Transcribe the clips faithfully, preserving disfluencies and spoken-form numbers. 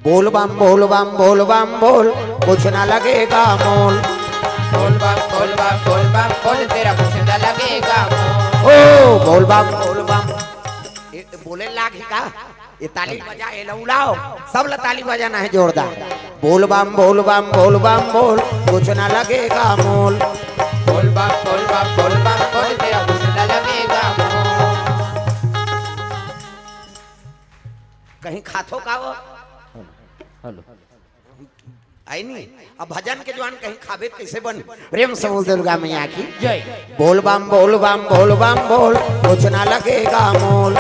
बोल बम बोल बम बोल बम बोल, कुछ ना लगेगा मोल। बोल बम बोल बम बोल बम बोल, तेरा कुछ ना लगेगा मोल। ओ बोल बम बोल बम। ये बोले लाग ही का? ये ताली बजा, ये लौलाओ, सब ला ताली बजाना है जोरदार। बोल बम बोल बम बोल बम बोल, कुछ ना लगेगा मोल। बोल बम बोल बम बोल बम बोल, तेरा कुछ ना लगेगा मोल। कहीं खाथो का वो? हेलो। आई नहीं। अब भजन के जवान कहीं खाबे त कैसे बन? प्रेम से बोल दुर्गा मैया की। जय। बोल बम बोल बम बोल बम बोल, कुछ ना लगेगा मोल।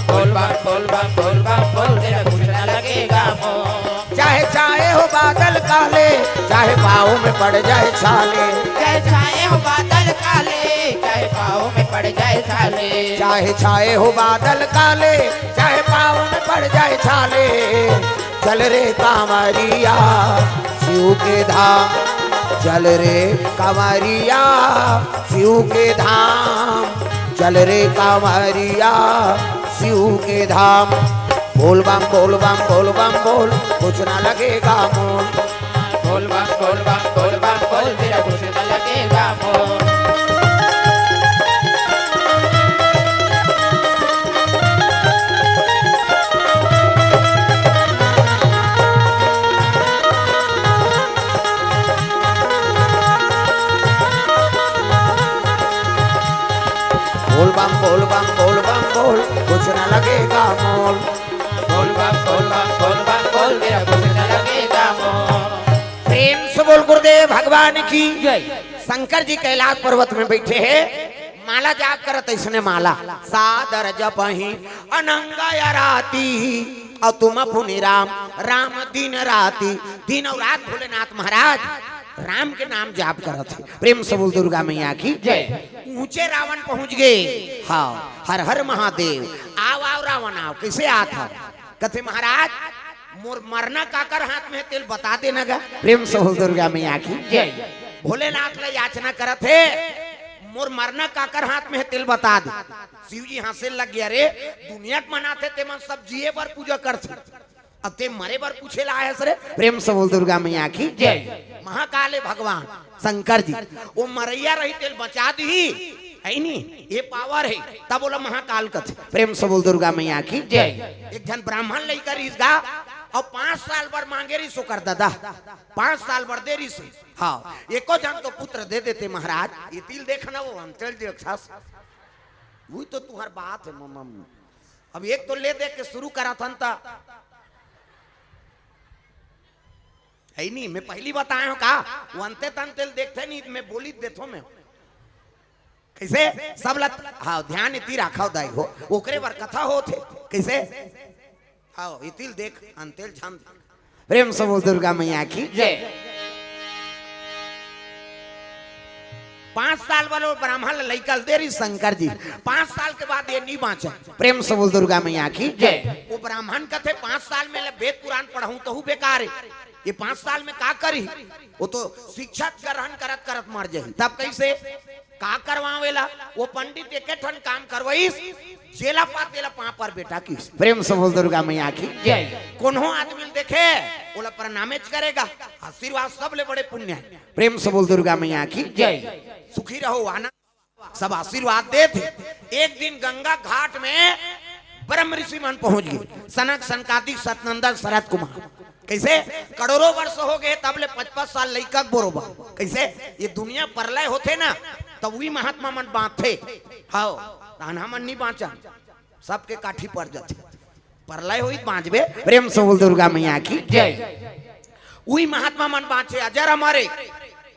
बोल बम बोल बम बोल बम बोल, तेरा कुछ ना लगेगा मोल। चाहे चाहे हो बादल काले, चाहे पाँव में पड़ जाए छाले। चाहे छाए हो बादल काले, चाहे पाँव में पड़ जाए छाले। चाहे छाए हो बादल काले, चाहे पाँव में पड़ जाए छाले। चल रे कांवरिया शिव के धाम, चल रे कांवरिया शिव के धाम, चल रे कांवरिया शिव के धाम। बोल बम बोल बम बोल बम बोल, कुछ ना लगेगा मोल। बोल बम बोल बम बोल बम बोल, तेरा कुछ ना लगेगा मोल। बोल बम बोल बम बोल बम बोल, कुछ ना लगेगा मोल। बोल बम बोल बम बोल बम बोल, तेरा कुछ ना लगेगा मोल। प्रेम से बोल गुरुदेव भगवान की। जय। शंकर जी कैलाश पर्वत में बैठे हैं, माला जाप करत ऐसने माला। सादर जपहि अनंग अराती, और तुम पुनि राम राम दिन राती। दिन और रात भोलेनाथ महाराज राम के नाम जाप करत है। प्रेम से बोल दुर्गा मैया की। जय। ऊंचे रावण पहुंच गए। हाँ, हर हर महादेव। आव आव रावण आव। कैसे आत है? कथे महाराज, मोर मरना काकर हाथ में है, तेला बता देना गा। प्रेम से बोल दुर्गा मैया की। जय। भोलेनाथ ला याचना करत है, मोर मरना काकर हाथ में है, तेला बता दे। शिव जी हंसे लग गया, रे दुनिया के मन आथे, ते मन सब जिए बर पूजा करथे, अब ते मरे बर पूछे ला आए हस रे। प्रेम से बोल दुर्गा मैया की। जय। महाकाल है भगवान शंकर जी, वो मरैया रही, तेला बचा दी, है नी, ये पावर है, तब बोला महाकाल कथे। प्रेम से बोल दुर्गा मैया की। जय। एक झन ब्राह्मण लइका रहिस गा, और पांच साल बर मांगे रहिस ओकर ददा, पांच साल बर दे रहिस। हाँ, एको झन तो पुत्र दे देते महाराज। ये तिल देखना, वो अंतल देखस, वही तो तुहर बात है मम। अब एक तो ले दे के शुरू करत हन त, है नी, मैं पहली बताए हूँ का, वो अंते तंते ल देखथे नी, मैं बोली देथो मैं। कैसे? सब लत, हाँ, ध्यान इति राखव दाई हो, ओकरे बर कथा होत हे। कैसे? हाँ, इति ल देख, अंते ल झन देख। प्रेम से बोल दुर्गा मैया की। जय। पांच साल वालो ब्राह्मण ल लइका ल दे रहिस शंकर जी, पांच साल के बाद ये नी बांचे। प्रेम से बोल दुर्गा मैया की। जय। वो ब्राह्मण कथे, पांच साल में ले वेद पुराण पढ़ाऊं तहू बेकार है, ये पांच साल में का करी? वो तो शिक्षा ग्रहण करत करत मर जाही। तब कैसे? का करवावेला? वो पंडित एके ठन काम करवाइस, जेला पा तेला पा पर बेटा किहिस। प्रेम से बोल दुर्गा मैया की। जय। कोनो आदमी ल देखे, ओला प्रणामेच करेगा। आशीर्वाद सबले बड़े पुण्य है। प्रेम से बोल दुर्गा मैया की। जय। सुखी रहो, आनंद, सब आशीर्वाद देथे। एक दिन गंगा घाट में ब्रह्म ऋषि मन पहुंच गए, सनक सनकादिक सतनंदन सनत कुमार। कैसे? करोड़ों वर्ष हो गए, तब ले पच पच साल लइका के बरोबर। कैसे? ये दुनिया प्रलय होथे ना, तब वही महात्मा मन बांचथे। हाँ, तहन हमन नी बांचन, सबके काठी पड़ जाथे। प्रलय होई त बांचबे। प्रेम से बोल दुर्गा मैया की। जय। उही महात्मा मन बांचे, अजर अमर हे।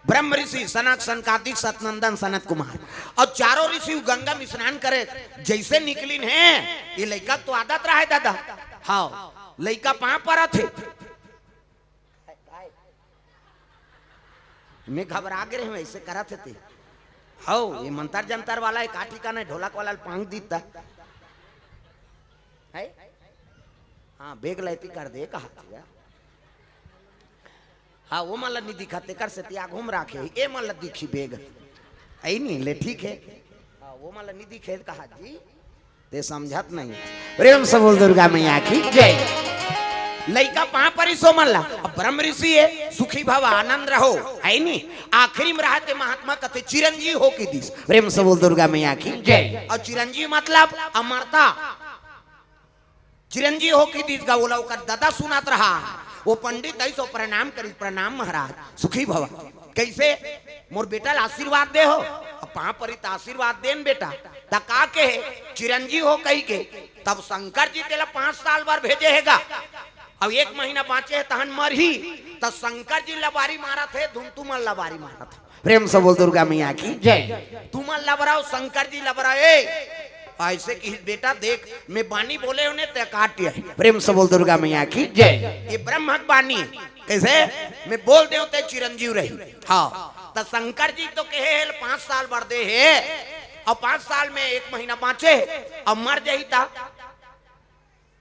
ब्रह्म ऋषि, सनक सनकादिक सतनंदन सनत कुमार, और चारों ऋषि गंगा में स्नान करे, जैसे निकलिन हे, ये लइका तो आदत रहा है दादा। हाँ, लइका पांव परत हे। मैं घबरा गे रहे हूँ, ऐसे करत हे ते। हौ, ये मंतर जंतर वाला है, का ठिकाना है, ढोलक वाला पांग दीता है। हाँ, बेग लैती कर दे, कहा था। हाँ, वो मन ल नी दिखा, तेकर सेती आघू म राखे हे, ए मन ल दिखी बेग। आई नी, ले ठीक हे। हाँ, वो मन ल नी दिखे, कहा जी, ते समझत नहीं। प्रेम से बोल दुर्गा मैया की। जय। लइका पांव परिस ओमन ला। अब ब्रह्म ऋषि हे, सुखी भव, आनंद रहो, हे नी? आखिरी में रहा ते महात्मा कथे चिरंजीव हो कहि दिस। प्रेम से बोल दुर्गा मैया की। जय। अउ चिरंजीव मतलब अमरता। चिरंजीव हो कहि दिस गा, ओला ओकर ददा सुनत रहा। ओ पंडित अइस ओ प्रणाम करिस, "प्रणाम महाराज, सुखी भव।" "कइसे?" "मोर बेटा ला आशीर्वाद दे हो।" "अब पांव परी त आशीर्वाद देन बेटा।" "त का कहे?" "चिरंजीव हो कहिके।" तब शंकर जी तेला पांच साल बर भेजे हे गा। अब एक महीना बांचे हे तहन मरही। त शंकर जी लबारी मारत हे, धुन तुमन लबारी मारत हे। प्रेम से बोल दुर्गा मैया की। जय। तुमन लबराव, शंकर जी लबराव। ए, अइसे कहिस, "बेटा देख, मैं बानी बोले हों ने, ते काट आय।" प्रेम से बोल दुर्गा मैया की। जय। ए ब्रह्म के बानी हे। कइसे? "मैं बोल देंव ते चिरंजीव रही।" हां। त शंकर जी तो कहे हे, पांच साल बर दे हे, अउ पांच साल में एक महीना बांचे, अउ मर जाही त?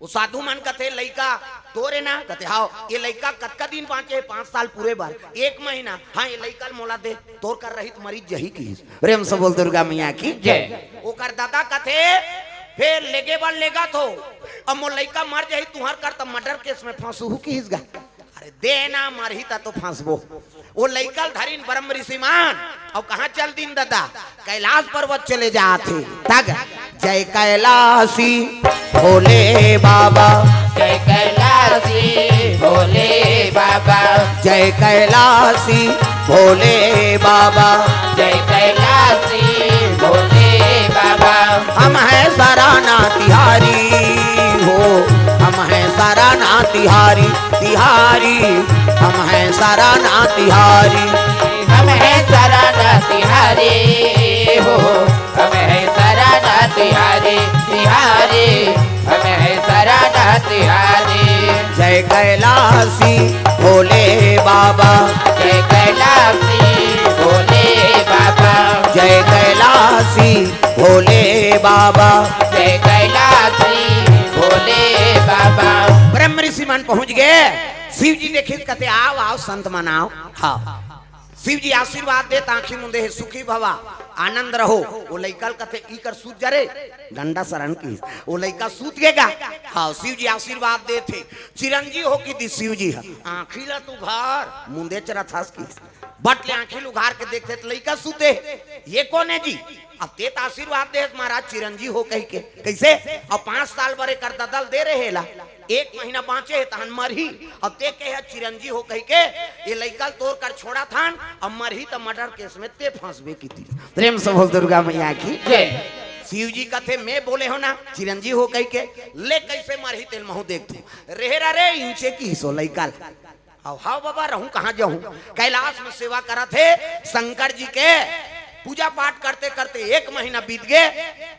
ओ साधु मन कथे, "लइका तोर हे ना?" कथे, "हां।" "ए लइका कतका दिन बांचे हे?" "पांच साल पूरे बर।" "एक महीना।" "हां, ए लइका ल मोला दे, तोर कर रही त मरिच जाही," कहिस। प्रेम से बोल दुर्गा मैया की। जय। ओकर ददा कथे, "फेर लेगे बर लेगत हो, अब मोर लइका मर जाही तुंहर कर, त murder case में फंसहू," कहिस गा। "अरे दे ना, मरही त तो फंसबो।" ओ लइका ल धरिन ब्रह्म ऋषि मन, अउ कहां चल दिन ददा? कैलाश पर्वत चले जात हे। तग जय कैलाशी भोले बाबा, जय कैलाशी भोले बाबा, जय कैलाशी भोले बाबा, जय कैलाशी भोले बाबा। हम हैं सराना तिहारी हो, हम हैं सराना तिहारी, तिहारी, हम हैं सराना तिहारी। हम हैं सराना तिहारी हो, हम हैं सराना तिहारी, तिहारी, हम हैं सराना तिहारी। जय कैलाशी भोले बाबा, जय कैलाशी भोले बाबा, जय कैलाशी भोले बाबा, जय कैलाशी भोले बाबा। ब्रह्म ऋषि मन पहुंच गे। शिव जी देखिस कथे, "आव, आव, संत मन आव।" हां। शिव जी आशीर्वाद देत आंखी मुंदे हे, "सुखी भवा, आनंद रहो।" ओ लइका ल कथे, "ई कर सूत जा रे, डंडा सरन की।" ओ लइका सूत गे गा। हां, शिव जी आशीर्वाद देत हे, "चिरंजीव हो," कहि दिस शिव जी ह। "आंखी ला तू उघार, मुंदे चरत हस," कहिस। बट ले आंखी ल उघार के देखथे त लइका सूते हे। "ये कोन हे जी?" "अब ते त आशीर्वाद देस महाराज, चिरंजीव हो कहिके।" "कइसे?" "अब पांच साल बर एकर ददा ल दे रहे ला, एक महीना बांचे हे तहन मरही, अउ ते कहे चिरंजीव हो कहिके, ए लइका ल तोर कर छोड़त हन, अउ मरही त murder case में ते फंसबे," कहि दिस। प्रेम से बोल दुर्गा मैया की। जय। शिव जी कथे, "मैं बोले हों ना चिरंजीव हो कहिके, ले कइसे मरही तेल महूं देखथों।" "रेहे रा रे इंचे," कहिस ओ लइका ल। "अउ हां बाबा, रहूं कहां जाहूं?" कैलाश में सेवा करत हे शंकर जी के, पूजा पाठ करते करते एक महीना बीत गे,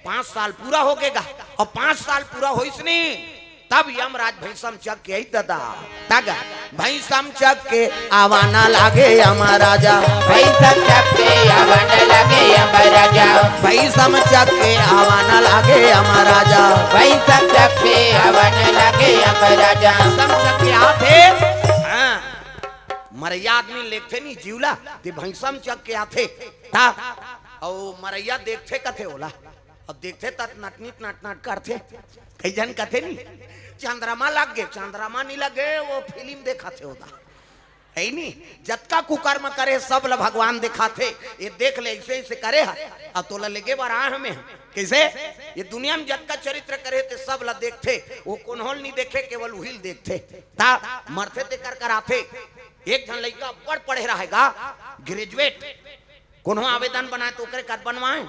पांच साल पूरा हो गे गा। अउ पांच साल पूरा होइस नी, तब यमराज भैंसम चघ के आइस ददा। तग भैंसम चघ के आवा न लागे यमराजा। भैंसम चघ के आवा न लागे यमराजा। भैंसम चघ के आवा न लागे यमराजा। भैंसम चघ के आवा न लागे यमराजा। भैंसम चघ के आथे। हां। मरइया आदमी ल देखथे नी जीव ला, ते भैंसम चघ के आथे। त अउ मरइया देखथे कथे ओला। अब देखथे त नटनिट नटनट करथे। कई झन कथे नी, "चंद्रमा लग गे, चंद्रमा नी लगे, ओ फिल्म देखत हे ओदा।" हे नी, जतका कुकर्म करे, सब ल भगवान देखाथे। ये देख ले, अइसे अइसे करे हे, अब तोला लेगे बर आए हमें। कइसे? ये दुनिया में जतका चरित्र करे, ते सब ल देखथे। ओ कोन्हो ल नी देखे, केवल उही ल देखथे। त मरथे तेकर कराथे। एक झन लइका बड़ पढ़े रहे गा, graduate, कोनो आवेदन बनाए त ओकरे कर बनवाए।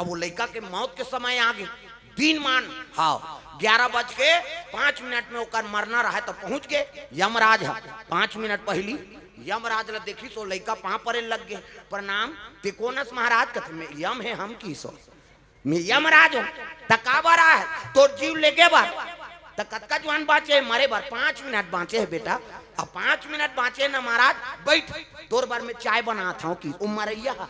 अब ओ लइका के मौत के समय आ गे, दिन मान, हां, ग्यारह बज के पांच मिनट में ओकर मरना रहे त पहुंच गे यमराज ह। पांच मिनट पहिली यमराज ल देखिस, ओ लइका पांव परे लग गे, "प्रणाम।" "ते कोन अस महाराज?" कथे, "मैं यम हे हम," कहिस ओ। "मैं यमराज हों।" "त काबर आए हस?" "तोर जीव लेगे बर।" "त कतका जुवान बांचे हे मरे बर?" "पांच मिनट बांचे हे बेटा।" "अब पांच मिनट बांचे हे ना महाराज, बइठ, तोर बर मैं चाय बनात हों," कहिस ओ मरइया ह।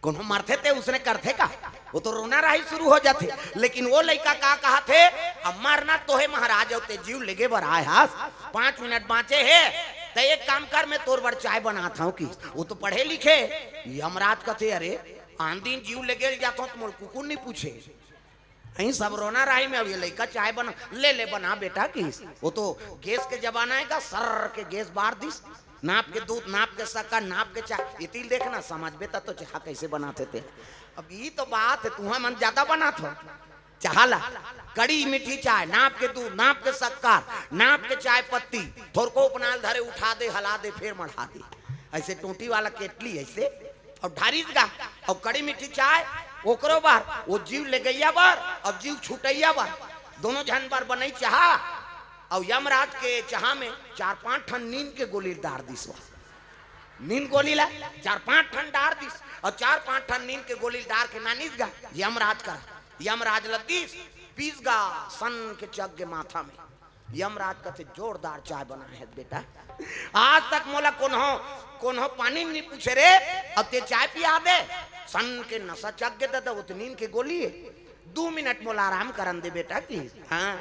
कोनो मरथे ते उसने करथे का? ओ तो रोना राही शुरू हो जाथे। लेकिन ओ लइका का कहत हे, "अब मरना तो हे महाराज, अउ ते जीव लेगे बर आए हस, पांच मिनट बांचे हे, त एक काम कर, मैं तोर बर चाय बनात हों," कहिस। ओ तो पढ़े लिखे। यमराज कथे, "अरे, आन दिन जीव लेगे ल जाथों त मोला कुकुर नी पूछे, अहीं सब रोना राही में, अब ये लइका चाय बना, ले ले बना बेटा किहिस। वो तो गैस के जमाना हे गा, सर के गैस बार दिस, नाप के दूध, नाप के शक्कर, नाप के चाय, इतिल देखना समझबे त तो चाह कैसे बनाथे ते। अब ई तो बात हे, तुहा मन ज्यादा बनात हो चाह ला, कड़ी मीठी चाय, नाप के दूध, नाप के शक्कर, नाप के चाय पत्ती, थोरको उपनाल धरे, उठा दे, हला दे, फेर मढ़ा दे, ऐसे टोटी वाला केटली ऐसे, अउ ढारिस गा, अउ कड़ी मीठी चाय ओकरो बर, वो जीव लेगइया बर अउ जीव छुटइया बर, दोनों झन बर बनई चाह। अउ यमराज के चाह में चार पांच ठन नींद के गोली डार दिस वा। नींद गोली ला चार पांच ठन डार दिस, अउ चार पांच ठन नींद के गोली डार के नानिस गा यमराज करा। यमराज ल दिस, पीस गा सन के चघ गे माथा में। यमराज कथे, "जोरदार चाय बनाए हे बेटा, आज तक मोला कोनो कोनो पानी नइ पूछे रे, अब ते चाय पिया दे।" सन के नशा चघ गे ददा, वो तो नींद के गोली हे। दू मिनट मोला आराम करन दे बेटा किहिस। हाँ,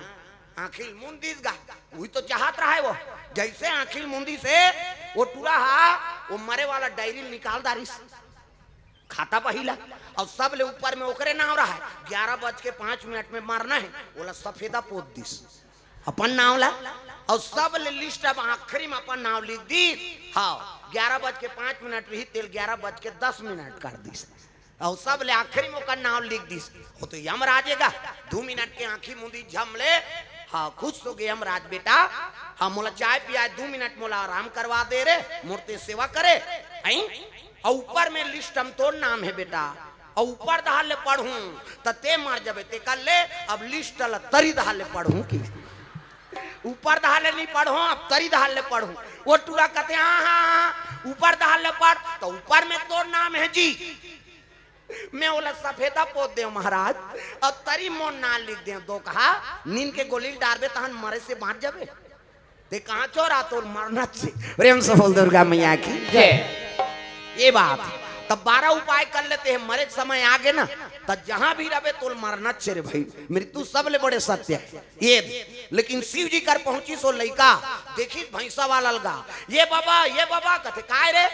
आँखी ल मूंद दिस गा, उही तो चाहत रहा हे वो। जैसे आँखी ल मूंदिस हे, वो टूरा हा वो मरे वाला डायरी ल निकाल डारिस, खाता बही ला, अउ सब ले ऊपर में ओकरे नाव रहा हे, ग्यारह बज के पांच मिनट में मरना हे, ओला सफेदा पोत दिस अपन नाव ला, अउ सब ले लिस्ट अब आखिरी में अपन नाव लिख दिस। हाँ, ग्यारह बज के पांच मिनट रही, तेला ग्यारह बज के दस मिनट कर दिस, अउ सब ले आखिरी में ओकर नाव लिख दिस। वो तो यमराज हे गा, दू मिनट के आँखी मूंदी झम ले, हाँ, खुश हो गे यमराज, "बेटा, हाँ, मोला चाय पियाए, दू मिनट मोला आराम करवा दे रे, मोर ते सेवा करे, हैं?" अउ ऊपर में लिस्ट म तोर नाम हे बेटा, अउ ऊपर डहर ले पढ़हूं त ते मर जबे, ते कर ले। अब लिस्ट ल तरी डहर ले पढ़हूं कि ऊपर डहर ले नइ पढ़हूं, अब तरी डहर ले पढ़हूं। वो टूरा कथे, "हाँ, हाँ, हाँ, ऊपर डहर ले पढ़।" त ऊपर में तोर नाम हे जी, मैं ओला सफेदा पोत देंव महाराज, अउ तरी मोर नाम लिख देंव। दोकहा, नींद के गोली ल डारबे तहन मरे से बांच जबे। ते कहाँ चोरा, तोर मरना च हे। प्रेम से बोल दुर्गा मैया की जय। ये बात हे। तब बारह उपाय कर लेते हैं, मरे के समय आ गे ना, तब जहां भी रहबे तोर मरना च हे रे भाई। मृत्यु सब ले बड़े सत्य हे। ये दे। लेकिन शिव जी कर पहुंचिस वो लइका, देखिस भैंसा वाला ल गा, "ये बाबा, ये बाबा," कथे, "काय रे?"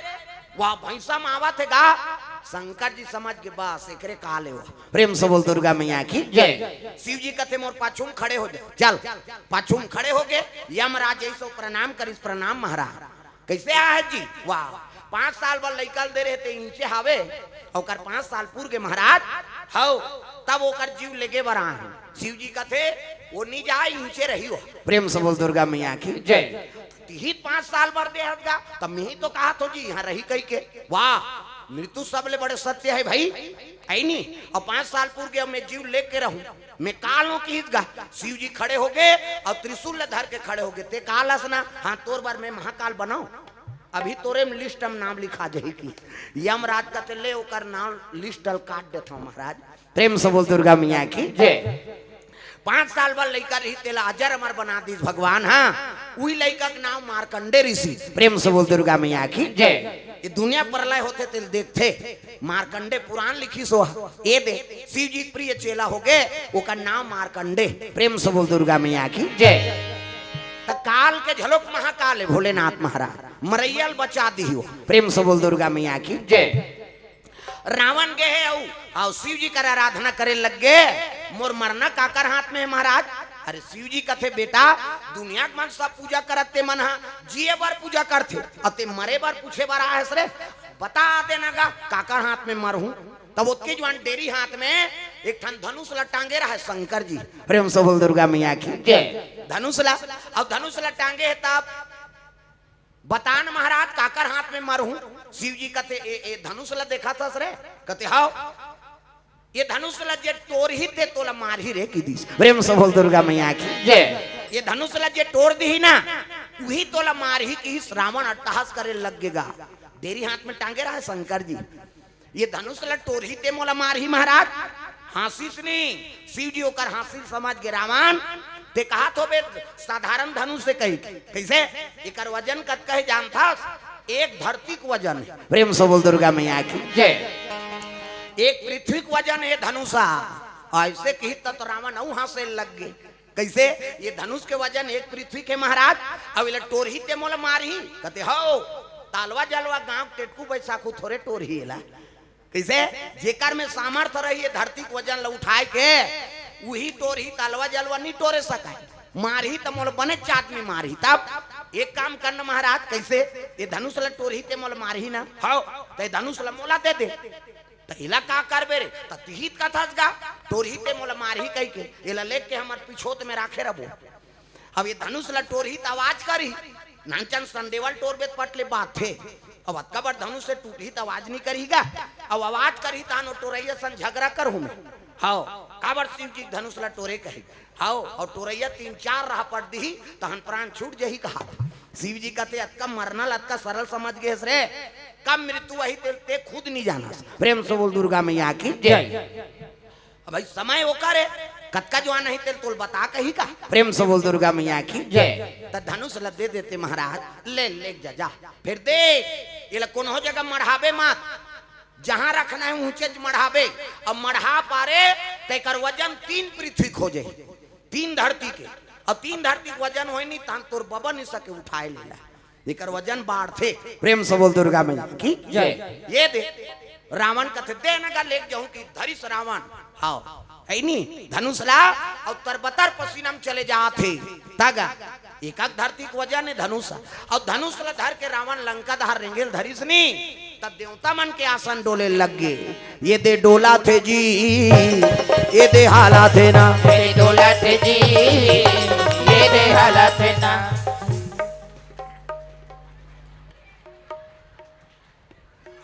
"वाह, भैंसा म आवत हे गा।" शंकर जी समझ गे, बस एकरे काल हे वो। प्रेम से बोल दुर्गा मैया की जय। शिव जी कथे, "मोर पाछू म खड़े हो जा।" चल, पाछू म खड़े हो गे। यमराज ऐसो प्रणाम करिस, "प्रणाम महाराज।" "कैसे आए जी?" "वाह, पांच साल बर लइका ल दे रहे ते, इंचे हावे, ओकर पांच साल पूर गे महाराज, हव, तब ओकर जीव लेगे बर आए हन।" शिव जी कथे, "वो नइ जाय, इंचे रही वो।" प्रेम से बोल दुर्गा मैया की जय। "तिही पांच साल बर दे हस गा, तब मैं ही तो कहत हों जी, इहां रही कहिके।" वाह, मृत्यु सब ले बड़े सत्य हे भाई, हे नी? अउ पांच साल पूर गे, मैं जीव लेके रहूं, मैं काल हों किहिस गा। शिव जी खड़े हो गे अउ त्रिशूल ल धर के खड़े हो गे। "ते काल हस ना?" "हां।" "तोर बर मैं महाकाल बनांव, अभी तोरे लिस्ट म नाम लिखा जाही कि।" यमराज कथे, "ले, ओकर नाम लिस्ट ल काट देथंव महाराज।" प्रेम से बोल दुर्गा मैया की जय। पांच साल बर लइका रही, तेला अजर अमर बना दिस भगवान। हां, उही लइका के नाम मार्कंडे ऋषि। प्रेम से बोल दुर्गा मैया की जय। ये दुनिया प्रलय होथे तेला देखथे, मार्कंडे पुराण लिखिस हो। ये दे, शिव जी के प्रिय चेला हो गे, ओकर नाम मार्कंडे। प्रेम से बोल दुर्गा मैया की जय। त काल के झलोक महाकाल हे भोलेनाथ महाराज, मरइया ल बचा दिही वो। प्रेम से बोल दुर्गा मैया की जय। रावण गे हे अउ, अउ शिव जी कर आराधना करे लग गे, "मोर मरना काकर हाथ में हे महाराज?" अरे शिव जी कथे, "बेटा, दुनिया के मन सब पूजा करत ते मन ह जिए बर पूजा करथे, अउ ते मरे बर पूछे बर आए हस रे? बता देना गा काकर हाथ में मरहूं।" तब ओतके जुवान डेरी हाथ में एक ठन धनुष ल टांगे रहे शंकर जी। प्रेम से बोल दुर्गा मैया की जय। धनुष ल, अउ धनुष ल टांगे हे तब, "बता न महाराज, काकर हाथ में मरहूं?" शिव जी कथे, "ए, ए धनुष ल देखत हस रे?" कथे, "हव।" "ये धनुष ल जे टोरही ते तोला मारही रे," किहिस। प्रेम से बोल दुर्गा मैया की जय। "ये धनुष ल जे टोर दिही ना, उही तोला मारही," किहिस। रावण अट्टहास करे लग गे गा, डेरी हाथ में टांगे रहे शंकर जी। "ये धनुष ल टोरही ते मोला मारही महाराज?" हांसिस नी। शिव जी ओकर हांसी ल समझ गे, "रावण, ते कहत होबे साधारण धनुष हे कहिके।" "कइसे? एकर वजन कतका हे जानथस?" "एक धरती के वजन हे।" प्रेम से बोल दुर्गा मैया की जय। "एक पृथ्वी के वजन हे धनुषा।" अइसे किहिस त रावण अउ हांसे लग गे। "कइसे? ये धनुष के वजन एक पृथ्वी के महाराज, अउ एला टोरही ते मोला मारही?" कथे, "हव, तालवा जलवा गांव के टेटकू बैसाखू थोरे टोरही एला।" कइसे? "जेकर में सामर्थ रही ये धरती के वजन ल उठाए के, उही टोरही त अलवा जलवा नहीं टोरे सकाय। मारही त मोला बने चाट में मारही। तब एक काम करना महाराज, कैसे? ये धनुष ला टोरही ते मोला मारही ना। हव। त ये धनुष ला मोला दे दे। त एला का करबे रे? त तिही त कथस गा, टोरही ते मोला मारही कहिके। एला लेके हमर पिछोत में राखे रबो। अब ये धनुष ला टोरही त आवाज करही। नानचन संदेवल टोरबे त पट ले बात हे। अब अतका बड़ धनुष से टूटही त आवाज नहीं करही गा। अब आवाज करही त आनो टोरैया सन झगड़ा करहूं मैं। हव, काबर शिव जी के धनुष ला टोरे कही। हव, अउ टोरैया तीन चार राह पट दिही, तहन प्राण छूट जही कहा। शिव जी कहते, "अतका मरना ल अतका सरल समझ गे हस रे, कब मृत्यु वही तेल ते खुद नहीं जानस।" प्रेम से बोल दुर्गा मैया की जय। अब भाई समय ओकर हे, कतका जुआन हे तेल तोल बता कही का। प्रेम से बोल दुर्गा मैया की जय। त धनुष ल दे देते महाराज, ले, ले जा, जा। फिर दे, एला कोनो जगह मढ़ाबे मत, जहां रखना हे ऊंचे च मढ़ाबे। अब मढ़ा पारे त एकर वजन तीन पृथ्वी खोजे, तीन धरती के। अब तीन धरती के वजन होय नहीं, तहन तोर बबा नहीं सके उठाए लेला। एकर वजन बाढ़थे। प्रेम से बोल दुर्गा मैया की जय। ये दे, रावण कथे, "दे न गा, लेके जाहूं कि धरिस रावण।" हव, हे नी, धनुष ला, अउ तरबतर पसीना में चले जात हे। तग एक एक धरती के वजन हे धनुष, अउ धनुष ला धर के रावण लंका डहर रेंगेल धरिस नी, त देवता मन के आसन डोले लग गे। ये दे डोला थे जी, ये दे हाला थे ना। ये दे डोला थे जी, ये दे हाला थे ना।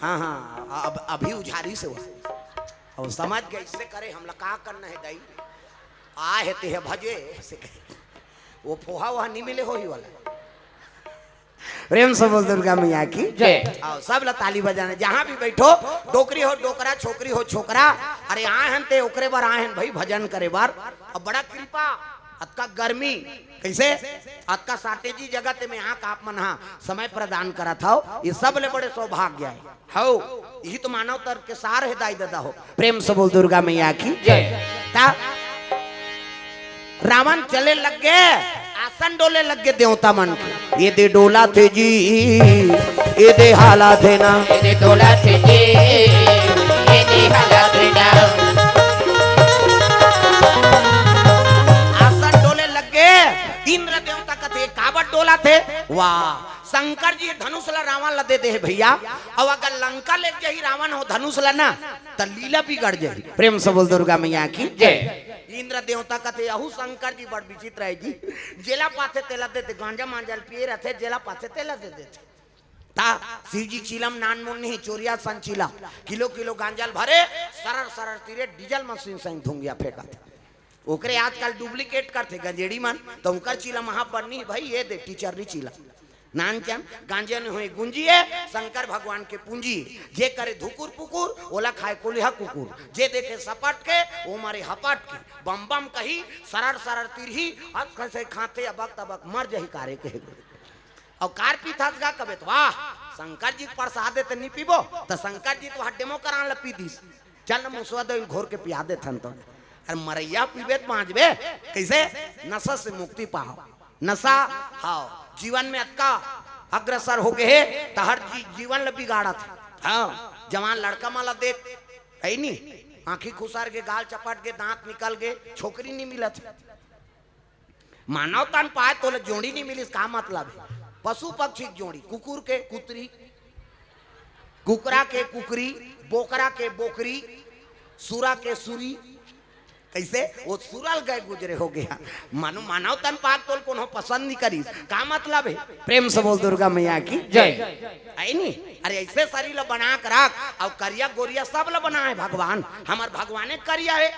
हाँ, हाँ, अब, अभी उझारी से हुआ। अब समझ गए, इससे करे, हमला का करना हे दाई? आ हे ते हे भजे, से कहे। वो फोहा वहा नहीं मिले होही वाला। प्रेम से बोल दुर्गा मैया की जय। आओ, सब ला ताली बजाना, जहाँ भी बैठो, डोकरी हो डोकरा, छोकरी हो छोकरा। अरे आए हन ते ओकरे बर आए हन भाई, भजन करे बर। अब बड़ा कृपा, अतका गर्मी, कैसे? अतका shortage जगत में आके आप मन हा समय प्रदान करत हव, ये सब ले बड़े सौभाग्य हे। हव, यही तो मानव तन के सार हे दाई ददा हो। प्रेम से बोल दुर्गा मैया की जय। ता रावण चले लग गे, आसन डोले लग गे देवता मन के। ये दे डोला थे जी, ये दे हाला थे ना। ये दे डोला थे जी, ये दे हाला थे ना। आसन डोले लग गे, इंद्र देवता कथे, "काबर डोला थे?" वाह, शंकर जी धनुष ला रावण ला दे दे हे भैया। अब अगर लंका ले जाही रावण हो धनुष ला ना, त लीला बिगड़ जाही। प्रेम से बोल दुर्गा मैया की जय। इंद्र देवता कथे, "अहू शंकर जी बड़ विचित्र हे जी, जेला पाथे तेला देथे, गांजा मांजा ल पिए रथे, जेला पाथे तेला दे देथे।" ता शिव जी चिलम नानमुन नहीं, चोरिया सन चिलम, किलो किलो गांजा ल भरे, सरर सरर तीरे डीजल मशीन सही धुंगिया फेंकत। ओकरे आजकल duplicate करथे गंजेड़ी मन, त उनकर चिलम महाबन्नी भाई, ये दे टीचर री चिलम। नानचन गांजा नहीं होय गुंजी हे, शंकर भगवान के पूंजी हे। जे करे धुकुर पुकुर, ओला खाए कोलिहा कुकुर। जे देखे सपट के, ओ मारे हपट के। बम बम कही, सरर सरर तिरही, अस कसे खाते अबक तबक मर जही कारे के। अउ कार पीथस गा कबे त, "वाह, शंकर जी के प्रसाद हे त नहीं पीबो?" त शंकर जी तो हड्डेमो करान ल पी दिस। "चल न मुसवा दो, घोर के पिया देथन तो।" अरे मरैया पीबे त बांचबे, कैसे? नशा से मुक्ति पाओ। नशा, हव, जीवन में अतका अग्रसर हो गे हे, त हर जी-, जीवन ल बिगाड़त हे। हव, जवान लड़का मन ल देख, हे नी, आंखी खुसर गे, गाल चपट गे, दांत निकल गे, छोकरी नहीं मिलत हे। मानव तन पाए तोला जोड़ी नहीं मिलिस, का मतलब हे? पशु पक्षी के जोड़ी, कुकुर के कुतरी, कुकरा के कुकरी, बोकरा के बोकरी, सुरा के सुरी। कैसे? वो सुरल गए गुजरे हो गया। मानो मानव तन पाक तोल कोनो पसंद नहीं करिस। का मतलब हे? प्रेम से बोल दुर्गा मैया की जय। हे नी? अरे ऐसे शरीर ल बना के रख, अउ करिया गोरिया सब ल बनाए भगवान। हमर भगवाने करिया हे,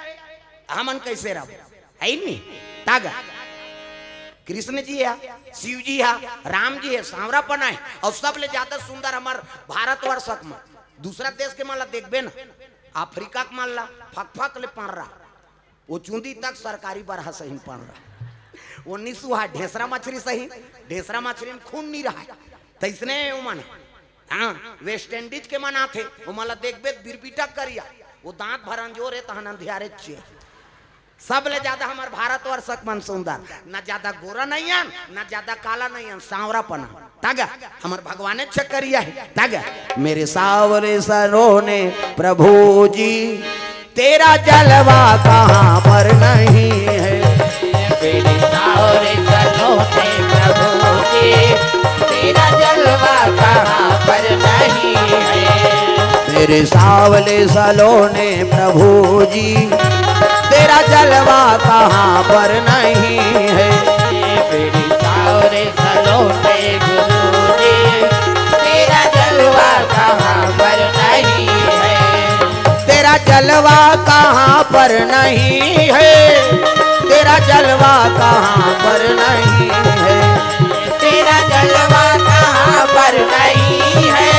हमन कैसे रहो? हे नी? तग कृष्ण जी हे, शिव जी हे, राम जी हे, सांवरापन हे, अउ सबले ज्यादा सुंदर हमर भारतवर्ष के मन। दूसरा देश के मन ला देखबे ना, अफ्रीका के मन ला फक फक ले पंडरा, वो चूंदी तक सरकारी बरहा सही पंडरा, वो निसुहा ढेसरा मछरी सही, ढेसरा मछरी में खून नहीं रहा, तैसने वो मन। हाँ, वेस्ट इंडीज के मन आथे, वो मन ला देखबे त बिरबिटा करिया, वो दांत भर अंजोर हे, तहन अंधियारे चे। सबले ज्यादा हमर भारतवर्ष के मन सुंदर, न ज्यादा गोरा नहीं हन, न ज्यादा काला नहीं हन, सांवरापन हे। तग हमर भगवाने चकरिया हे। तग मेरे सावरे सरोने प्रभु जी, तेरा जलवा कहाँ पर नहीं है। मेरे सावरे सलोने प्रभु जी, तेरा जलवा कहाँ पर नहीं है। मेरे सावले सलोने प्रभु जी, तेरा जलवा कहाँ पर नहीं है। मेरे सावरे सलोने गुरु जी, तेरा जलवा कहाँ पर नहीं है। तेरा जलवा कहाँ पर नहीं है, तेरा जलवा कहाँ पर नहीं है। तेरा जलवा कहाँ पर नहीं है,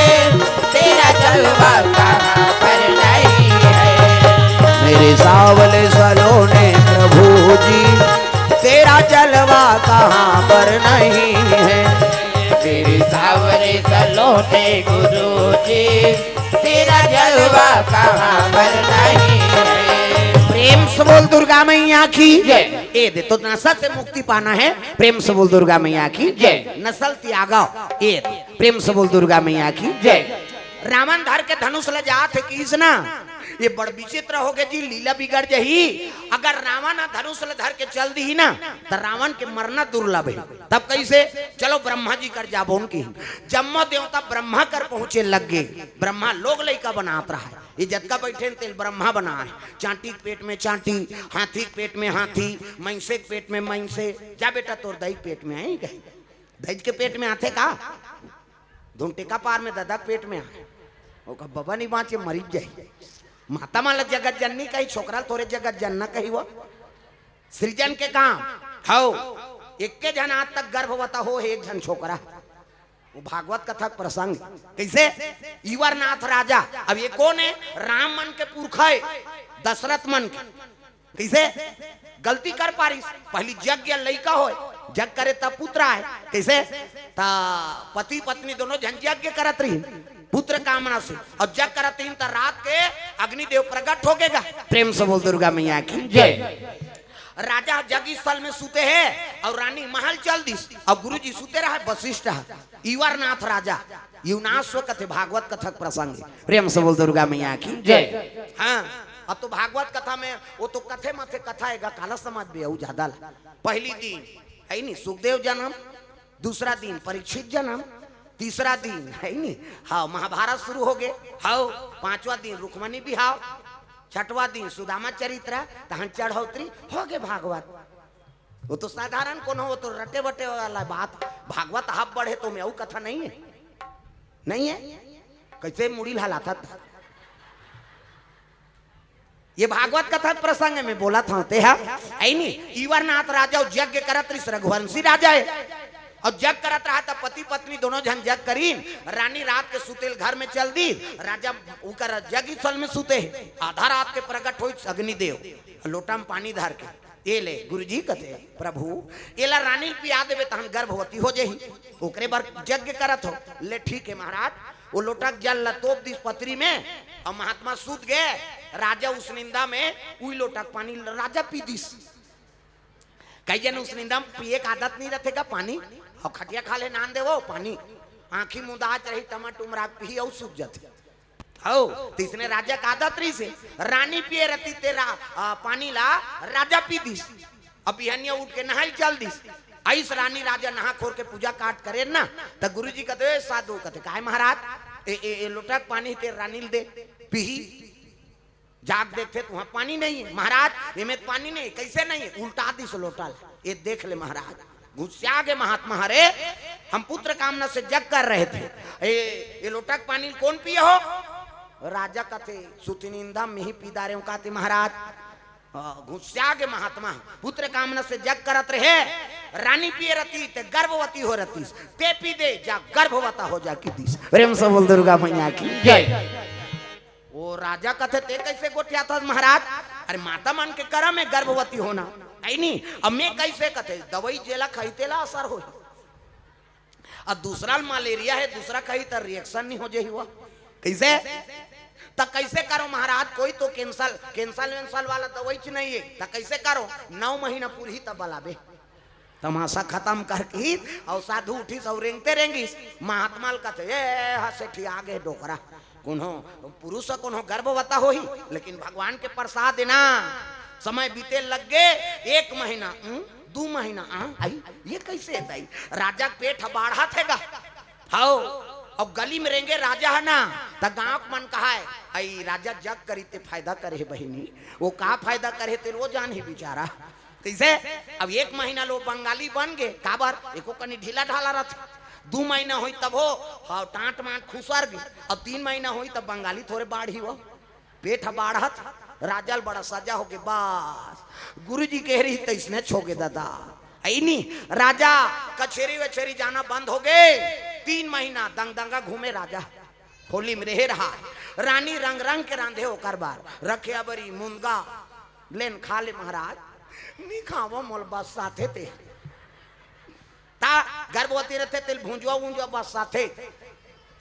तेरा जलवा कहाँ पर नहीं है। मेरे सावले सलोने प्रभु जी, तेरा जलवा कहाँ पर नहीं है। मेरे सावरे सलोने गुरु जी, तेरा जलवा कहाँ पर नहीं है। प्रेम से बोल दुर्गा मैया की। जय। ए दे तो नशा से मुक्ति पाना है, प्रेम से बोल दुर्गा मैया की। जय। नशा ल त्यागव। ए दे, प्रेम से बोल दुर्गा मैया की। जय। रावण धर के धनुष ले जात हे किस ना, ये बड़ विचित्र हो गए जी, लीला बिगड़ जही। अगर रावण ह धनुष ले धर के चल दी ना, तो रावण के मरना दुर्लभ है। तब कैसे? चलो ब्रह्मा जी कर जाबोन की। जम्मो देवता ब्रह्मा कर पहुंचे लग गए। ब्रह्मा लोग लइका बनात रहा है, ये जतका बैठे हैं तेल ब्रह्मा बना है। चांटी के पेट में चांटी, हाथी के पेट में हाथी, मैंसे के पेट में मैंसे। जा बेटा, तोर दाई के पेट में आई कहीं, दाई के पेट में आथे का? धुंटेका पार में ददा के पेट में आए, ओकर बबा नहीं बाँचे, मरी जाई। माता मन ल जगत जननी कही, छोकरा ल थोरे जगत जनना कही। वो सृजन के काम हव। एके झन आज तक गर्भवता हो हे, एक झन छोकरा। वो भागवत कथा के प्रसंग। कैसे? इवरनाथ राजा। अब ये कौन है? राम मन के पुरखा है, दशरथ मन के। कैसे? गलती कर पारिस, पहली यज्ञ लइका होय, जग करे तब पुत्र आए। कैसे? त पति पत्नी दोनों झन यज्ञ करत रही पुत्र कामना से, और जग करत रही त रात के अग्निदेव प्रकट हो गेगा। प्रेम से बोल दुर्गा मैया की। जय। राजा जग स्थल में सुते है और रानी महल चल दिस, और गुरुजी सुते रहे वशिष्ठ ह, इवरनाथ राजा। इवनाश्व कथे, भागवत कथा के प्रसंग है। प्रेम से बोल दुर्गा मैया की। जय। हाँ, अब तो भागवत कथा में वो तो कथे मथे कथा है, काला समझ में आऊ ज्यादा ला। पहली दिन है नी सुखदेव जन्म, दूसरा दिन परीक्षित जन्म, तीसरा दिन है नी, हाँ, महाभारत शुरू हो गए। हाँ, पांचवा दिन रुक्मणी बिहाव, छठवा दिन सुदामा चरित्र, तहन चढ़ौतरी हो गए भागवत। वो तो साधारण कोनो, वो तो रटे बटे वाला बात। भागवत हाफ बढ़े तो में अऊ कथा नहीं है, नहीं है। कैसे मुड़ी हलाथत? ये भागवत कथा के प्रसंग में बोला था ते हा, ऐनी इवरनाथ राजा और यज्ञ करत रहिस, रघुवंशी राजा है। और जग करत रहा था, पति पत्नी दोनों झन जग करीन। रानी रात के सुतेल घर में चल दी, राजा उकर जग स्थल में सुते है। आधा रात के प्रकट होई अग्निदेव, लोटा में पानी धर के, ये ले गुरुजी कथे, प्रभु, एला रानी ल पिया देबे तहन गर्भवती हो जाही, ओकरे बर यज्ञ करत हो। ले ठीक है महाराज। वो लोटा के जल ला तोप दिस पतरी में, और महात्मा सूत गए। राजा उस निंदा में उई लोटा के पानी राजा पी दिस। कई जन उस निंदा में पिए के आदत नहीं रहते का पानी, और खटिया खा ले नान देवो पानी, आंखी मुंदात रही, टमा टुमरा पी और सूत जाते। हो, त इसने राजा का आदत रहिस हे, रानी पिए रहती तेरा, आ, पानी ला राजा पी दिस। अब बिहनिया उठ के नहाई चल दिस। आइस रानी राजा नहा खोर के पूजा काट करे ना, त गुरुजी कथे, "ए साधु," कथे, "काय महाराज?" "ए, ए, ए लोटा के पानी ते रानी ल दे, पीही।" जाग देखथे त उहाँ पानी नहीं है। "महाराज, एमे त पानी नहीं, कैसे नहीं है?" उल्टा दिस लोटा ला। "ये देख ले महाराज, गुस्सा गे महात्मा हरे, हम पुत्र कामना से जग कर रहे थे, ये, ये लोटा के पानी ल कौन पिए हो?" राजा कथे, "सुतिनिंदा मिही पी डारे हूँ।" कथे, "महाराज, अ, गुस्सा गे महात्मा, पुत्र कामना से जग करत रहे, रानी पिए रहती ते गर्भवती हो रहतीस, ते पी दे जा गर्भवता हो जा की दिस।" प्रेम से बोल दुर्गा मैया की। जय। वो राजा कथे, "ते कैसे गोठियाथस महाराज?" "अरे माता मन के करम है गर्भवती होना, है नी? अब मैं कैसे?" कथे, "दवाई जेला खाई तेला असर होई, अब दूसरा ल मलेरिया है, दूसरा खाई त रिएक्शन नहीं हो जाही हुआ।" कैसे? "त कैसे करो महाराज, कोई तो कैंसल, कैंसल वैंसल वाला दवाई च नहीं है, त कैसे करो?" "नौ महीना पूरी तब बलाबे।" तमाशा खत्म करके और साधु उठिस और रेंगते रेंगिस। महात्मा ल कथे, "ए, हा सेठी आगे डोकरा, कोनो पुरुष ह कोनो गर्भवता होही, लेकिन भगवान के प्रसाद हे ना। समय बीते लग गे, एक महीना, हम्म, दू महीना, आ, आई, ये कैसे हे दाई? राजा के पेट ह बाढ़त हे गा। हव, अउ गली में रेंगे राजा ह ना, त गांव के मन कहाय, "आई राजा जग करी ते फायदा करे हे बहिनी।" वो का फायदा करे हे तेला वो जानही बिचारा। कइसे? अब एक महीना ले बंगाली बन गे, काबर? एको कनी ढीला ढाला रथे। दू महीना होही तभो, हव, टांट मांट खुसर गे। अब तीन महीना होही तब बंगाली थोरे बाढ़ही वो। पेट ह बाढ़त, राजा ल बड़ा सजा होगे, बस। गुरुजी कहे रहिस तइसनेच होगे दादा। अइनी, राजा कचेरी वचेरी जाना बंद होगे। तीन महीना दंगदंगा घूमे राजा। होली में रेहे रहा। रानी रंग रंग के रांधे ओकर बर। रखे अबरी मुनगा, लेन खा ले महाराज। नी खावंव, मोला बस्साथे ते। त गर्भवती रथे तेला भुंजुवा उंजुवा बस्साथे।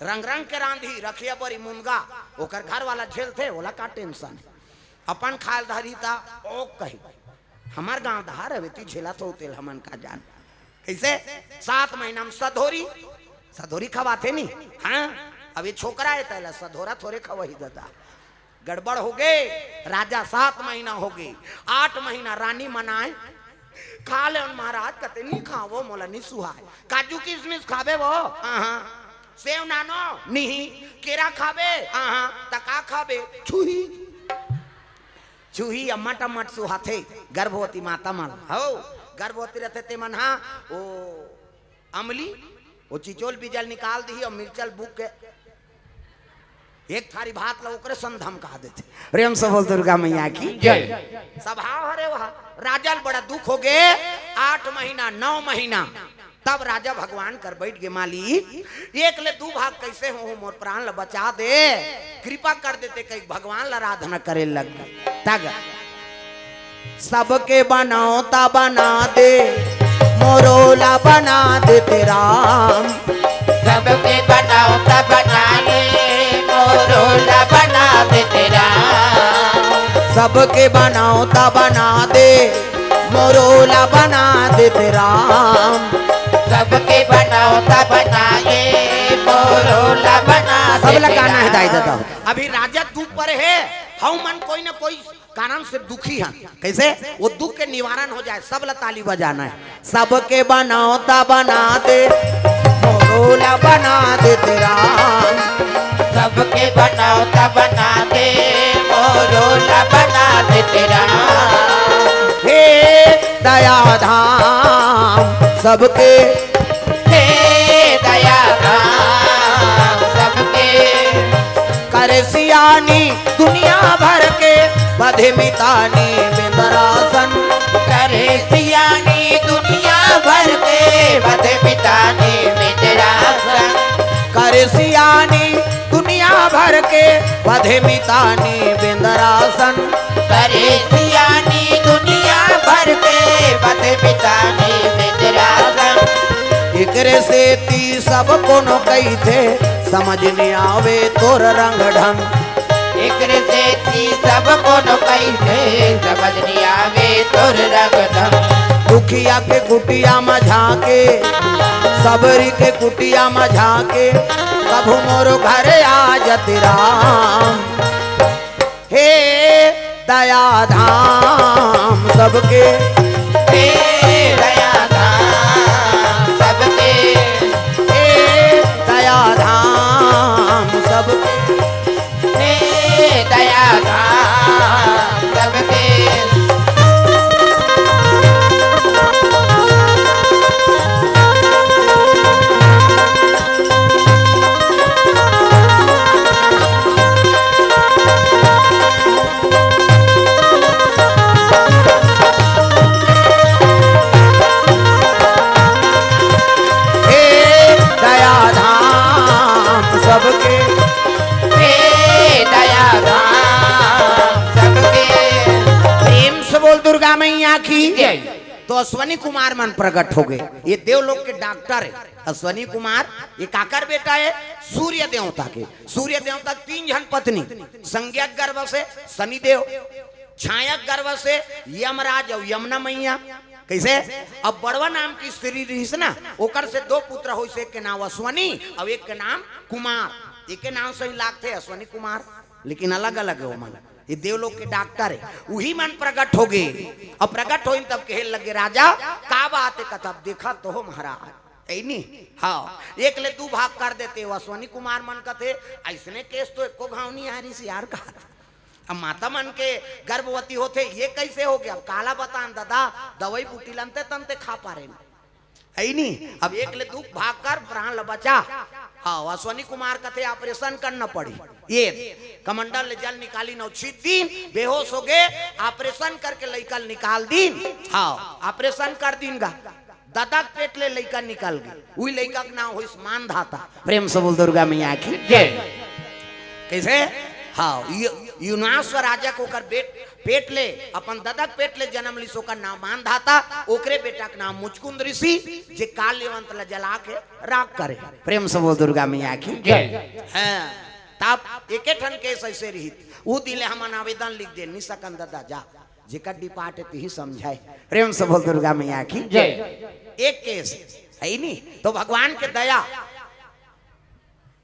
रंग रंग के रांधही, रखे अबरी मुनगा, ओकर घर वाला झेलथे, ओला का tension हे? अपन खाय ल धरही त ओ कही, "हमर गांव धार हवे, ती झेलथो तेला हमन का जान।" कइसे? सात महीना में सधोरी, सधोरी खवाथे नी? हाँ, अब ये छोकरा हे तेला सधोरा थोरे खवाही दादा। गड़बड़ होगे, राजा सात महीना होगे, आठ महीना रानी मनाय, "खा लेवन महाराज।" कथे, "नी खावंव, मोला नी सुहाय।" "काजू किसमिस खाबे वो?" "हाँ, हाँ।" "सेव नानो?" "नहीं।" "केरा खाबे?" "हाँ, हाँ।" "त का खाबे?" "छुही।" छुही अम्मट अम्मट सुहाथे गर्भवती माता मन। हव, गर्भवती रथे ते मन हा, ओ अमली, वो चिचोल बिजल निकाल दिही अउ मिर्चल बुक के एक थारी भात ला ओकरे संग धमका देथे। प्रेम से बोल दुर्गा मैया की जय। सभाव हरे वहा। राजा ल बड़ा दुख होगे, आठ महीना, नौ महीना, तब राजा भगवान कर बइठ गे, "मालिक, एक ले दू भाग कइसे होहूं, मोर प्राण ल बचा दे, कृपा कर दे ते," कहि भगवान ल आराधना करे लग गे। तग सबके बनौता बना दे, मोरो ला बना दे ते राम। सबके बनौता बना दे, मोरो ला बना दे ते राम। सबके बनौता बना दे, मोरो ला बना दे ते राम। सबके बनौता बना दे, मोरो ला बना दे ते राम। सब ला गाना हे दाई दादा। अभी राजा दुख पर हे, हव मन कोई न कोई कारण से दुखी हन। कइसे? वो दुख के निवारण हो जाय, सब ला ताली बजाना हे। सबके बनौता बना दे, मोरो ला बना दे ते राम। सबके बनौता बना दे, मोरो ला बना दे ते राम। हे दया धाम सबके, हे दया धाम सबके। करे सियानी दुनिया भर के, बधे मितानी बिंदरासन। करे सियानी दुनिया भर के, बधे मितानी बिंदरासन। करे सियानी दुनिया भर के, बधे मितानी बिंदरासन। करे सियानी दुनिया भर के, बधे मितानी बिंदरासन। एकरे सेती सब कोनो कहिथे, समझ नइ आवे तोर रंग ढंग। एकरे सेती सब कोनो कहिथे, समझ नइ आवे तोर रंग ढंग। दुखिया के कुटिया म झांके, सबरी के कुटिया म झांके, कभू मोरो घरे आ जा ते राम। हे दया धाम सबके, हे दया धाम सबके। हे दया धाम सबके, हे दया धाम सबके। हे दया धाम सबके, हे दया धाम सबके। प्रेम से बोल दुर्गा मैया की जय। तो अश्वनी कुमार मन प्रकट हो गए, ये देवलोक के डॉक्टर है अश्वनी कुमार। ये काकर बेटा है? सूर्य देवता के। सूर्य देवता के तीन झन पत्नी, संज्ञक गर्भ से शनि देव, छायक गर्भ से यमराज अउ यमुना मैया। कइसे? अब बड़वा नाम के स्त्री रहिस ना, ओकर से दो पुत्र होइस, एक के नाम अश्वनी अउ एक के नाम कुमार। एके नाम सही लागथे, अश्वनी कुमार, लेकिन अलग-अलग हे ओमन। ये देवलोक के डॉक्टर हे, उही मन प्रगट होगे। अब प्रगट होइन तब कहे लगे, "राजा, का बात हे?" कथे, "अब देखत तो हो महाराज।" हे नी? हाँ, एक ले दू भाग कर देथे। वो अश्वनी कुमार मन कथे, "अइसने केस तो एको घांव नइ आय रिहिस यार," कहा। अब माता मन के गर्भवती होथे, ये कइसे होगे? अब काला बतान ददा, दवई बूटी ल अंते तंते खा पारेन। हे नी? अब एक ले दू भाग कर प्राण ल बचा। हाँ, अश्वनी कुमार कथे ऑपरेशन करना पड़ही। ये कमंडल ले जल निकालिन अउ छींच दिन, बेहोश होगे, ऑपरेशन करके लइका ल निकाल दिन। हाँ, ऑपरेशन कर दिन गा। ददा के पेट ले लइका निकल गे। उही लइका के नाम होइस मानधाता। प्रेम से बोल दुर्गा मैया की। जय। कइसे? हाँ, यु-, युनाश्व राजा के ओकर बेट-, पेट ले, अपन ददा के पेट ले जनम लिस, ओकर नाम मानधाता, ओकरे बेटा के नाम मुचकुंद ऋषि, जे काल यवंत ल जला के राख करे। प्रेम से बोल दुर्गा मैया की। जय। हाँ, तब एके ठन केस अइसे रहिस, उ दिन ले हमन आवेदन लिख देन, निसकन ददा जा, जेकर डिपार्ट हे तिही समझाय। प्रेम से बोल दुर्गा मैया की। जय। एक केस, हे नी? तो भगवान के दया,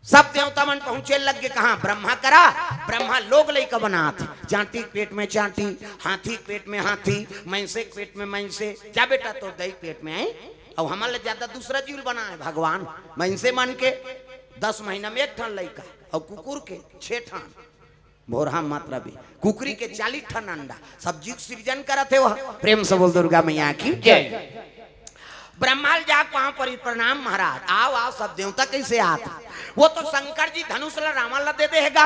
सब देवता मन पहुंचे लग गे कहां? ब्रह्मा करा। ब्रह्मा लोग लइका बनात हे, चांटी के पेट में चांटी, हाथी के पेट में हाथी, मइनसे के पेट में मइनसे। जा बेटा, तोर दई के पेट में हे, अउ हमन ले ज्यादा दूसरा जीव ल बनाय भगवान। मइनसे मन के दस महीना में एक ठन लइका, अउ कुकुर के छह ठन। भोरहा मत रवि, कुकरी के चालीस ठन अंडा, सब जीव सृजन करत हे वह। प्रेम से बोल दुर्गा मैया की। जय। ब्रह्मा ल जाके पांव परी, "प्रणाम महाराज।" "आव, आव, सब देवता कइसे आत?" "वो तो शंकर जी धनुष ल रावण ल दे दे हे गा,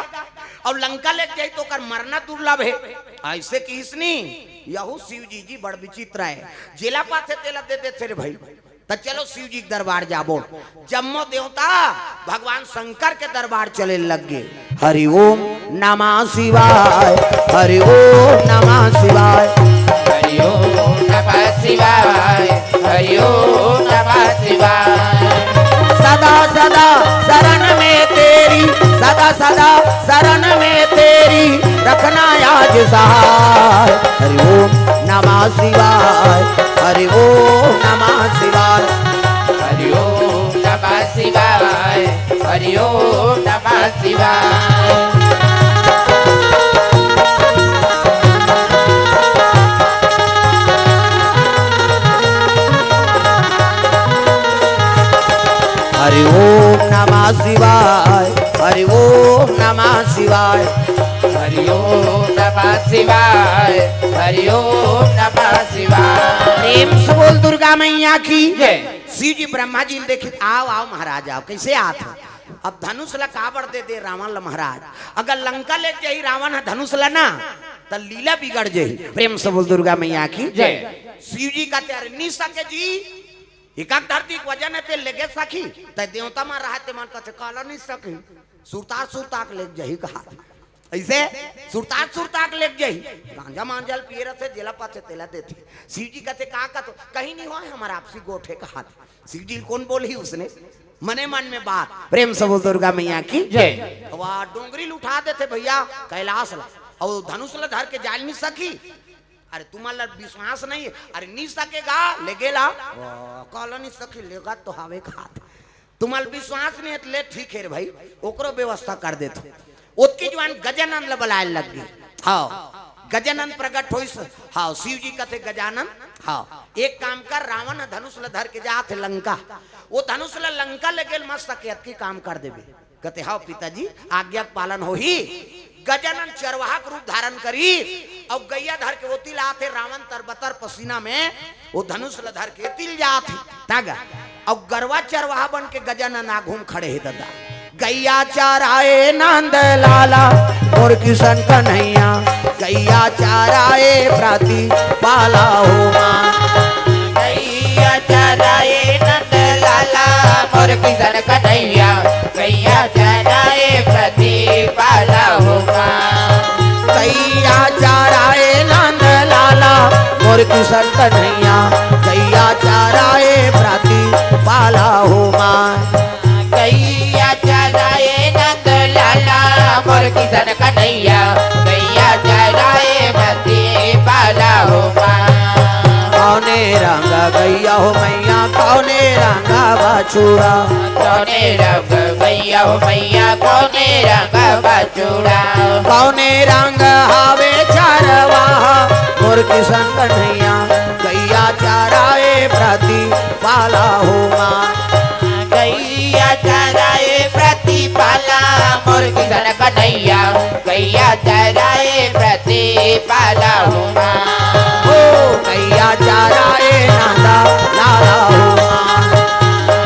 अउ लंका लेके जाही त ओकर मरना दुर्लभ हे।" अइसे किहिस नी, यहू शिव जी जी बड़ विचित्र हे, जेला पाथे तेला दे देथे रे भई। त चलो शिव जी के दरबार जाबो। जम्मो देवता भगवान शंकर के दरबार चले लग गे। हरि ओम नमः शिवाय, हरि ओम नमः शिवाय। हरि ओम नमः शिवाय, हरि ओम नमः शिवाय। सदा सदा शरण में तेरी, सदा सदा शरण में तेरी, रखना याद सहाय। हरि ओम नमः शिवाय, हरि ओम नमः शिवाय। हरि ओम नमः शिवाय, हरि ओम नमः शिवाय। हरि ओम नमः शिवाय, हरि ओम नमः शिवाय। हरि ओम नमः शिवाय, हरि ओम नमः शिवाय। प्रेम से बोल दुर्गा मैया की। जय। शिव जी ब्रह्मा जी ल देखिस, "आव, आव महाराज, आव, कइसे आत हो?" अब धनुष ल काबर दे दे रावण ल महाराज? अगर लंका लेके जाही रावण ह धनुष ल ना, त लीला बिगड़ जाही। प्रेम से बोल दुर्गा मैया की। जय। शिव जी कथे, "अरे नी सके जी, एकाक धरती के वजन हे, ते लेगे सकही?" त देवता मन रहय, ते मन कथे, "काला नी सकही, सुरतार सुरताक लेग जाही," कहा। अइसे सुरताक सुरताक लेग जाही। गांजा मांजा ल पिए रथे, जेला पाथे तेला देथे। शिव जी कथे, "का कथो?" "कहीं नहीं होय, हमर आपसी गोठ हे," कहा। शिव जी ल कोन बोलही उसने? मने मन में बात। प्रेम से बोल दुर्गा मैया की। जय। त वह डोंगरी ल उठा देथे भइया, कैलाश ला, अउ धनुष ला धर के जाय ल नी सकही। "अरे तुमन ला विश्वास नहीं हे?" "अरे नी सके गा, लेगे ला।" "ओ, काला नी सकही, लेगत तो हावे," कहा। "तुमन ला विश्वास नहीं हे त ले ठीक हे रे भई, ओकरो व्यवस्था कर देथंव।" ओतकी जुवार गजानन ला बलाय ल लग गे। हाँ, गजानन प्रगट होइस। हाँ, शिव जी कथे, "गजानन, हाँ, एक काम कर, रावण ह धनुष ला धर के जात हे लंका, वो धनुष ला लंका लेगे ल मत सके, अतकी काम कर देबे।" कथे, "हव पिताजी, आज्ञा के पालन होही।" गजानन चरवाहा के रूप धारण करिस, अउ गइया धर के ओती ल आत हे, रावण तरबतर पसीना में, वो धनुष ल धर के एती ल जात हे। तग, अउ गरवा चरवाहा बन के गजानन आघू म खड़े हे ददा। "गइया चराए नंद लाला, मोर किशन कन्हैया, गइया चराए प्रति पाला हो माँ।" गइया चराए नंद लाला, मोर किशन कन्हैया, गइया चराए प्रति पाला हो माँ। गइया चराए नंद लाला, मोर किशन कन्हैया, गइया चराए प्रति पाला हो माँ। गइया चराए नंद लाला, मोर किशन कन्हैया, गइया चराए प्रति पाला हो माँ। कौने रंग गइया हो मैया, कौने रंग बछुड़ा? कौने रंग भैया हो भैया, कौने रंग बछुड़ा? कौने रंग हावे चरवाहा मोर किशन कन्हैया? गैया चराए प्रतिपाला हो माँ। गैया चराए प्रतिपाला मोर किशन कन्हैया। गैया चराए प्रतिपाला हो माँ। ओ गैया चराए नंदा लाला हो माँ।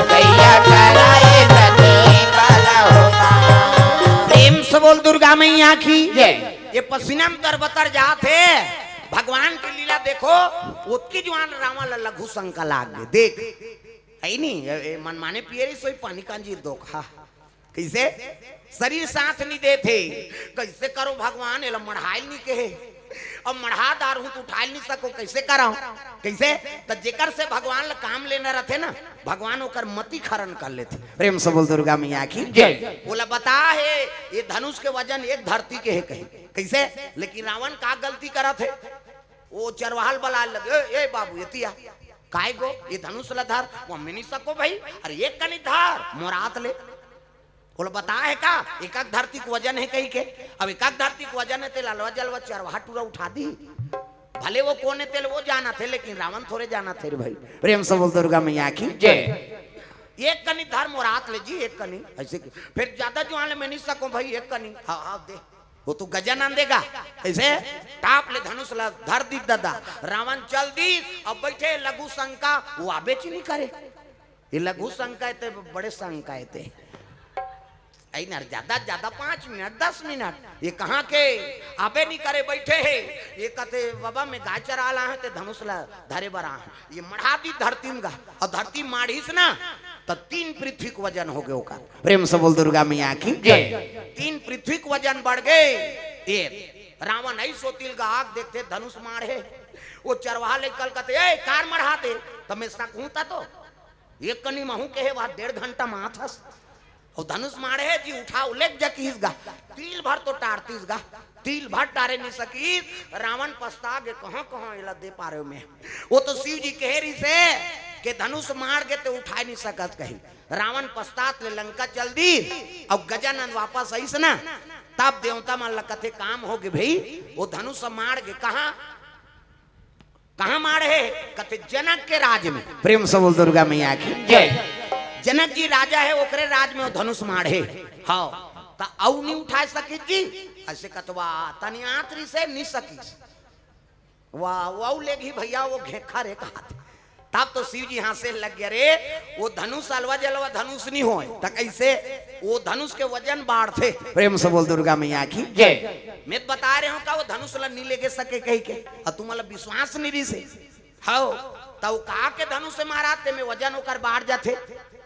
गैया चराए प्रतिपाला हो माँ। प्रेम से बोल दुर्गा मैया की। जय। ये पसीना में तरबतर जात हे। भगवान की लीला देखो, ओतकी जुवार रावण ला लघु शंका लाग गे। देख, है नी, ए, ए, मनमाने पियरी सोई पानी कांजी धोखा। कइसे? शरीर साथ नइ देत हे। कइसे करो भगवान, एला मढ़ाइल नइ कहे। अब मढ़ा डारहूं त उठाइल नइ सको, कइसे करंव? कइसे? त जेकर से भगवान ल काम लेना रथे ना, भगवान ओकर मति खरन कर लेथे। प्रेम से बोल दुर्गा मैया की। जय। ओला बता हे, ये धनुष के वजन एक धरती के हे कहे। कइसे? लेकिन रावण का गलती करत हे? ओ चरवाहा ल बलाय लगे, "ए, ए बाबू, एती आ।" "काय गो?" "ये धनुष ल धर।" "वो में नइ सको भई।" "अरे एक कनी धर, मोर हाथ ले।" ओला बता हे का? एकक धरती के वजन हे कहिके। अब एकक धरती के वजन हे, तेला अलवा जलवा चरवाहा टूरा उठा दी। भले वो कोन हे, तेला वो जानत हे, लेकिन रावण थोरे जानत हे रे भई। प्रेम से बोल दुर्गा मैया की। जय। "एक कनी धर मोर हाथ ले जी, एक कनी।" अइसे कि-, "फेर जादा जुवार ले में नइ सकों भई, एक कनी।" "हाँ, हाँ, दे।" वो तो गजानन देगा। अइसे टाप ले धनुष ला धर दी ददा। रावण चल दी, अब बइठे लघु शंका, वो आबेच नइ करे। ये लघु शंका हे ते बड़े शंका हे ते। अई नर जादा, जादा पाँच मिनट, दस मिनट। ये कहाँ के आबे नइ करे बइठे हे। ये कथे, "बाबा, में गाय चराय ला हंव, ते धनुष ला धरे बर आय हंव।" ये मढ़ा दी धरती में गा, अउ धरती माढ़िस ना, त तीन पृथ्वी के वजन होगे ओकर। प्रेम से बोल दुर्गा मैया की। जय। तीन पृथ्वी के वजन बढ़ गे। ये रावण अइस ओती ल गा के देखथे धनुष माढ़े। वो चरवाहा ले कल कथे, "ए, काबर मढ़ाते?" त में सकहूं त तो। एक कनी महूं कहे, वह डेढ़ घंटा माढ़थस। अउ धनुष माढ़े जी, उठा, ओ लेग जा किहिस गा। तिल भर तो टारतिस गा, तिल भर टारे नइ सकिस। रावण पछता गे, कहां, कहां एला दे पारेंव में। वो तो शिव जी कहे रिहिसे के धनुष माढ़ गे ते उठाय नइ सकस कहि। रावण पछतात ले लंका चल दिस, अउ गजानन वापस आइस ना, तब देवता मन ला कथे काम होगे भई, वो धनुष माढ़ गे कहां, कहां माढ़े? कथे जनक के राज में। प्रेम से बोल दुर्गा मैया की। जय। जनक जी राजा हे, ओकरे राज में वो धनुष माढ़े। हाँ, त अउ नइ उठाय सकिस जी। अइसे कथवा तनी आंतरी से नइ सकिस। वाह, वाह, ले गई भैया, वो घेखर एक हाथ। तब तो शिव जी हंसे लग गे, "रे, वो धनुष अलवा जलवा धनुष नइ होय, त कइसे? वो धनुष के वजन बाढ़थे।" प्रेम से बोल दुर्गा मैया की। जय। में त बताय रहेंव का, वो धनुष ला नइ लेगे सके कहिके, अउ तुमन ला विश्वास नइ रिहिसे। हव, त वो का के धनुष से माढ़थे, में वजन ओकर बाढ़ जाथे।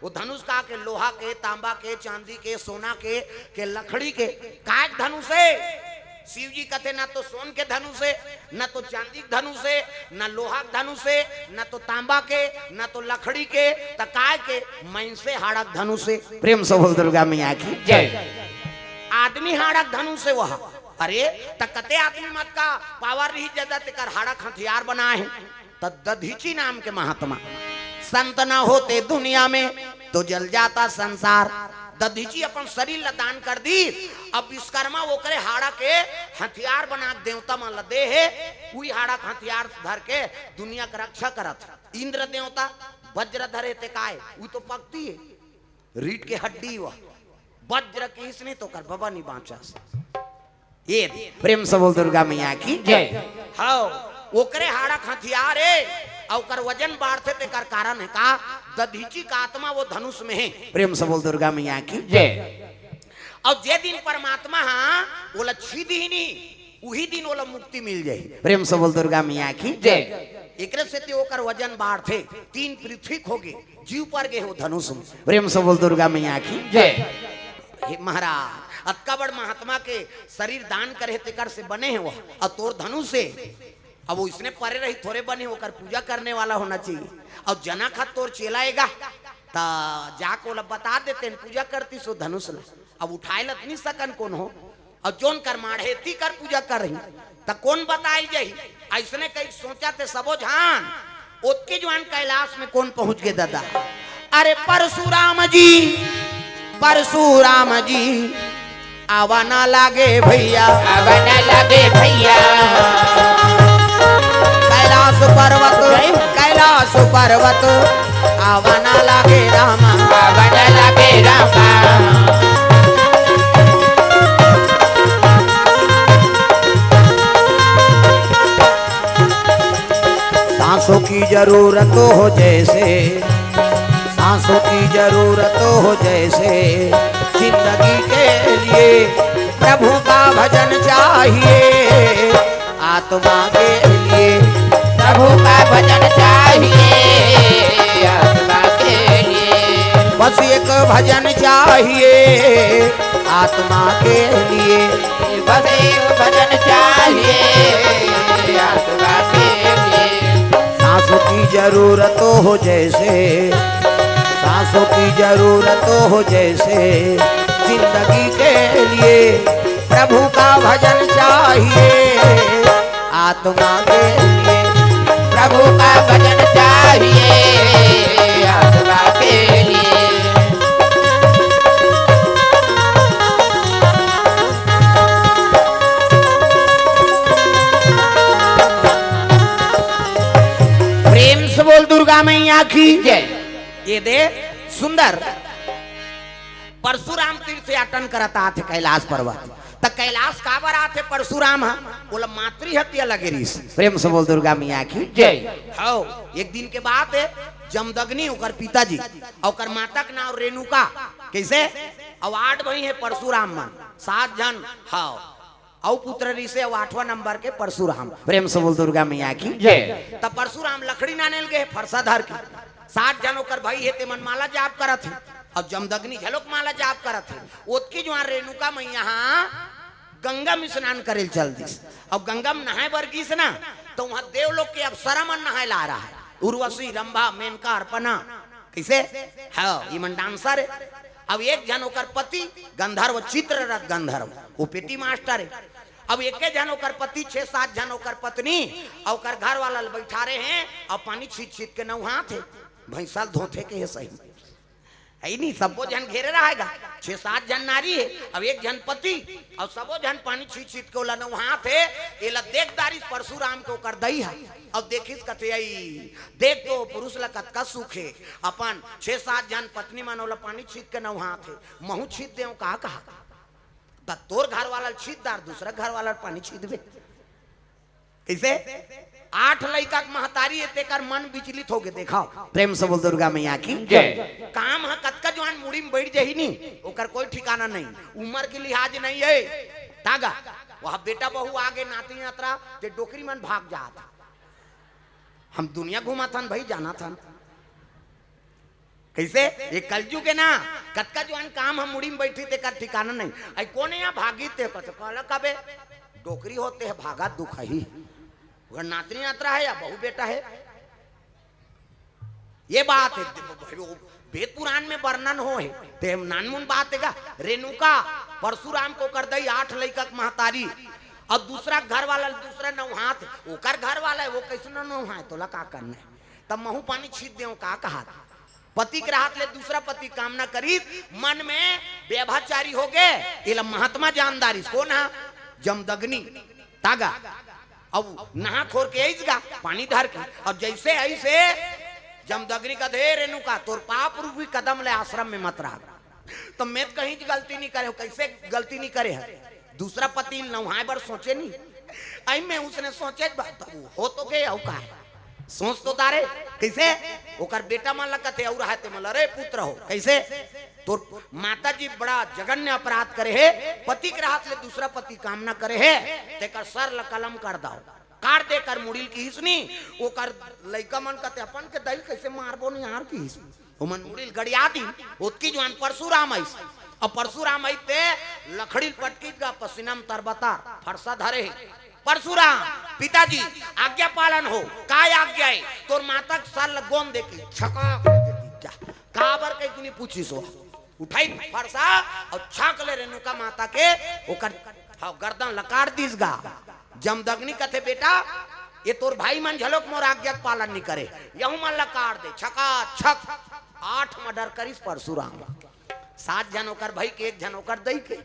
वो धनुष का के, लोहा के, तांबा के, चांदी के, सोना के, के लकड़ी के, काय के धनुष हे? शिव जी कथे, "ना तो सोन के धनुष हे, ना तो चांदी के धनुष हे, ना लोहा के धनुष हे, ना तो तांबा के, ना तो लकड़ी के, त काय के? मइनसे हाड़ा के धनुष हे।" प्रेम से बोल दुर्गा मैया की। जय। आदमी हाड़ा के धनुष हे वह। अरे, त कते आदमी मत का पावर रही जदा तेकर हाड़ा के हथियार बनाय हे। त दधीची नाम के महात्मा, "संत न होते दुनिया में तो जल जाता संसार।" दधीची अपन शरीर ला दान कर दिस, अब विश्वकर्मा ओकरे हाड़ा के हथियार बना के देवता मन ला दे हे, उही हाड़ा के हथियार धर के दुनिया के रक्षा करत हे। इंद्र देवता वज्र धरे ते काय, उ तो पकती हे, रीढ़ के हड्डी वह, वज्र किहिस नहीं तो ओकर बबा नइ बांचस। ये प्रेम से बोल दुर्गा मैया की। जय। हव, ओकरे हाड़ा के हथियार हे, अउ ओकर वजन बाढ़थे तेकर कारण हे का? दधीची का आत्मा वो धनुष में हे। प्रेम से बोल दुर्गा मैया की। जय। अउ जे दिन परमात्मा हा ओला छीही नहीं, उही दिन ओला मुक्ति मिल जाही। प्रेम से बोल दुर्गा मैया की। जय। एकरे सेती ओकर वजन बाढ़थे, तीन पृथ्वी के होगे, जीव पर गे हे वो धनुष में। प्रेम से बोल दुर्गा मैया की। जय। हे महाराज, अतका बड़ महात्मा के शरीर दान करे हे, तेकर से बने हे वो, अउ तोर धनुष हे। अब वो इसने परे रही, थोरे बने, ओकर पूजा करने वाला होना चाहिए। अउ जनक हा तोर चेला ए गा, त जाके ओला बता देते, पूजा करतिस वो धनुष ला। अब उठाय ल त नइ सकन कोनो, अउ जोन कर माढ़े ती कर पूजा कर रही, त कोन बताय जाही? अइसने कहिके सोचथे सबो झन। ओतके जुआन कैलाश में कोन पहुंच गे दादा? अरे परशुराम जी, परशुराम जी, आवा ना लागे भैया। आवा ना लागे भैया। कैलाश पर्वत, कैलाश पर्वत, आवा ना लागे रामा। आवा ना लागे रामा। सांसों की जरूरत हो जैसे, सांसों की जरूरत हो जैसे, जिंदगी के लिए प्रभु का भजन चाहिए। आत्मा के लिए प्रभु का भजन चाहिए, आत्मा के लिए। बस एक भजन चाहिए आत्मा के लिए। बस एक भजन चाहिए आत्मा के लिए। सांसों की जरूरत हो जैसे, सांसों की जरूरत हो जैसे, जिंदगी के लिए प्रभु का भजन चाहिए आत्मा के लिए। प्रभु का भजन चाहिए आत्मा के लिए। प्रेम से बोल दुर्गा मैया की जय। ये दे सुंदर परशुराम तीर्थ याटन करत आथे कैलाश पर्वत। त कैलाश काबर आथे परशुराम ह? ओला मातृ हत्या लगे रिहिस। प्रेम से बोल दुर्गा मैया की जय। हौ, एक दिन के बात हे, जमदग्नि ओकर पिताजी, अउ ओकर माता के नाम रेणुका। कइसे? अउ आठ भाई हे परशुराम मन, सात झन। हौ, अउ पुत्र रिहिसे अउ आठवां नंबर के परशुराम। प्रेम से बोल दुर्गा मैया की जय। त परशुराम लकड़ी लाने ल गे हे, फरसा धर के। सात झन ओकर भाई हे, ते मन माला जाप करत हे, अउ जमदग्नि घलोक माला जाप करत हे। ओतकी जुआन रेणुका मैया ह गंगा में स्नान करे ल चल दिस। अउ गंगा में नहाए बर गिस ना, त उहां देवलोक के अप्सरा मन नहाए ला रहा है, उर्वशी, रंभा, मेनका, अर्पणा। कइसे? हौ, ये मन डांसर हे। अब एक झन ओकर पति गंधर्व, चित्ररथ गंधर्व, वो पेटी मास्टर हे। अब एके झन ओकर पति, छह सात झन ओकर पत्नी, अउ ओकर घर वाला ल बइठारे हे, अउ पानी छीत छीत के नउहात हे। भैंसा ल धोथे के हे सही। हे नी, सबो झन घेरे रहा हे गा, छह सात झन नारी हे, अब एक झन पति, अउ सबो झन पानी छीत छीत के ओला नउहात हे। एला देख डारिस परशुराम के ओकर दई ह, अउ देखिस कथे, "अई, देख तो पुरुष ला कतका सुख हे, अपन छह सात झन पत्नी मन ओला पानी छीत के नउहात हे, महूं छीत देंव का?" कहा, "त तोर घर वाला ल छीत डार, दूसरा घर वाला ल पानी छीतबे।" कइसे? आठ लइका के महतारी हे, तेकर मन विचलित होगे। देखव, प्रेम से बोल दुर्गा मैया की जय। काम ह कतका जुआन मुड़ी में बइठ जाही नी, ओकर कोई ठिकाना नहीं, उमर के लिहाज नहीं हे। तागा, वह बेटा बहू आगे, नाती नातरा, ते डोकरी मन भाग जात। हम दुनिया घुमाथन भाई, जानाथन। कइसे? ये कलजुग हे ना, कतका जुआन काम ह मुड़ी में बइठी, तेकर ठिकाना नहीं। अई कोन हे इहां भागी ते कथे, कहला कबे, डोकरी होते हे, भागा दुख ही। ओकर नातनी नातरा हे या बहू बेटा हे? ये बात हे, भाई, वो वेद पुराण में वर्णन हो हे, ते नानमुन बात हे गा। रेणुका, परशुराम के ओकर दई, आठ लइका के महतारी, अउ दूसरा घर वाला, दूसरा नउहात, ओकर घर वाला हे, वो कइसे नउहाय, तोला का करना हे? तब महूं पानी छीत देंव का कहात। पति के रहत ले दूसरा पति कामना करिस, मन में व्यभिचारी होगे। एला महात्मा जान डारिस। कोन ह? जमदग्नि। तागा। अब नहा खोर के आइस गा, पानी धर के। अब जइसे आइस हे, जमदग्नि कथे, "रेणुका, तोर पाप रूपी कदम ले आश्रम में मत रह।" त मैं त कहीं गलती नहीं करे हंव। कइसे गलती नहीं करे हस? दूसरा पति ल नउहाय बर सोचे नहीं। अई मैं उसने सोचे ब-, त हो तो गे, अउ का हे? सोच तो डारे। कइसे? ओकर बेटा मन ल कथे, अउ रहा ते मन ल, "अरे पुत्र हो।" कइसे? तोर माता जी बड़ा जघन्य अपराध करे हे, पति के रहत ले दूसरा पति कामना करे हे, तेकर सर ल कलम कर दव, काट दे एकर मुड़ी ल किहिस नी। ओकर लइका मन कथे, "अपन के दई ल कइसे मारबो नी यार," किहिस। ओमन मुड़ी ल गड़िया दिन, ओतकी जुआन परशुराम आइस। अब परशुराम आइस ते लकड़ी ल पटकिस गा, पसीना म तरबतर, फरसा धरे हे। "परशुराम, पिताजी, आज्ञा पालन हो।" "काय आज्ञा हे?" "तोर माता के सर ल गोंद दे," किहिस, छकाक ले दे दिस जा। "काबर?" कहिके नी पूछिस ओ। उठाइस फरसा अउ छाक ले रेणुका माता के ओकर, हव, गर्दन ल काट दिस गा। जमदग्नि कथे, "बेटा, ये तोर भाई मन झलोक मोर आज्ञा के पालन नहीं करे, यहू मन ला काट दे। छका छक आठ मर्डर करिस परशुराम। सात झन ओकर भाई के, एक झन ओकर दई के।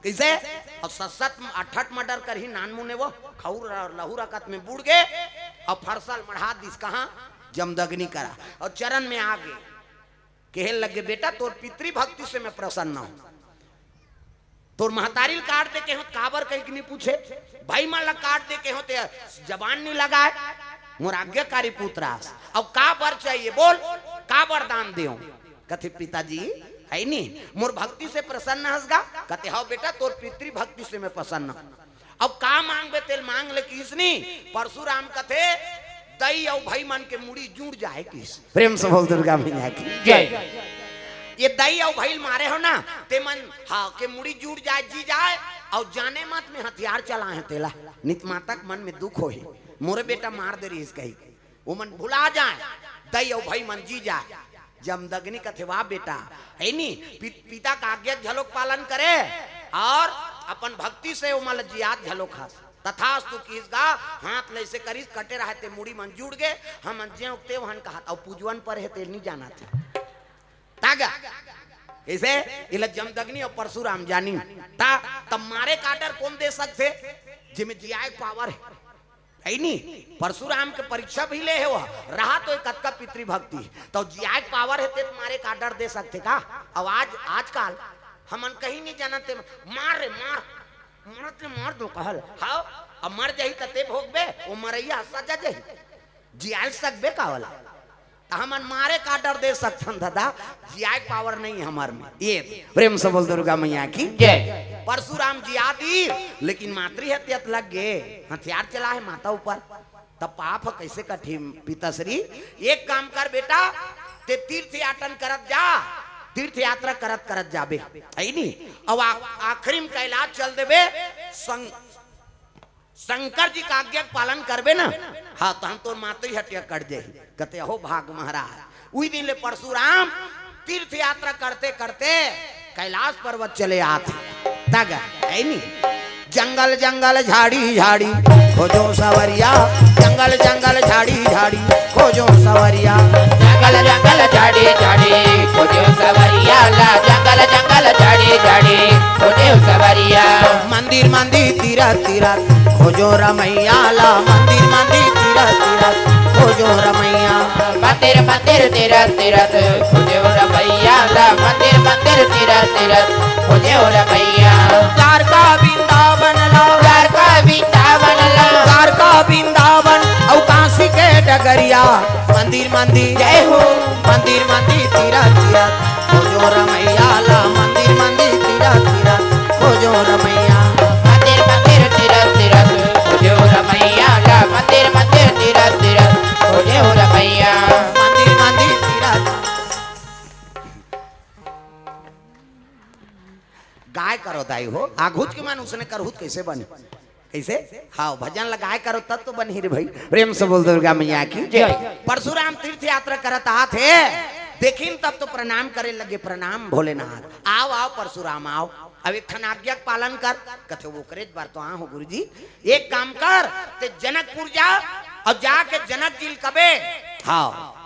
कइसे? अउ सत सत अठ अठ मर्डर करही नानमुन ए वो। खउर लहू रकत में बुड़ गे अउ फरसा ल मढ़ा दिस कहाँ? जमदग्नि करा। अउ चरण में आ गे। कहे लगे, बेटा, तोर पितृभक्ति से मैं प्रसन्न हूँ। तोर महतारी ल काट दे के हो, काबर कहिके नहीं पूछे? भाई मन ला काट दे के हो, ते जबान नहीं लगाए। मोर आज्ञाकारी पुत्र आस। अब का बर चाहिए, बोल, का वरदान देव? कथे, पिताजी, है नी, मोर भक्ति से प्रसन्न हस गा? कथे, हव बेटा, तोर पितृभक्ति से मैं प्रसन्न हूँ। अब का मांगबे, तेल मांग ले किहिस नी। परशुराम कथे, दई अउ भाई मन के मुड़ी जुड़ जाए किहिस। प्रेम से बोल दुर्गा मैया की जय। ये दई अउ भाई ल मारे हो ना, ते मन, हाँ, के मुड़ी जुड़ जाए, जी जाए, अउ जाने मत में हथियार चलाए हे तेला। नित माता के मन में दुख होही, मोरे बेटा मार दे रहिस कही। वो मन भुला जाए, दई अउ भाई मन जी जाए। जमदग्नि कथे, वाह बेटा, है नी, पि-, पिता का आज्ञा झलोक पालन करे अउ अपन भक्ति से ओमन ल जियात झलोक हस। तथास्तु किहिस गा, हाथ ल अइसे करिस, कटे रहे ते मुड़ी मन जुड़ गे, हमन जेव तेव हन कहत, अउ पूजवन पर हे तेल नहीं जानत हे। तागा, कइसे? इला जमदग्नि अउ परशुराम जानी। ता, तब मारे का order कोन दे सकथे? जेमे जियाए के power हे। है नी? परशुराम के परीक्षा भी ले हे वो, रहा तो एक कतका पितृभक्ति, तो जियाए के power हे ते मारे का order दे सकथे का? अब आज, आजकल हमन कहीं नहीं जानते, मार रे मार, मरत ले मार दो कहल, हाव, अब मर जाही त ते भोगबे, वो मरैया सजा जाही, जियाए सकबे का वाला? त हमन मारे का order दे सकथन दादा, जियाए के power नहीं हमर में। ये प्रेम से बोल दुर्गा मैया की जय। परशुराम जिया दी, लेकिन मातृ हत्या त लग गे, हथियार चला हे माता ऊपर। तब पाप ह कइसे कटही पिताश्री? एक काम कर बेटा, ते तीर्थ याटन करत जा, तीर्थ यात्रा करत करत जाबे, है नी? अब आ-, आखिरी में कैलाश चल देबे, संग शंकर जी का आज्ञा के पालन करबे ना, हाँ, तहन तोर मातृ हत्या कट जाही। कथे, "अहो भाग महाराज।" उही दिन ले परशुराम तीर्थ यात्रा करते करते कैलाश पर्वत चले आथे। तग है नी, जंगल जंगल झाड़ी झाड़ी खोजो सवरिया, जंगल जंगल झाड़ी झाड़ी खोजो सवरिया। जंगल जंगल झाड़ी झाड़ी खोजो सवरिया ला, जंगल जंगल झाड़ी झाड़ी खोजो सवरिया। मंदिर मंदिर तीरथ तीरथ खोजो रमैया ला, मंदिर मंदिर तीरथ तीरथ खोजो रमैया। मंदिर मंदिर तीरथ तीरथ खोजो रमैया ला, मंदिर मंदिर तीरथ तीरथ खोजो रमैया। द्वारका वृंदावन ला, द्वारका वृंदावन ला, द्वारका वृंदावन अउ काशी के डगरिया। मंदिर मंदिर जय हो। मंदिर मंदिर तीरथ तीरथ खोजो रमैया ला, मंदिर मंदिर तीरथ तीरथ खोजो रमैया। मंदिर मंदिर तीरथ तीरथ खोजो रमैया ला, मंदिर मंदिर तीरथ तीरथ खोजो रमैया। मंदिर मंदिर तीरथ। गाय करो दाई हो, आघुच के मन उसने करहूत कइसे बने? कइसे? हाँ, भजन लगाए करो तब तो बनही रे भाई। प्रेम से बोल दुर्गा मैया की जय। परशुराम तीर्थ यात्रा करत आथे, देखिन तब तो प्रणाम करे लगे, "प्रणाम भोलेनाथ, आव आव परशुराम आव।" अब एक ठन आज्ञा के पालन कर। कथे, "ओकरे बर तो आ हो गुरुजी, एक काम कर, ते जनकपुर जा अउ जाके जनक जी ल कबे, हाँ,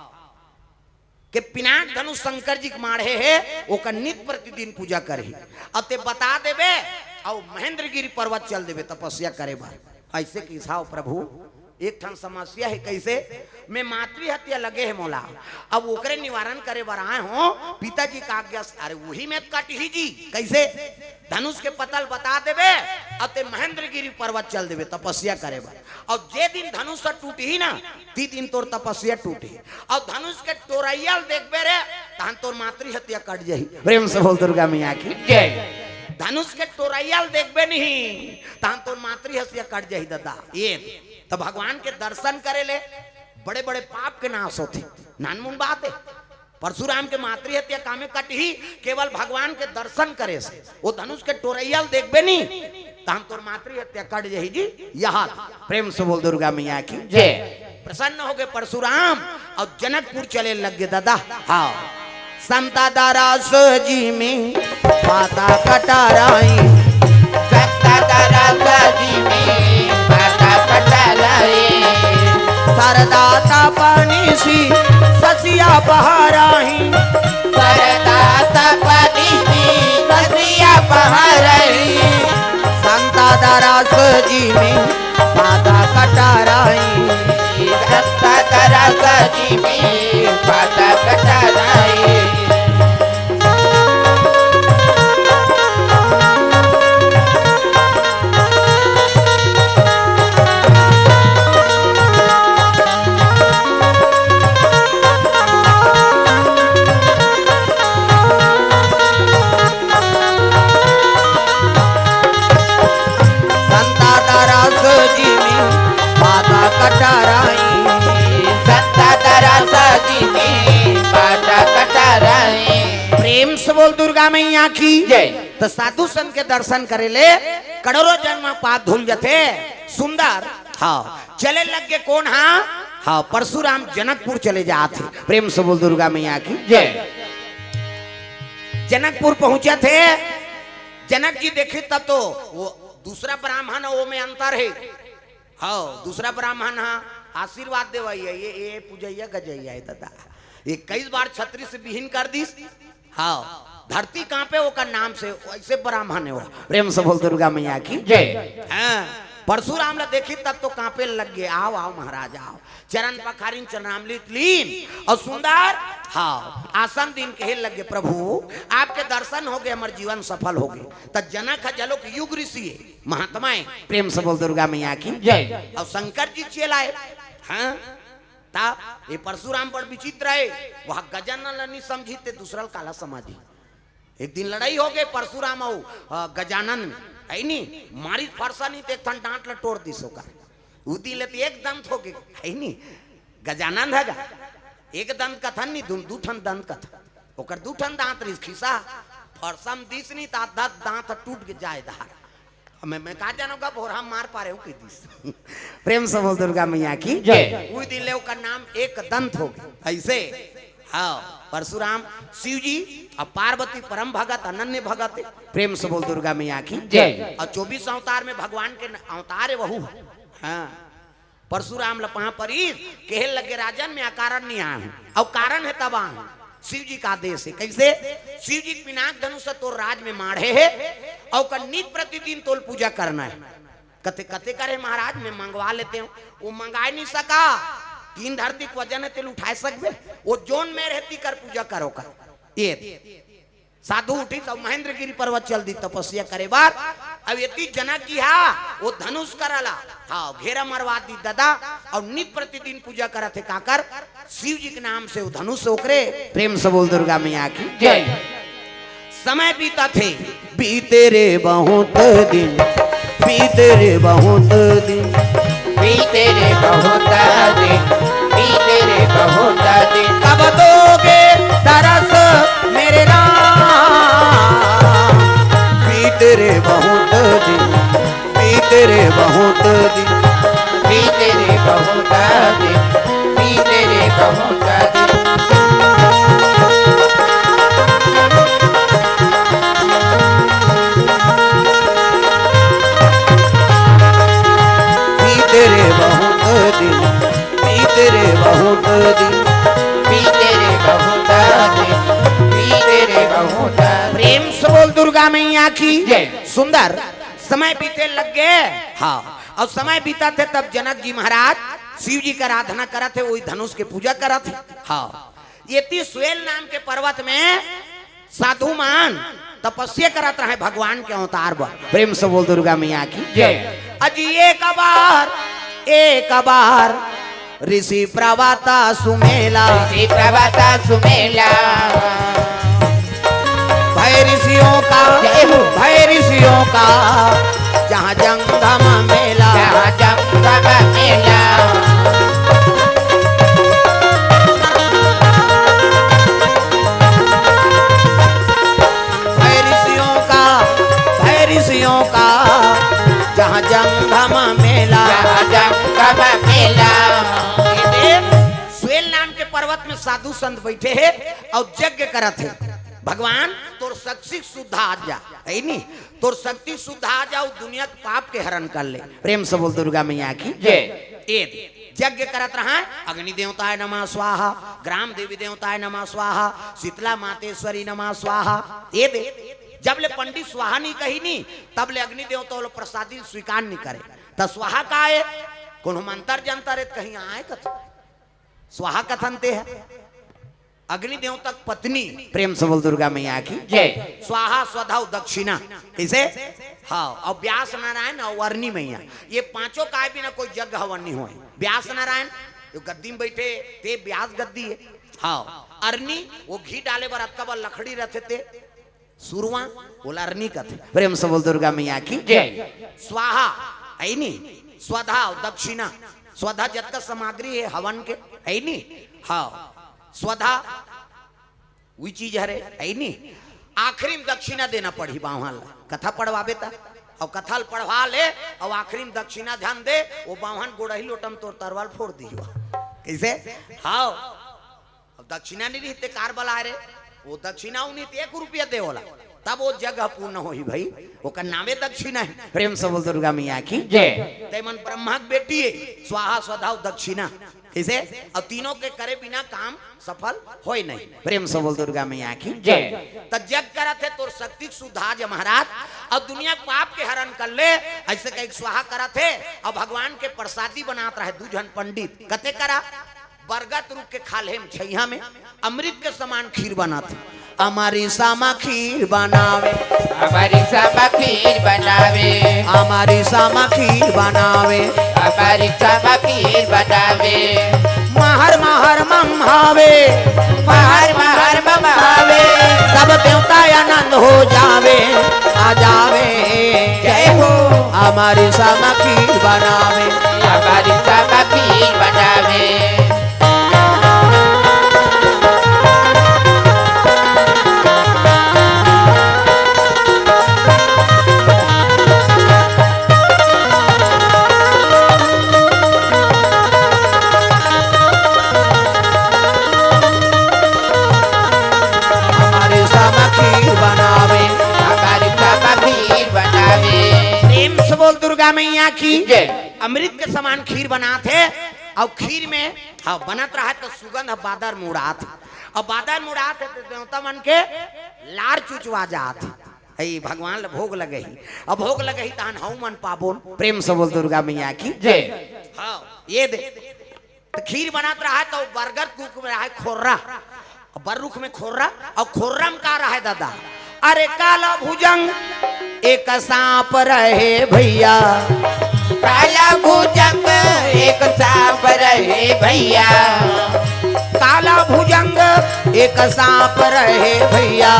के पिनाक धनुष शंकर जी के माढ़े हे, ओकर नित प्रतिदिन पूजा करही। अउ ते बता देबे, अउ महेंद्रगिरी पर्वत चल देबे तपस्या करे बर।" अइसे किहिस, "हाव प्रभु, एक ठन समस्या हे।" "कइसे?" "मैं मातृ हत्या लगे हे मोला, अब ओकरे निवारण करे बर आए हों, पिताजी का आज्ञा से।" "अरे उही में कटही जी।" "कइसे?" "धनुष के पता ल बता देबे, अउ ते महेंद्रगिरी पर्वत चल देबे तपस्या करे बर। अउ जे दिन धनुष ह टूटही ना, ती दिन तोर तपस्या टूटही। अउ धनुष के टोरैया ल देखबे रे, तहन तोर मातृ हत्या कट जाही।" प्रेम से बोल दुर्गा मैया की जय। धनुष के टोरैया ल देखबे नहीं, तहन तोर मातृ हत्या कट जाही दादा। ये त भगवान के दर्शन करे ले बड़े बड़े पाप के नाश होथे। नानमुन बात हे। परशुराम के मातृ हत्या कामे कटही, केवल भगवान के दर्शन करे से। वो धनुष के टोरैया ल देखबे नी, तहन तोर मातृ हत्या कट जाही जी। यहाँ प्रेम से बोल दुर्गा मैया की जय। प्रसन्न हो गे परशुराम अउ जनकपुर चले लग गे दादा। हाँ, संता दारा सो जी में पाता कटाराई। संता दारा सो जी में पाता कटाराई। सरदा तपनिसी ससिया पहरही। सरदा तपनिसी ससिया पहरही। संता दरस जिमि पाता कटरही। संता दरस जिमि पाता कटरही। संता दरस जिमि पाता कटरही। संता दरस जिमि पाता कटरही। प्रेम से बोल दुर्गा मैया की जय। तो साधु संत के दर्शन करे ले करोड़ों जन्म पाप धुल जथे। सुंदर, हाँ, चले लग गे कोन हा? हाँ, परशुराम जनकपुर चले जात हे। प्रेम से बोल दुर्गा मैया की जय। जनकपुर पहुंचत हे। जनक जी देखे तब तो वो दूसरा ब्राह्मण, वो में अंतर हे। हाँ, दूसरा ब्राह्मण हा आशीर्वाद देवइया, ये, ये पूजइया गजइया हे दादा। इक्कीस बार छतरी से विहीन कर दिस। हाँ, धरती कांपे ओकर नाम से, वैसे ब्राह्मण हे वो। प्रेम से बोल दुर्गा मैया की जय। हाँ, परशुराम ला देखी तब तो कांपे लग गे। आओ, आओ महाराज, आओ। चरण पखारिन चरणामृत लीन और सुंदर, हाँ, आसन दीन कहे लग गे, प्रभु, आपके दर्शन हो गे, हमर जीवन सफल हो गे। त जनक ह जलोक युग ऋषि हे, महात्मा हे। प्रेम से बोल दुर्गा मैया की जय। और शंकर जी चेला हे। हाँ, ता ये परशुराम बड़ विचित्र हे, वह गजानन ला नहीं समझी ते दूसरा ला काला समझी। एक दिन लड़ाई हो गे परशुराम अउ, अ, गजानन में, हे नी? मारिस फरसा नहीं ते एक ठन दांत ला टोर दिस ओकर। उ दिन ले ते एक दंत हो गे, हे नी? गजानन हे गा, एक दंत कथन नहीं, दू, दू ठन दंत कथन। ओकर दू ठन दांत रिस खिसा, फरसा में दिस नहीं त आधा दांत टूट के जाए धार। मैं, मैं का जानों का भोरा मार पा रहे हूँ कि दिस। प्रेम से बोल दुर्गा मैया की जय। उही दिन ले ओकर नाम एक दंत हो गे। ऐसे, हाँ, परशुराम शिव जी और पार्वती परम भगत, अनन्य भगत। प्रेम से बोल दुर्गा मैया की जय। और चौबीस अवतार में भगवान के न-, अवतार हे वहू। हाँ, परशुराम ल पाँव परी, कहे लगे, राजन, मैं अकारण नहीं आया हूँ, अउ कारण हे तब आया हूँ। शिव जी का आदेश हे। कैसे? शिव जी के पिनाक धनुष तोर राज में माढ़े हे, अउ ओकर नित प्रतिदिन तोल पूजा करना हे। कथे, कथे करे महाराज, मैं मंगवा लेते हूँ। वो मंगाए नहीं सका, तीन धरती के वजन हे, तेल उठाए सकबे? वो जोन मेर हे, तीकर पूजा करो कर। ये साधु उठी त महेंद्रगिरी पर्वत चल दी तपस्या करे बर। अब एती जनक जी हा वो धनुष करा ला, हाँ, घेरा मरवा दी दादा। और नित प्रतिदिन पूजा करत हे काकर? शिव जी के नाम से वो धनुष ओकरे। प्रेम से बोल दुर्गा मैया की जय। समय बीतत हे, बीते रे बहुत दिन, बीते रे बहुत दिन, बीते रे बहुत दिन, बीते रे बहुत दिन। कब दोगे दरस मेरे राम? बीते रे बहुत दिन, बीते रे बहुत दिन, बीते रे बहुत दिन, बीते रे बहुत दिन। बीते रे बहुत दिन, बीते रे बहुत दिन, बीते रे बहुत दिन, बीते रे बहुत दिन। प्रेम से बोल दुर्गा मैया की जय। सुंदर, समय बीते लग गे। हाँ, अउ समय बीतत हे तब जनक जी महाराज शिव जी के आराधना करत हे, वही धनुष के पूजा करत हे। हाँ, एती स्वेल नाम के पर्वत में साधु मन तपस्या करत रहे भगवान के अवतार बर। प्रेम से बोल दुर्गा मैया की जय। अजी एक बार, एक बार ऋषि प्रवक्ता सुमेला। ऋषि प्रवक्ता सुमेला। भय ऋषियों का, जय हो। भय ऋषियों का जहाँ जंगम मेला। जहाँ जंगम मेला। भय ऋषियों का, भय ऋषियों का जहाँ जंगम मेला। जहाँ जंगम मेला। ये देख, स्वेल नाम के पर्वत में साधु संत बैठे हे अउ यज्ञ करत हे। भगवान तोर शक्ति शुद्ध आ जा, हे नी? तोर शक्ति शुद्ध आ जा, अउ दुनिया के पाप के हरण कर ले। प्रेम से बोल दुर्गा मैया की जय। ये देख, यज्ञ करत रहय, अग्नि देवताय नमः स्वाहा, ग्राम देवी देवताय नमः स्वाहा, शीतला मातेश्वरी नमः स्वाहा। ये दे, जब ले पंडित स्वाहा नहीं कही नहीं, तब ले अग्नि देवता वाला प्रसादी स्वीकार नहीं करे। त स्वाहा का है? कोनो मंत्र जंतर है त कहीं आय कथन? स्वाहा कथन ते है। अग्नि देवता के पत्नी, प्रेम से बोल दुर्गा मैया की जय। स्वाहा, स्वधा अउ दक्षिणा। कइसे? हाँ, अउ व्यास नारायण अउ अरनी मैया, ये पांचों काय बिना कोई यज्ञ हवन नहीं होय। व्यास नारायण जो गद्दी में बैठे, ते व्यास गद्दी है। हाँ, अरनी वो घी डाले बर अतका बर लकड़ी रथे ते सुरवा, वो ला अरनी कथे। प्रेम से बोल दुर्गा मैया की जय। स्वाहा, है नी? स्वधा अउ दक्षिणा। स्वधा जतका सामग्री है हवन के, है नी? हाँ, स्वधा वही चीज हरे, है नी? आखिरी में दक्षिणा देना पड़ही बाम्हन ला, कथा पढ़वाबे त। अउ कथा ल पढ़वा ले, अउ आखिरी में दक्षिणा ध्यान दे, वो बाम्हन गोड़ही लोटा म तोर तरवाल फोड़ दिही। कइसे? हाँ। अब दक्षिणा नहीं रही ते कार बलाय रे, वो दक्षिणा उ नहीं ते एक रुपया दे ओला, तब वो यज्ञ पूर्ण होही भाई, ओकर नामे दक्षिणा है। प्रेम से बोल दुर्गा मैया की जय। ते मन ब्रह्मा के बेटी है, स्वाहा, स्वधा अउ दक्षिणा। कइसे? अउ तीनों के करे बिना काम सफल होय नहीं। प्रेम से बोल दुर्गा मैया की जय। त यज्ञ करत हे तोर शक्ति के सुधार महाराज, अउ दुनिया के पाप के हरण कर ले, अइसे कहिके स्वाहा करत हे। अउ भगवान के प्रसादी बनात रहय दू झन पंडित, कते करा? बरगद रुख के खाल्हे म छइहां में अमृत के समान खीर बनात हे। अमरिसा म खीर बनावे। अमरिसा म खीर बनावे। अमरिसा म खीर बनावे। अमरिसा म खीर बनावे। महर महर मम्हावे। महर महर मम्हावे। सब देवता आनंद हो जावे। आ जावे। जय हो। अमरिसा म खीर बनावे। अमरिसा म खीर बनावे। अमरिसा म खीर बनावे। अमरिसा म खीर बनावे। प्रेम से बोल दुर्गा मैया की जय। अमृत के समान खीर बनात हे, अउ खीर में, हाँ, बनत रहय त सुगंध ह बादर म उड़ात हे, अउ बादर म उड़ात हे त देवता मन के लार चुचवा जात हे। हे भगवान ल भोग लगही, अउ भोग लगही तहन हमू मन पाबोन। प्रेम से बोल दुर्गा मैया की जय। हाँ, ये दे। त खीर बनत रहय त बरगद रुख में रहय खोर्रा, बर रुख में खोर्रा, अउ खोर्रा म का रहय दादा? अरे काला भुजंग एक सांप रहे भइया। काला भुजंग एक सांप रहे भइया। काला भुजंग एक सांप रहे भइया।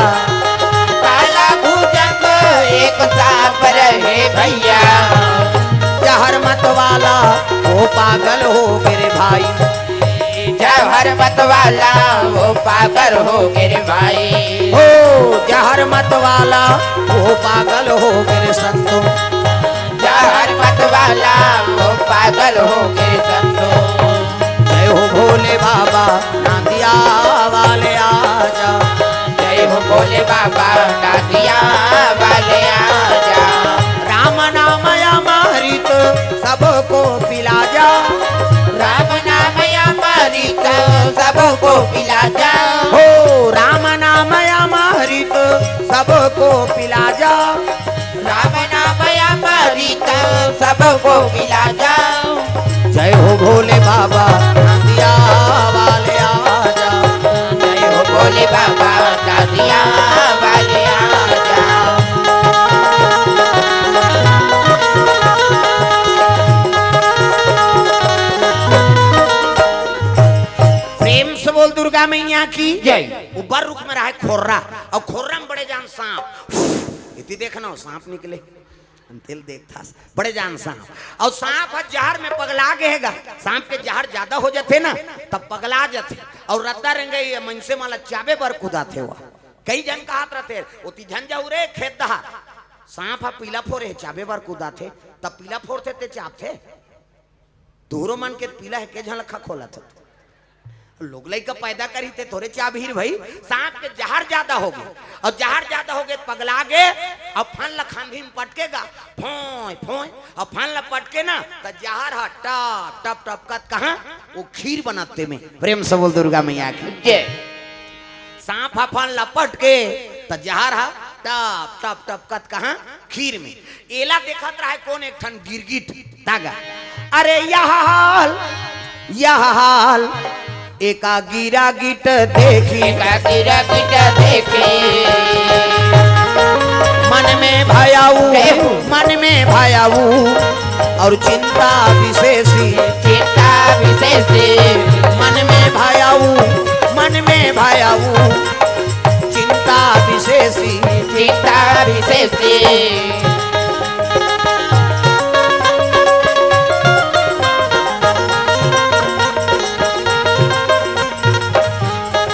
काला भुजंग एक सांप रहे भइया। जहर मत वाला वो पागल हो गे रे भाई। जहर मत वाला वो पागल हो गे रे भाई। हो जहर मत वाला वो पागल हो गे रे संतो। जहर मत वाला वो पागल हो गे रे संतो। जय हो भोले बाबा, नांदिया वाले आजा। जय हो भोले बाबा, नांदिया वाले आजा। राम नाम अमृत सबको पिला जा। राम नाम अमृत सबको पिला जा। हो राम नाम अमृत सबको पिला जा। राम नाम अमृत सबको पिला जा। जय हो भोले बाबा, नांदिया वाले आजा। जय हो भोले बाबा, नांदिया वाले आजा। प्रेम से बोल दुर्गा मैया की जय। वो बर रुख में रहय खोर्रा, अउ खोर्रा म बड़े जान सांप। इति देखना हो, सांप निकले। तेल देखथस, बड़े जान सांप। अउ सांप ह जहर में पगला गे हे गा। सांप के जहर जादा हो जाथे ना, तब पगला जाथे। अउ रद्दा रेंगई ये मनसे मन ला चाबे बर कुदाथे वो। कई झन कहत रथे, "ओती झन जाहू रे खेत डहर, सांप ह पीला फोरे हे, चाबे बर कुदाथे।" तब पीला फोरथे ते चाबथे। तुहरो मन के पीला हे, के झन लखा खोलत हो? लोग लइका पैदा करही ते थोरे चाबही रे भई। सांप के जहर जादा हो गे, अउ जहर जादा हो गे, पगला गे, अब फन ला खांधी में पटकेगा, फोंय फोंय, अब फन ला पटके ना, त जहर ह टप टप टप कत कहाँ, वो खीर बनाते में। प्रेम से बोल दुर्गा मैया की। जय। सांप ह फन ला पटके, त जहर ह टप टप टप कत कहाँ, खीर में। एला देखत रहे कोन, एक ठन गिरगिट। तागा। अरे यह हाल, यह हाल, एका गिरगिट देखी। एका गिरगिट देखी। मन में भयाऊ, जय हो। मन में भयाऊ, और चिंता विशेषी। चिंता विशेषी। मन में भयाऊ, मन में भयाऊ, चिंता विशेषी। चिंता विशेषी।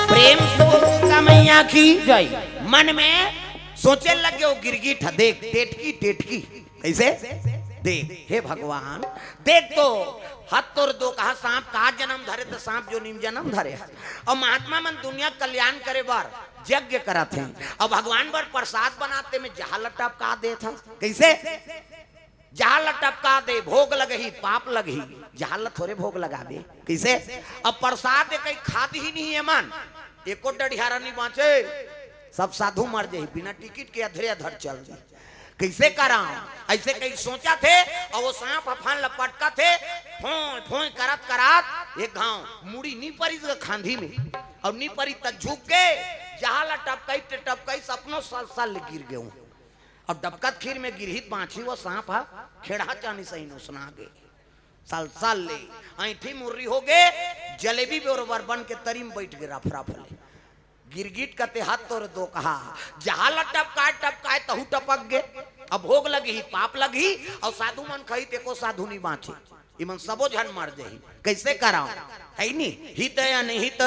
प्रेम से बोल दुर्गा मैया की। जय। मन में सोचे लगे वो गिरगिट ह, देख, टेटकी, टेटकी। कैसे? देख, हे भगवान, देख तो, हत तोर दोकहा, सांप का जन्म धरे, त सांप जोनी में जन्म धरे ह। और महात्मा मन दुनिया कल्याण करे बर यज्ञ करत हे, और भगवान बर प्रसाद बनाते में जहर ल टपका देत ह। कैसे? जहर ल टपका दे, भोग लगही, पाप लगही। जहर ल थोरे भोग लगाबे। कैसे? अब प्रसाद कहीं खात ही नहीं है मन, एको डढ़ियारा नहीं बाँचे, सब साधु मर जाही, बिना टिकट के अधरे अधर चल दी। कैसे कराओ? ऐसे कहीं सोचा थे, और वो सांप ह फन ल पटका थे, फोंय फोंय करत करत एक घाव मुड़ी नी परिस ग खांधी में, और नी परी त झुक के जहर ल टपकाई ते टपकाई सपनो सल सल ले गिर गए। और डबकत खीर में गिरहित बाँची वो सांप ह खेड़हा चानी सही नोसना गे। सल सल ले ऐंठी मुर्री हो गे, जलेबी बरोबर बन के तरी में बैठ गे रफ रफ ले। गिरगिट कथे हत तोर दोकहा, जहर ल टपकाए टपकाए तहू टपक गे। अब भोग लगही, पाप लगही, और साधु मन खही तेको साधु नी बाँचे। इमन सबो झन मर जही। कैसे कराओ? है नी? हित अनहित,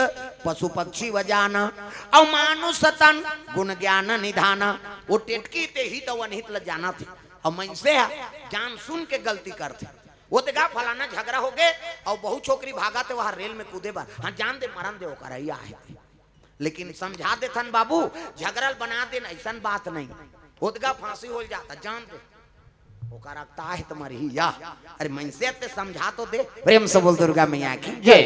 पशु पक्षी व जाना, और मानुष तन, गुण ज्ञान निधाना। वो टेटकी ते हित अउ अनहित ल जानत हे। और मनसे ह जान सुन के गलती करथे। वो देखा फलाना झगड़ा हो गे, और बहू छोकरी भागत हे वहाँ रेल में कूदे बर। हाँ, जान दे, मरन दे, ओकर अइया हे। लेकिन समझा देथन बाबू, झगड़ा ल बना देन, ऐसन बात नहीं। ओदगा फांसी हो जाता, जान दे। ओकर रखता है तुम्हारी ही या। अरे मनसे ते समझा तो दे। प्रेम से बोल दुर्गा मैया की। जय।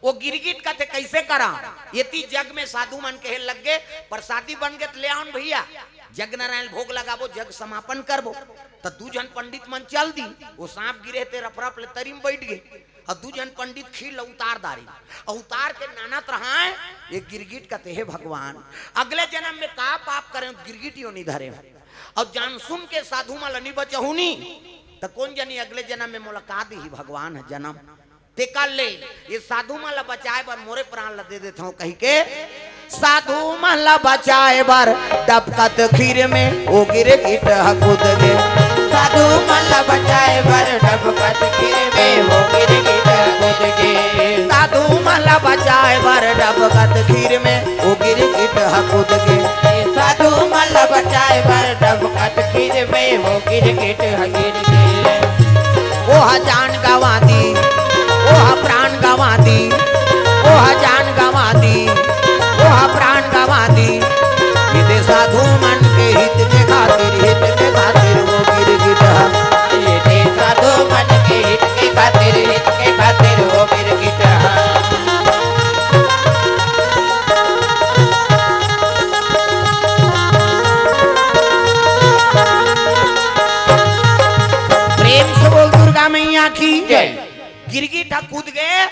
वो गिरगिट कथे कैसे करा? एती जग में साधु मन कहे लग गे, प्रसादी बन गे त ले आवन भैया, जग नारायण भोग लगाबो, जग समापन करबो। त दू झन पंडित मन चल दी, वो सांप गिरे ते रफरफ ले तरी में बैठ गे। अउ दू झन पंडित खीर ल उतार दारी, अउ उतार के नानत रहाय, ये गिरगिट कथे, "हे भगवान, अगले जन्म में का पाप करे हंव, गिरगिट योनि धरे हंव, अउ जान सुन के साधु मन ल नी बचहूं नी, त कोन जनी अगले जन्म में मोला का दिही भगवान ह जन्म?" तेकर ले ये साधु मन ल बचाए बर मोरे प्राण ल दे देथंव कहिके साधु मन ल बचाए बर डबकत खीर में ओ गिरगिट ह कूद गे। साधु मन ल बचाए बर डबकत खीर में ओ गिरगिट ह कूद गे। साधु मन ल बचाए बर डबकत खीर में ओ गिरगिट ह कूद गे। साधु मन ल बचाए बर डबकत खीर में ओ गिरगिट ह गिर गे। ओह जान गंवा दी, ओह प्राण गंवा दी, ओह जान गंवा दी, ओह प्राण गंवा दी। ये दे साधु मन के हित के खातिर, हित के खातिर वो गिरगिट ह। ये दे साधु मन के हित के खातिर, हित के खातिर वो गिरगिट ह। प्रेम से बोल दुर्गा मैया की। जय। गिरगिट ह कूद गे,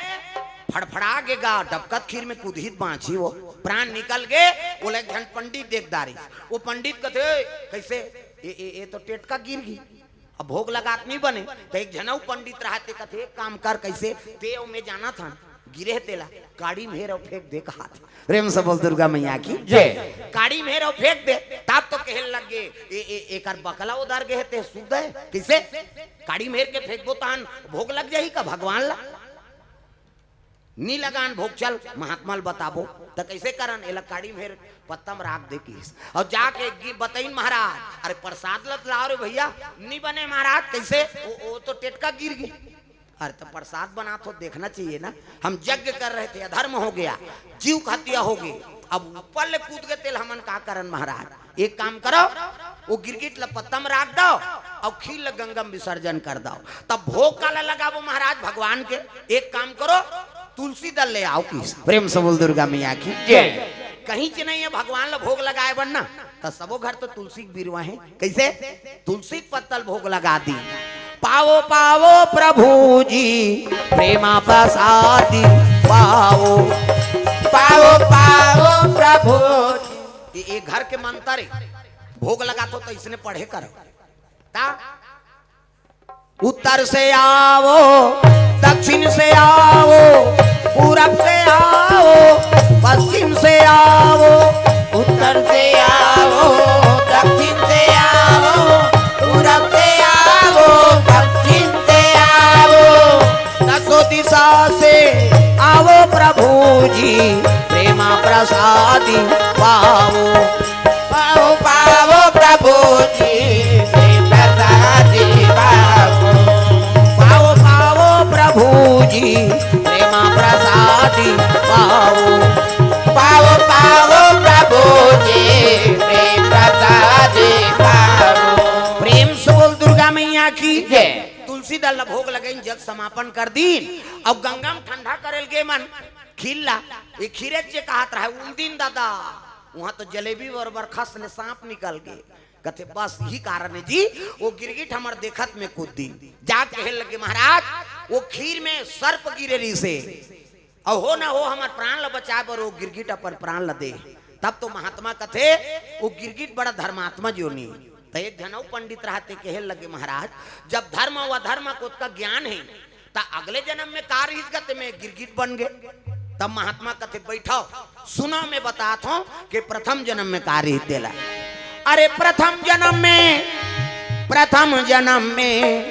फड़फड़ा गे गा, डबकत खीर में कूदही त बांची वो, प्राण निकल गे। ओला एक झन पंडित देख डारिस। वो पंडित कथे, "कैसे? ए, ए, ए तो टेटका गिर गी, अब भोग लगात नहीं बने।" त एक झन अउ पंडित रहा, ते कथे, "एक काम कर, कैसे? ते अउ मैं जानत हन, गिरे हे तेला, काड़ी में हेर अउ फेंक दे," कहात। प्रेम से बोल दुर्गा मैया की। जय। काड़ी में हेर अउ फेंक दे, तब तो कहे लग गे, "ए, ए, एकर बकला उधर गे हे, ते सुध हे, कैसे? काड़ी में हेर के फेंकबो तहन भोग लग जाही का भगवान ला?" नी लगान भोग, चल महात्मा ल बताबो। त कैसे करन, एला काड़ी में हेर पत्ता में राख दे किस। अउ जाके गी-, बतइन महाराज, "अरे प्रसाद ल त लाव रे भैया।" "नी बने महाराज।" "कैसे?" "ओ, ओ तो टेटका गिर गे।" "अरे त प्रसाद बनात हो, देखना चाहिए ना, हम यज्ञ कर रहे थे, अधर्म हो गया, जीव के हत्या हो गई, अब ऊपर ले कूद गे तेला हमन का करन महाराज? एक काम करो, वो गिरगिट ल पत्ता म राख दव अउ खीर ल गंगा म विसर्जन कर दव। तब भोग काला लगाबो महाराज भगवान के? एक काम करो, तुलसी दल ले आओ। किस प्रेम से बोल दुर्गा मैया की जय। कहीं च नहीं है भगवान ल भोग लगाए बर ना, त सबो घर तो तुलसी के बिरवा है। कइसे? तुलसी के पत्ता ल भोग लगा दी। पावो पावो प्रभु जी प्रेमा प्रसादी पावो। पावो पावो प्रभु। ये, ये घर के मंत्र है, भोग लगाथो त इसने पढ़े करो। ता उत्तर से आओ, दक्षिण से आओ, पूरब से आओ, पश्चिम से आओ। उत्तर से आओ, दक्षिण से आओ, पूरब से आओ, पश्चिम से आओ। दसों दिशा से आओ प्रभु जी, प्रेमा प्रसादी पाओ। पाओ, पाओ प्रभु जी, प्रेम प्रसादी पाओ। पाओ, पाओ प्रभु जी, प्रेमा प्रसादी पाओ। पाओ, पाओ प्रभु जी, प्रेम प्रसादी पाओ। प्रेम से बोल दुर्गा मैया की जय। तुलसी दल ल भोग लगइन, जग समापन कर दीन। अउ गंगा म ठंडा करे ल गे मन खीर ला, ये खीरे जे कहत रहे उल दिन दादा, उहाँ तो जलेबी बरोबर खस ले सांप निकल गे। कथे, "बस यही कारण है जी, वो गिरगिट हमर देखत में कूद दिन।" जा कहे लगे, "महाराज, वो खीर में सर्प गिरे रहिसे, अउ हो ना हो हमर प्राण ल बचाए बर वो गिरगिट अपन प्राण ल दे।" तब तो महात्मा कथे, "वो गिरगिट बड़ा धर्मात्मा जोनी।" त एक झन अउ पंडित रहते कहे लगे, "महाराज, जब धर्म अउ अधर्म के ओतका ज्ञान है, त अगले जन्म में का रहिस गा ते में गिरगिट बन गे।" तब महात्मा कथे, "बैठो, सुनो, मैं बतात हूँ कि प्रथम जन्म में का रहिस तेला।" अरे प्रथम जन्म में, प्रथम जन्म में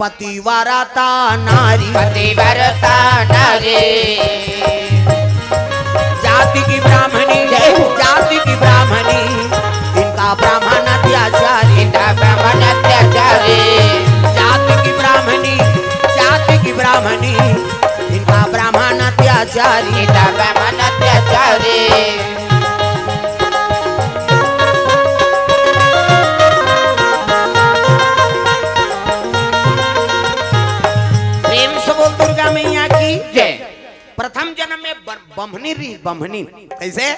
पतिव्रता नारी। पतिव्रता नारी। जाति की ब्राह्मणी, जय हो। जाति की ब्राह्मणी, इनका ब्राह्मण अत्याचारी। इनका ब्राह्मण अत्याचारी। जाति की ब्राह्मणी, जाति की ब्राह्मणी, इनका ब्राह्मण अत्याचारी। इनका ब्राह्मण अत्याचारी। प्रेम से बोल दुर्गा मैया की जय। प्रथम जन्म में ब-, बम्हनी रहिस, बम्हनी। कइसे?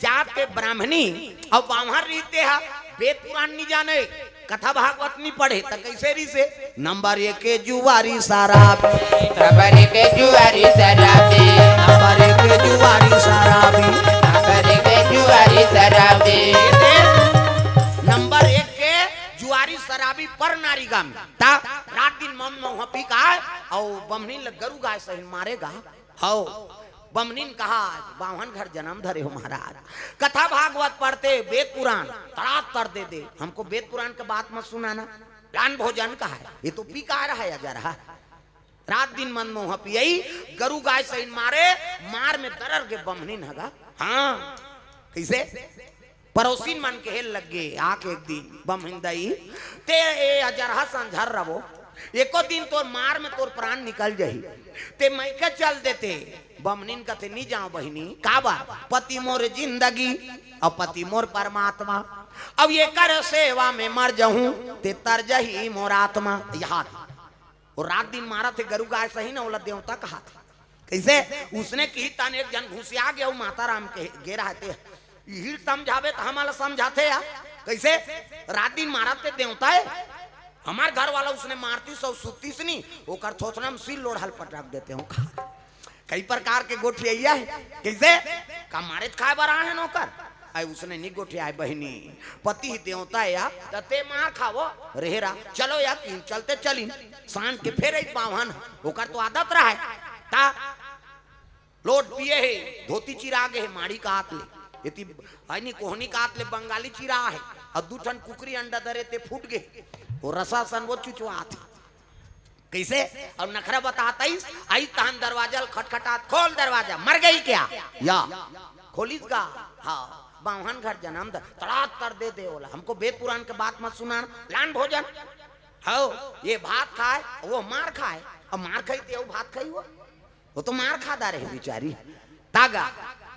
जात के ब्राह्मणी अउ बाम्हर रहिस ते हा, वेद पुराण नी जाने, कथा भागवत नी पढ़े, त कइसे रहिसे? नंबर एक के जुआरी शराबी। नंबर एक के जुआरी शराबी। नंबर एक के जुआरी शराबी। नंबर एक के जुआरी शराबी। नंबर एक के जुआरी शराबी पर नारी गामी। त रात दिन मउहा पी के आय, अउ बम्हनी ल गरु गाय सहिन मारे गा। हव, बम्हनीन कहा, "आज बाम्हन घर जनम धरे हो महाराज, कथा भागवत पढ़ते, वेद पुराण, तड़ात तर दे दे, हमको वेद पुराण के बात मत सुनाना।" लान भोजन कहा है, ये तो पी के आय रहा है, अजर हा। रात दिन मउहा पियई, गरु गाय सहिन मारे, मार में दरर गे बम्हनीन ह गा। हाँ, कइसे? पड़ोसिन मन कहे लगे आके एक दिन, "बम्हनीन दई, ते ए अजरहा संझर रबो, एको दिन तोर मार में तोर प्राण निकल जही, ते मइके चल देते।" बम्हनीन कथे, "नी जांव बहिनी, काबर? पति मोर जिंदगी, अउ पति मोर परमात्मा, अउ एकर सेवा में मर जहूं, ते तर जही मोर आत्मा।" याद वो रात दिन मारत हे गरु गाय सहिन, ओला देवता कहाथे। कइसे? उसने किही तहान एक झन घुसिया गे अउ माता राम के गे रहते। इही ल समझाबे त हमला समझाथे या। कइसे? रात दिन मारत हे देवता हे। हमर घर वाला उसने मारतिस अउ सुततिस नी, ओकर थोथना म सिर लोढ़ा ल पटक देते हो। कई प्रकार के गोठियाइया हे। कइसे? का मारेच खाय बर आए हे नौकर? अई उसने नी गोठियाय बहिनी, पति ही देवता हे या, त ते मार खावो, रेहरा, चलो या, कि चलते चलिन, सांझ के फेर एक बाम्हन, ओकर तो आदत रहय, ता लोट पिए हे, धोती चिरा गे हे, माड़ी कात ले, एती, अई नी, कोहनी कात ले बंगाली चिरा हे, अउ दू ठन कुकरी अंडा दरे ते फूट गे, वो रसा सन वो चुचवात हे। कइसे? अउ नखरा बतात आइस, आइस तहन दरवाजा ल खटखटात, "खोल दरवाजा, मर गई क्या?" या, खोलिस गा, हाँ, बाम्हन घर जनम धरे, तड़ात तर दे दे ओला, "हमको वेद पुराण के बात मत सुनाना, लान भोजन।" हव, ये भात खाय, वो मार खाय, अउ मार खाही ते अउ भात खाही वो, वो तो मार खा डारे हे बिचारी। ता गा,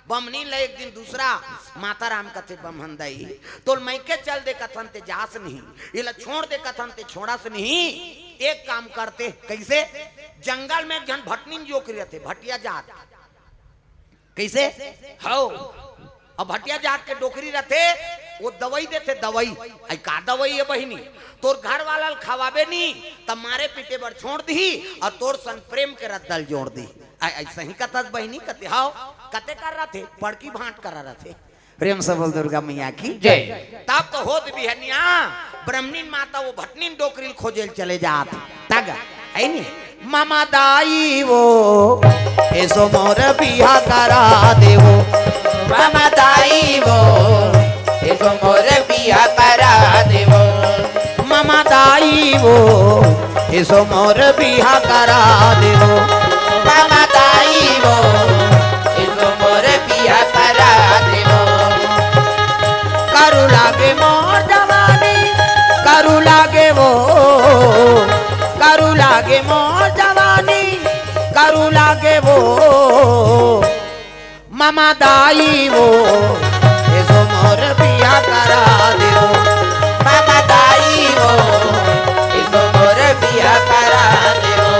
बमनी ल एक दिन दूसरा माता राम कथे, बमहन दाई, तोल मइके चल दे कथन ते जास नहीं, एला छोड़ दे कथन ते छोड़ास नहीं। एक काम करते, कइसे? जंगल में एक झन भटनीन डोकरी रथे, भटिया जात। कइसे? हव। अब भटिया जात के डोकरी रथे, वो दवई देथे, दवई। अई का दवई हे बहिनी? तोर घर वाला ल खवाबे नी, त मारे पीटे बर छोड़ दिही, अउ तोर संग प्रेम के रद्दा ल जोड़ दिही। अई, अइसही कथस बहिनी, कथे हव, कथे कर रथे, बड़की भांट कर रथे। प्रेम से बोल दुर्गा मैया की जय। तब तो होत बिहनिया, ब्राह्मणीन माता वो भटनीन डोकरी ल खोजे ल चले जात। तग, है नी? ममा दाई वो, एसो मोर बिहा करा देवो। ममा दाई वो, एसो मोर बिहा करा देवो। ममा दाई वो, एसो मोर बिहा करा देवो। ममा दाई वो, एसो मोर बिहा करा देवो। करू लागे मोर जवानी, करू लागे वो, करू लागे मोर जवानी, करू लागे वो। ममा दाई वो, एसो मोर बिहा करा देवो। ममा दाई वो, एसो मोर बिहा करा देवो।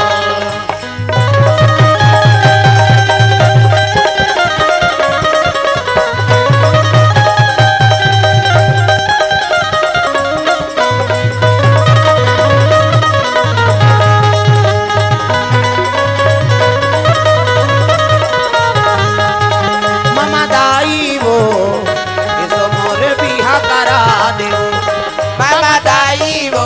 ममा दाई वो, एसो मोर बिहा करा देवो। ममा दाई वो,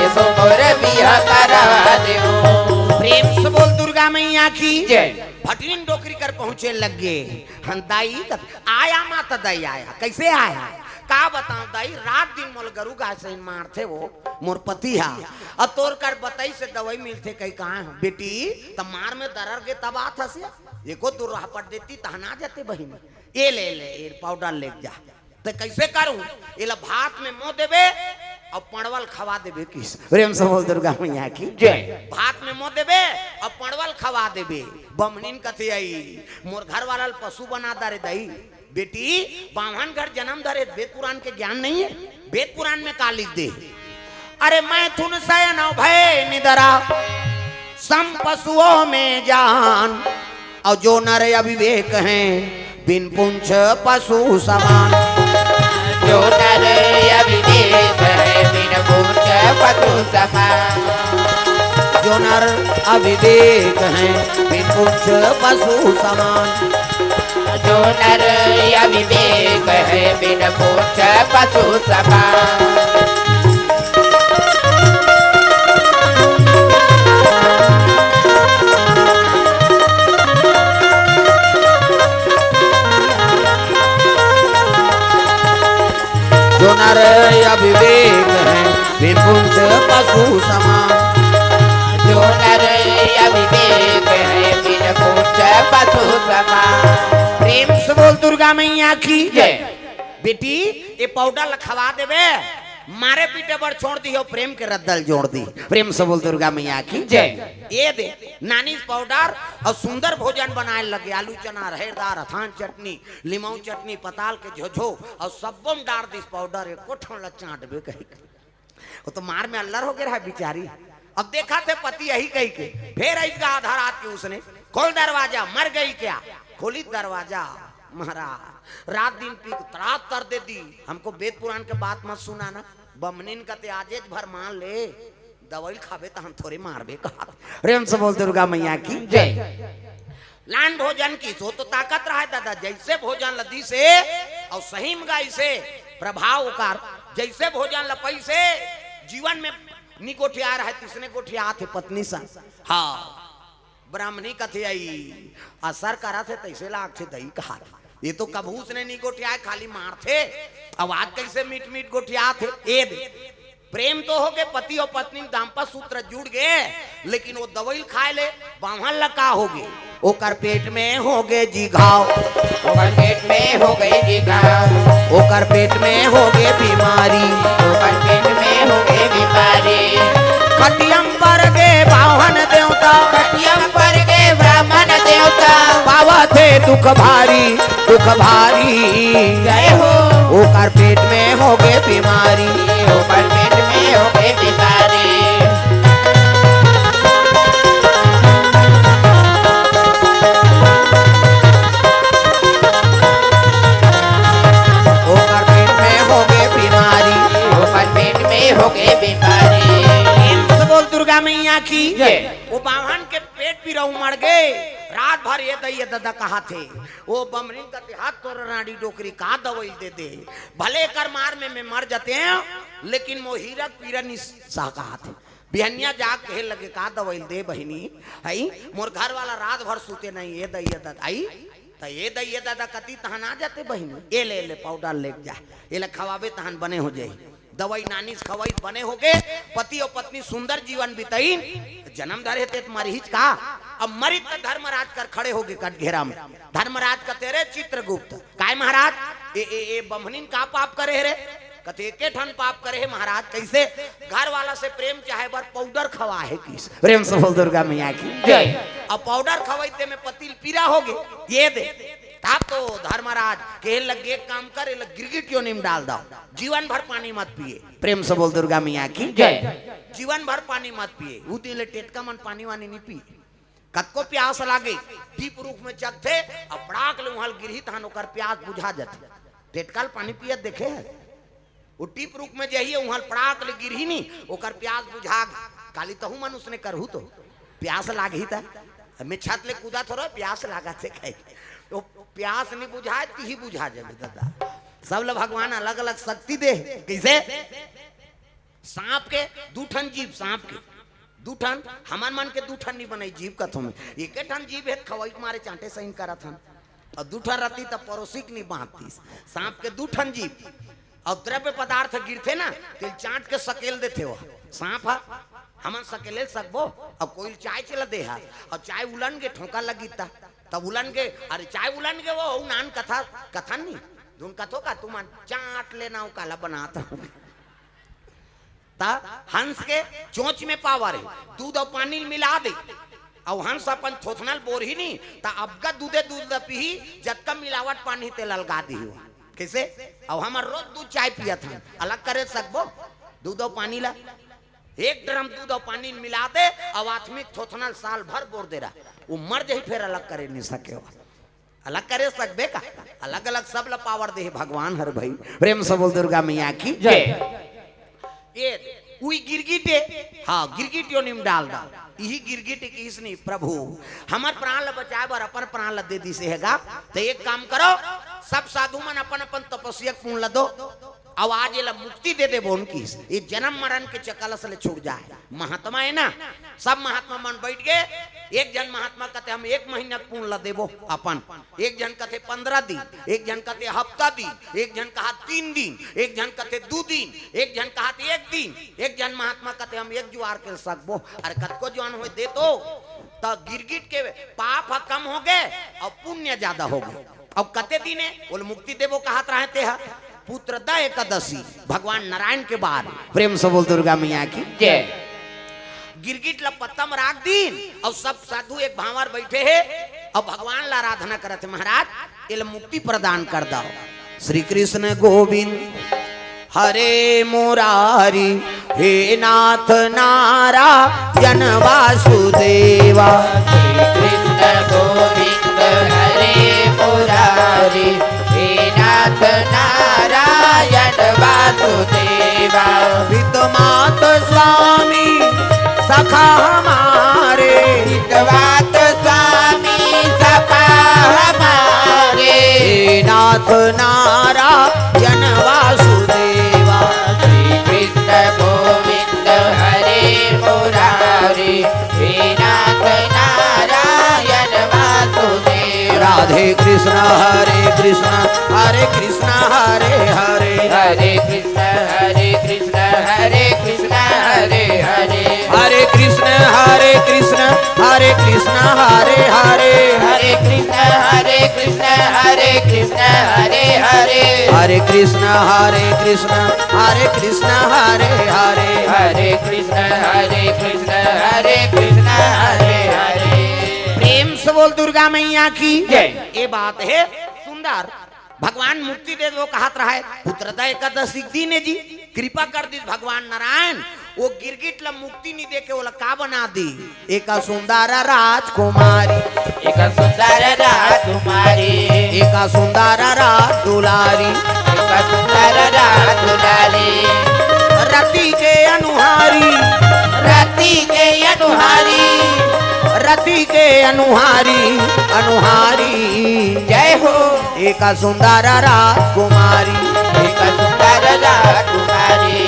एसो मोर बिहा करा देवो। प्रेम से बोल दुर्गा मैया की जय। भटनीन डोकरी कर पहुंचे लगे। हन दाई कथे, आया माता दाई आया। कइसे आया? का बतावं दाई, रात दिन मोला गरू गाय सहिन मारथे वो, मोर पति हा। अब तोर कर बतई से दवई मिलथे कहि कहा हंव। बेटी, त मार में दरर गे तब आत हस या? एको दू रहपट देती तहन आ जाते बहिनी। ए ले ले, ए पाउडर ले जा। त कइसे करूं? एला भात में मो देबे अउ पंड़वा ल खवा देबे किस। प्रेम से बोल दुर्गा मैया की जय। भात में मो देबे अउ पंड़वा ल खवा देबे। बमनीन कथे अई, मोर घर वाला ल पशु बना डारे दाई। बेटी, बाम्हन घर जनम धरे, वेद पुराण के ज्ञान नहीं हे? वेद पुराण में का लिख दे? अरे मैथुन सयन भए निदरा, सम पशुओं में जान। अउ जो नर अविवेक हैं, बिन पूंछ पशु समान। जो नर अविवेक हैं, बिन पूंछ पशु समान। जो नर अविवेक हैं, बिन पूंछ पशु समान। जो नर अविवेक हैं, बिन पूंछ पशु समान। जो नर अविवेक हैं, बिन पूंछ पशु समान। जो नर अविवेक हैं, बिन पूंछ पशु समान। प्रेम से बोल दुर्गा मैया की जय। बेटी, ए पाउडर ल खवा देबे, मारे पीटे बर छोड़ दिही अउ प्रेम के रद्दा ल जोड़ दिही। प्रेम से बोल दुर्गा मैया की जय। ए दे, नानिस पाउडर अउ सुंदर भोजन बनाए लगे, आलू चना, रहेर दार, अथान चटनी, लिमऊ चटनी, पताल के झोझो अउ सब्बो म डार दिस पाउडर, एको ठन ल चाटबे कहिके। वो तो मार में अल्लर हो गे रहा बिचारी। अब देखथे पति अही कहिके, फेर अइस गा आधा रात के उसने, "खोल दरवाजा, मर गई क्या?" खोलिस दरवाजा, महाराज, रात दिन पी के तड़ात तर दे दी, हमको वेद पुराण के बात मत सुनाना। बमनीन कथे आजेच भर मान ले, दवई ल खाबे तहन थोरे मारबे कहा। प्रेम से बोल दुर्गा मैया की जय। लान भोजन किस, वो तो ताकत रहा है दादा, जइसे भोजन ल दिसे अउ सही म गा अइसे प्रभाव ओकर, जइसे भोजन ल पइसे जीवन में नी गोठिया रहा है, तइसने गोठियाथे पत्नी संग। हाँ, ब्राह्मणी कथे अई, असर करथे तइसे लागथे दई कहाथे। ये तो कभू उसने नी गोठियाए, खाली मारथे। अब आज कइसे मीठ मीठ गोठियाथे? ए दे, प्रेम तो हो गे, पति अउ पत्नी म दाम्पत्य सूत्र जुड़ गे, लेकिन वो दवई ल खाए ले बाम्हन ल का हो गे? ओकर पेट में हो गे जी घाव। ओकर पेट में हो गे जी घाव। ओकर पेट में हो गे बीमारी। ओकर पेट में हो गे बीमारी। खटिया म पर गे बाम्हन देवता। खटिया म पर गे ब्राह्मण देवता। पावथे दुख भारी, दुख भारी। जय हो। ओकर पेट में होगे बीमारी। ओकर पेट में होगे बीमारी। ओकर पेट में होगे बीमारी। ओकर पेट में होगे बीमारी। प्रेम से बोल दुर्गा मैया की। जय। वो बाम्हन के पेट पीरा उमड़ गे, रात भर ए दई ए ददा कहाथे। वो बम्हनिन कथे, "हाथ तोर रांड़ी डोकरी, का दवई दे दे? भले एकर मार में मैं मर जातेंव, लेकिन मोर हीरा के पीरा नि सह," कहाथे। बिहनिया जाके कहे लगे, "का दवई दे बहिनी? हई, मोर घर वाला रात भर सुते नहीं, ए दई ए ददा, हई, त ए दई ए ददा कती तहन आ जाते बहिनी, ए ले, ले पाउडर लेके जा, एला खवाबे तहन बने हो जाही।" दवई नानिस खवइस बने होगे, पति अउ पत्नी सुंदर जीवन बितइन। जनम धरे हे ते त मरहिच का? अब मरित त धर्मराज कर खड़े होगे कटघेरा में। धर्मराज कथे, "रे चित्रगुप्त, काय महाराज, ए, ए, ए बम्हनिन का पाप करे हे रे?" कथे, "एके ठन पाप करे हे महाराज।" "कइसे?" "घर वाला से प्रेम चाहे बर पाउडर खवाए हे किस।" प्रेम से बोल दुर्गा मैया की। जय। अब पाउडर खवइते में पति ल पीरा होगे, ए दे। तब तो धर्मराज कहे लगे, "एक काम कर, एला गिरगिट योनि में डाल दव, जीवन भर पानी मत पिए।" प्रेम से बोल दुर्गा मैया की। जय। जीवन भर पानी मत पिए। उ दिन ले टेटका मन पानी वानी नहीं पिए। कतको प्यास लागे, टीप रूख में चघथे, अब पड़ाक ले उहाँ ल गिरही तहन ओकर प्यास बुझा जाथे। टेटका ल पानी पियत देखे हे? वो टीप रूख में जही, उहाँ ल पड़ाक ले गिरही नी, ओकर प्यास बुझा गे। काली तहू मन उसने करहू तो प्यास लागही त। मैं छत ले कूदा थोड़ा, प्यास लागत हे कहे। तो प्यास नहीं बुझाए, तिही बुझा जाबे ददा। सब ल भगवान अलग-अलग शक्ति दे। कइसे? सांप के दू ठन जीभ, सांप के दू ठन, हमन मन के दू ठन नहीं बनई जीभ कथों में। एके ठन जीभ हे त खवई के मारे चांटे सहीन करत हन। अउ दू ठन रतिस त परोसी के नहीं बांधतिस। सांप के दू ठन जीभ। अउ द्रव्य पदार्थ गिरथे ना, तेला चांट के सकेल देथे वो। सांप ह, हमन सकेले ल सकबो? अउ कोई ल चाय चला दे हा, अउ चाय उलन गे, ठोंका लगिस त, तब उलन गे, अरे चाय उलन गे वो, नान कथा, कथन नहीं। धुन कथो का तुमन, चांट लेना, वो काला बनात रहूं। त हंस के चोंच में पावर हे, दूध अउ पानी ल मिला दे, अउ हंस अपन थोथना ल बोरही नी, त अबका दूधे दूध ल पीही, जतका मिलावट पानी तेला अलगा दिही। कइसे? अउ हमर रोज दूध चाय पियत हन, अलग करे सकबो दूध अउ पानी ल? एक ड्रम दूध अउ पानी ल मिला दे, अउ आत्मिक थोथना ल साल भर बोर दे रहा, वो मर जाही, फेर अलग करे नहीं सके हो। अलग करे सकबे का? अलग-अलग सब ल पावर दे हे भगवान हर भाई। प्रेम से बोल दुर्गा मैया की जय। ए, उही गिरगिट हे, हाँ, गिरगिट योनि में डाल दव। इही गिरगिट किहिस नहीं, "प्रभु, हमर प्राण ल बचाए बर अपन प्राण ल दे दिस हे गा। त एक काम करो, सब साधु मन अपन-अपन तपस्या के पुण्य ल दो, अउ आज एला मुक्ति दे देबो," किहिस। ए जनम मरन के चकलस ले छूट जाए। महात्मा हे ना, सब महात्मा मन बइठ गे। एक झन महात्मा कथे, "हम एक महीना के पुण्य ल देबो अपन।" एक झन कथे, "पंद्रह दिन।" एक झन कथे, "हफ्ता दिन।" एक झन कहा, "तीन दिन।" एक झन कथे, "दू दिन।" एक झन कहा, "एक दिन।" एक झन महात्मा कथे, "हम एक जुआर के सकबो।" अरे, कतको जुआर होय दे तो, त गिरगिट के पाप ह कम होगे अउ पुण्य ज्यादा होगे। अउ कते दिन हे, ओला मुक्ति देबो कहत रहे ते ह। पुत्रदा एकादशी, भगवान नारायण के बार। प्रेम से बोल दुर्गा मैया की जय। गिरगिट ल पत्ता म राख दीन, अउ सब साधु एक भांवर बइठे हे, अउ भगवान ल आराधना करत हे, "महाराज, एला मुक्ति प्रदान कर दव।" श्री कृष्ण गोविंद हरे मुरारी, हे नाथ नारायण वासुदेवा। श्री कृष्ण गोविंद हरे मुरारी, हे नाथ नारायण वासुदेवा। पित मात स्वामी सखा हमारे, पित मात स्वामी सखा हमारे। हे नाथ नारायण वासुदेवा। श्री कृष्ण गोविंद हरे मुरारी, हे नाथ नारायण वासुदेव। राधे कृष्ण हरे कृष्ण, हरे कृष्ण हरे हरे। हरे कृष्ण हरे कृष्ण, हरे कृष्ण हरे हरे। हरे कृष्ण हरे कृष्ण, हरे कृष्ण हरे हरे। हरे कृष्ण हरे कृष्ण, हरे कृष्ण हरे हरे। हरे कृष्ण हरे कृष्ण, हरे कृष्ण हरे हरे। हरे कृष्ण हरे कृष्ण, हरे कृष्ण हरे हरे। प्रेम तो बोल दुर्गा मैया की जय। ये बात है सुंदर। भगवान मुक्ति दे दो कहत रहा है, पुत्र दा एकादशी के दिन जी कृपा कर दिस भगवान नारायण। वो गिरगिट ला मुक्ति नहीं दे के ओला का बना दी? एक सुंदर राजकुमारी, एक सुंदर राजकुमारी, एक सुंदर राज दुलारी, एक सुंदर राज दुलारी। रति के अनुहारी, रति के अनुहारी, रति के अनुहारी, अनुहारी। जय हो। एक सुंदर राजकुमारी, एक सुंदर राजकुमारी।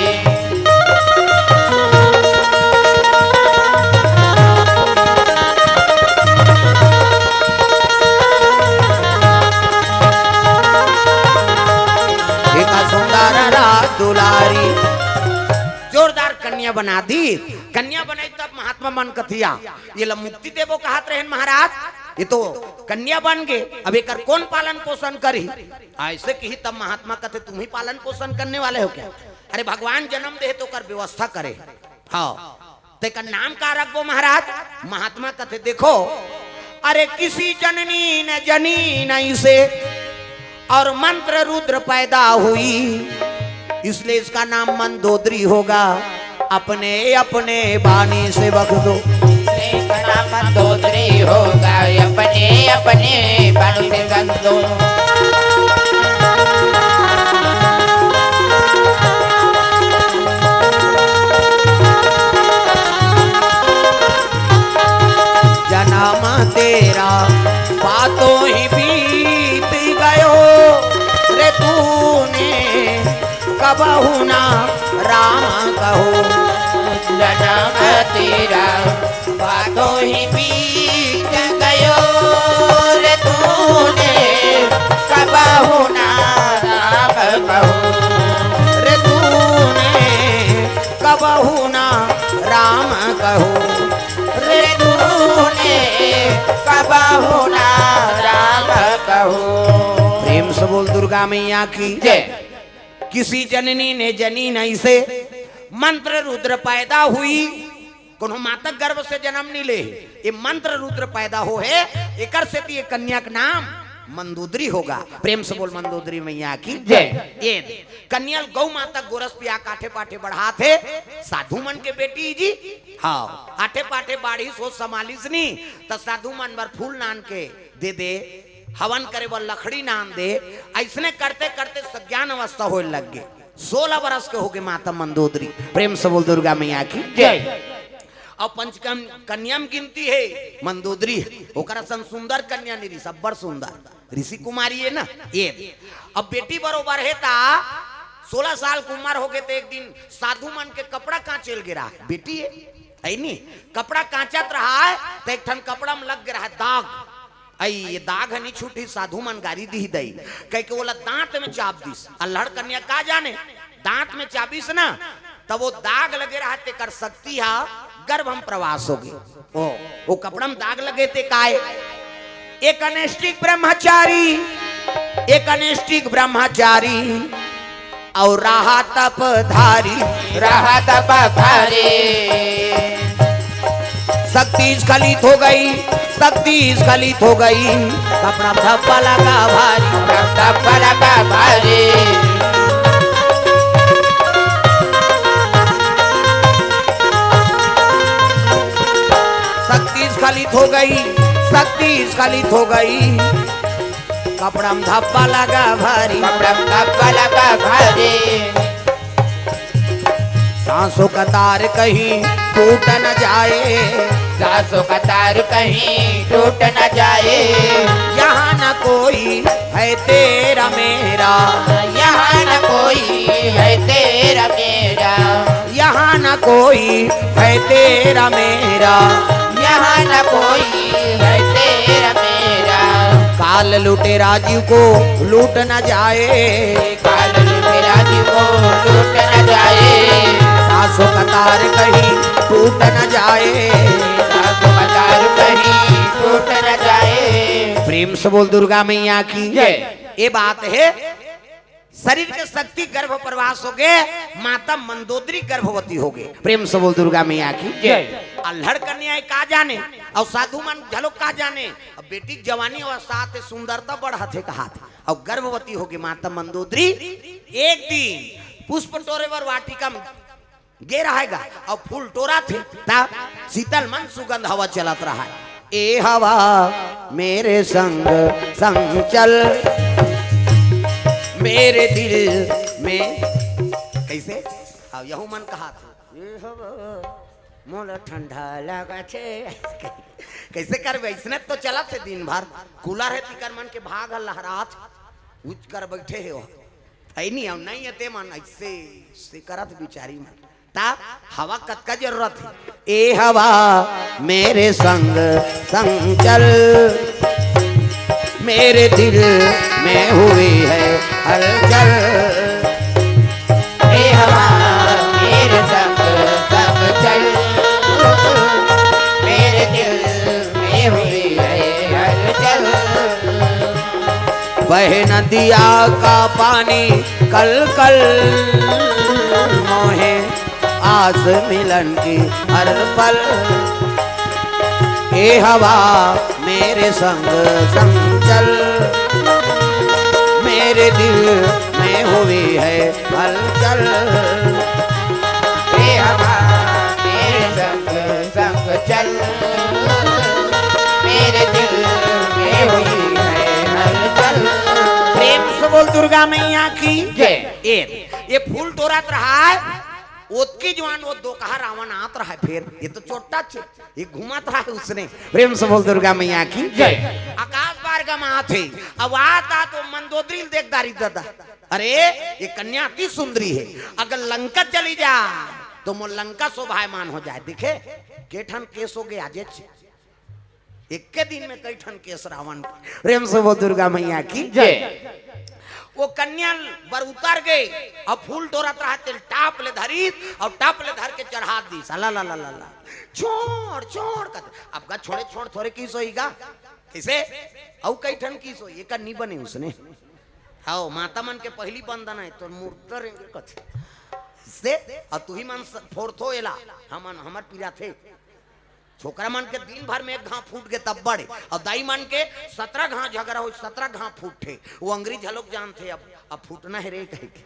एक सुंदर राज दुलारी। जोरदार कन्या बना दी। कन्या बनाई तब महात्मा मन कथिया, ये ला मुक्ति देबो कहत रहेन महाराज, ये तो कन्या बन गे, अब एकर कौन पालन पोषण करी? ऐसे कही तब महात्मा कथे, तुम ही पालन पोषण करने वाले हो क्या? अरे भगवान जन्म दे तो ओकर व्यवस्था करे। हाँ, तेकर नाम का रखबो महाराज? महात्मा कथे, देखो, अरे किसी जननी ने जनी नहीं से और मंत्र रुद्र पैदा हुई, इसलिए इसका नाम मंदोदरी होगा। अपने अपने बानी से बख दो। इसका नाम मंदोदरी होगा, अपने अपने बानी से बख दो। जन्म तेरा बातों ही बीत गयो रे तूने, कबहु ना राम कहो। जन्म तेरा बातों ही बीत गयो रे तूने, कबहु ना राम कहो। रे तूने कबहु ना राम कहो। रे तूने कबहु ना राम कहो। प्रेम से बोल दुर्गा मैया की जय। किसी जननी ने जनी नहीं से मंत्र रुद्र पैदा हुई। कोनो माता गर्भ से जन्म नहीं ले, ये मंत्र रुद्र पैदा हो है, एकर सेती ये कन्या के नाम मंदोदरी होगा। प्रेम से बोल मंदोदरी मैया की जय। ये कन्या ल गौ माता गोरस पिया काठे पाठे बढ़ात हे, साधु मन के बेटी जी। हाँ, आठे पाठे बाढ़ी सोच संभालिस नी, त साधु मन बर फूल नान के दे दे, हवन करे बर लकड़ी नान दे। ऐसने करते करते सज्ञान अवस्था होए लग गे। सोलह बरस के होगे माता मंदोदरी। प्रेम से बोल दुर्गा मैया की जय। अब पंचकम कन्या में गिनती है मंदोदरी, ओकरा सन सुंदर कन्या नहीं रही, सब्बर सुंदर ऋषि कुमारी है ना ये। अब बेटी बरोबर है ता सोलह साल के उम्र होगे, तो एक दिन साधु मन के कपड़ा कांचेल गे रहा है, बेटी है, है नी? कपड़ा कांचत रहा है, तो एक ठन कपड़ा में लग गे रहा है दाग। आई ये दाग ह नी छूटी, साधु मन गारी दिही दई, कह के ओला दांत में चाप दिस। अल्हड़ कन्या का जाने, दांत में चाबिस ना, तब वो दाग लगे रहा, तेकर शक्ति हा गर्भ में प्रवास होगे। ओ, वो कपड़ा में दाग लगे ते काय? एक अनैष्ठिक ब्रह्मचारी, एक अनैष्ठिक ब्रह्मचारी और रहा तप धारी। रहा तप धारी। शक्ति स्खलित हो गई, शक्ति स्खलित हो गई, कपड़ा धब्बा लगा भारी। कपड़ा धब्बा लगा भारी। शक्ति स्खलित हो गई, शक्ति स्खलित हो गई, कपड़ा में धब्बा लगा भारी। कपड़ा में धब्बा लगा भारी। सांसों का तार कहीं टूट न जाए। सांसों का तार कहीं टूट न जाए। यहाँ न कोई है तेरा मेरा। यहाँ न कोई है तेरा मेरा। यहाँ न कोई है तेरा मेरा। यहाँ न कोई है तेरा मेरा। काल लूटे राजू को लूट न जाए। काल लूटे राजू को लूट न जाए। सांसों का तार कहीं टूट न जाए। सांसों का तार कहीं टूट न जाए। प्रेम से बोल दुर्गा मैया की जय। ये बात है, शरीर के शक्ति गर्भ प्रवास होगे, माता मंदोदरी गर्भवती होगे। प्रेम से बोल दुर्गा मैया की जय। अल्हड़ कन्या हे का जाने, अउ साधु मन घलो का जाने। अब बेटी के जवानी अउ साथ सुंदरता बढ़त हे कहाथे, अउ गर्भवती होगे माता मंदोदरी। एक दिन पुष्प टोरे बर वाटिका म गे रहय गा, अउ फूल टोरथे, त शीतल मंद सुगंध हवा चलत रहय। ए हवा मेरे संग संग चल, मेरे दिल में, कइसे? अउ यहू मन कहाथे, ए हवा मोला ठंडा लागथे। कइसे करबे, अइसने तो चलथे दिन भर। कूलर हे, तिकर मन के भाग ह लहरात, उच कर बइठे हे ओ। अइ नहीं, अउ नहीं हे ते मन अइसे से करत बिचारी मन। त हवा कतका जरूरत हे। ए हवा मेरे संग संग चल, मेरे दिल में हुई है हलचल। ए हवा मेरे संग संग चल, मेरे दिल में हुई है हलचल। बहे नदिया का पानी कल कल, मोहे आस मिलन की हर पल। ए हवा मेरे संग संग चल, मेरे दिल में हुई है हलचल। ए हवा मेरे संग संग चल, मेरे दिल में हुई है हलचल। प्रेम से बोल दुर्गा मैया की जय। ए, ए फूल टोरत रहय, ओतकी जुवार ओ दोकहा रावण आत रहय, फेर ए तो छोटा छे, ए घूमत रहय उसने। प्रेम से बोल दुर्गा मैया की जय। आकाश मार्ग म आथे, अउ आत आत ओ मंदोदरी ल देख डारिस ददा। अरे, ए कन्या अति सुंदरी हे, अगर लंका चली जाय, त मोर लंका शोभायमान हो जाय। देखे, के ठन केस होगे आजेच। एक्के दिन में कई ठन केस रावण के। प्रेम से बोल दुर्गा मैया की जय। ओ कन्या बर उतर गे, अउ फूल टोरत रहय तेला टप ले धरिस, अउ टप ले धर के चढ़ा दिस। अला ला ला ला ला। छोड़, छोड़ कथे। अब का छोड़े, छोड़ थोरे किहिस होही गा। कइसे? अउ कई ठन किहिस होही, एकर नी बने उसने। हव, माता मन के पहिली बंदना हे, तोर मुर्दा रेंगे कथे। से, अउ तुही मन स-, फोरथो एला, हमन, हमर पिराथे। छोकरा मन के दिन भर में एक घांव फूट गे तब बड़े, अउ दाई मन के सतरा घांव झगरा होही, सतरा घांव फूटथे। ओ अंगरी घलोक जानथे, अब, अब फूटना हे रे कहिके।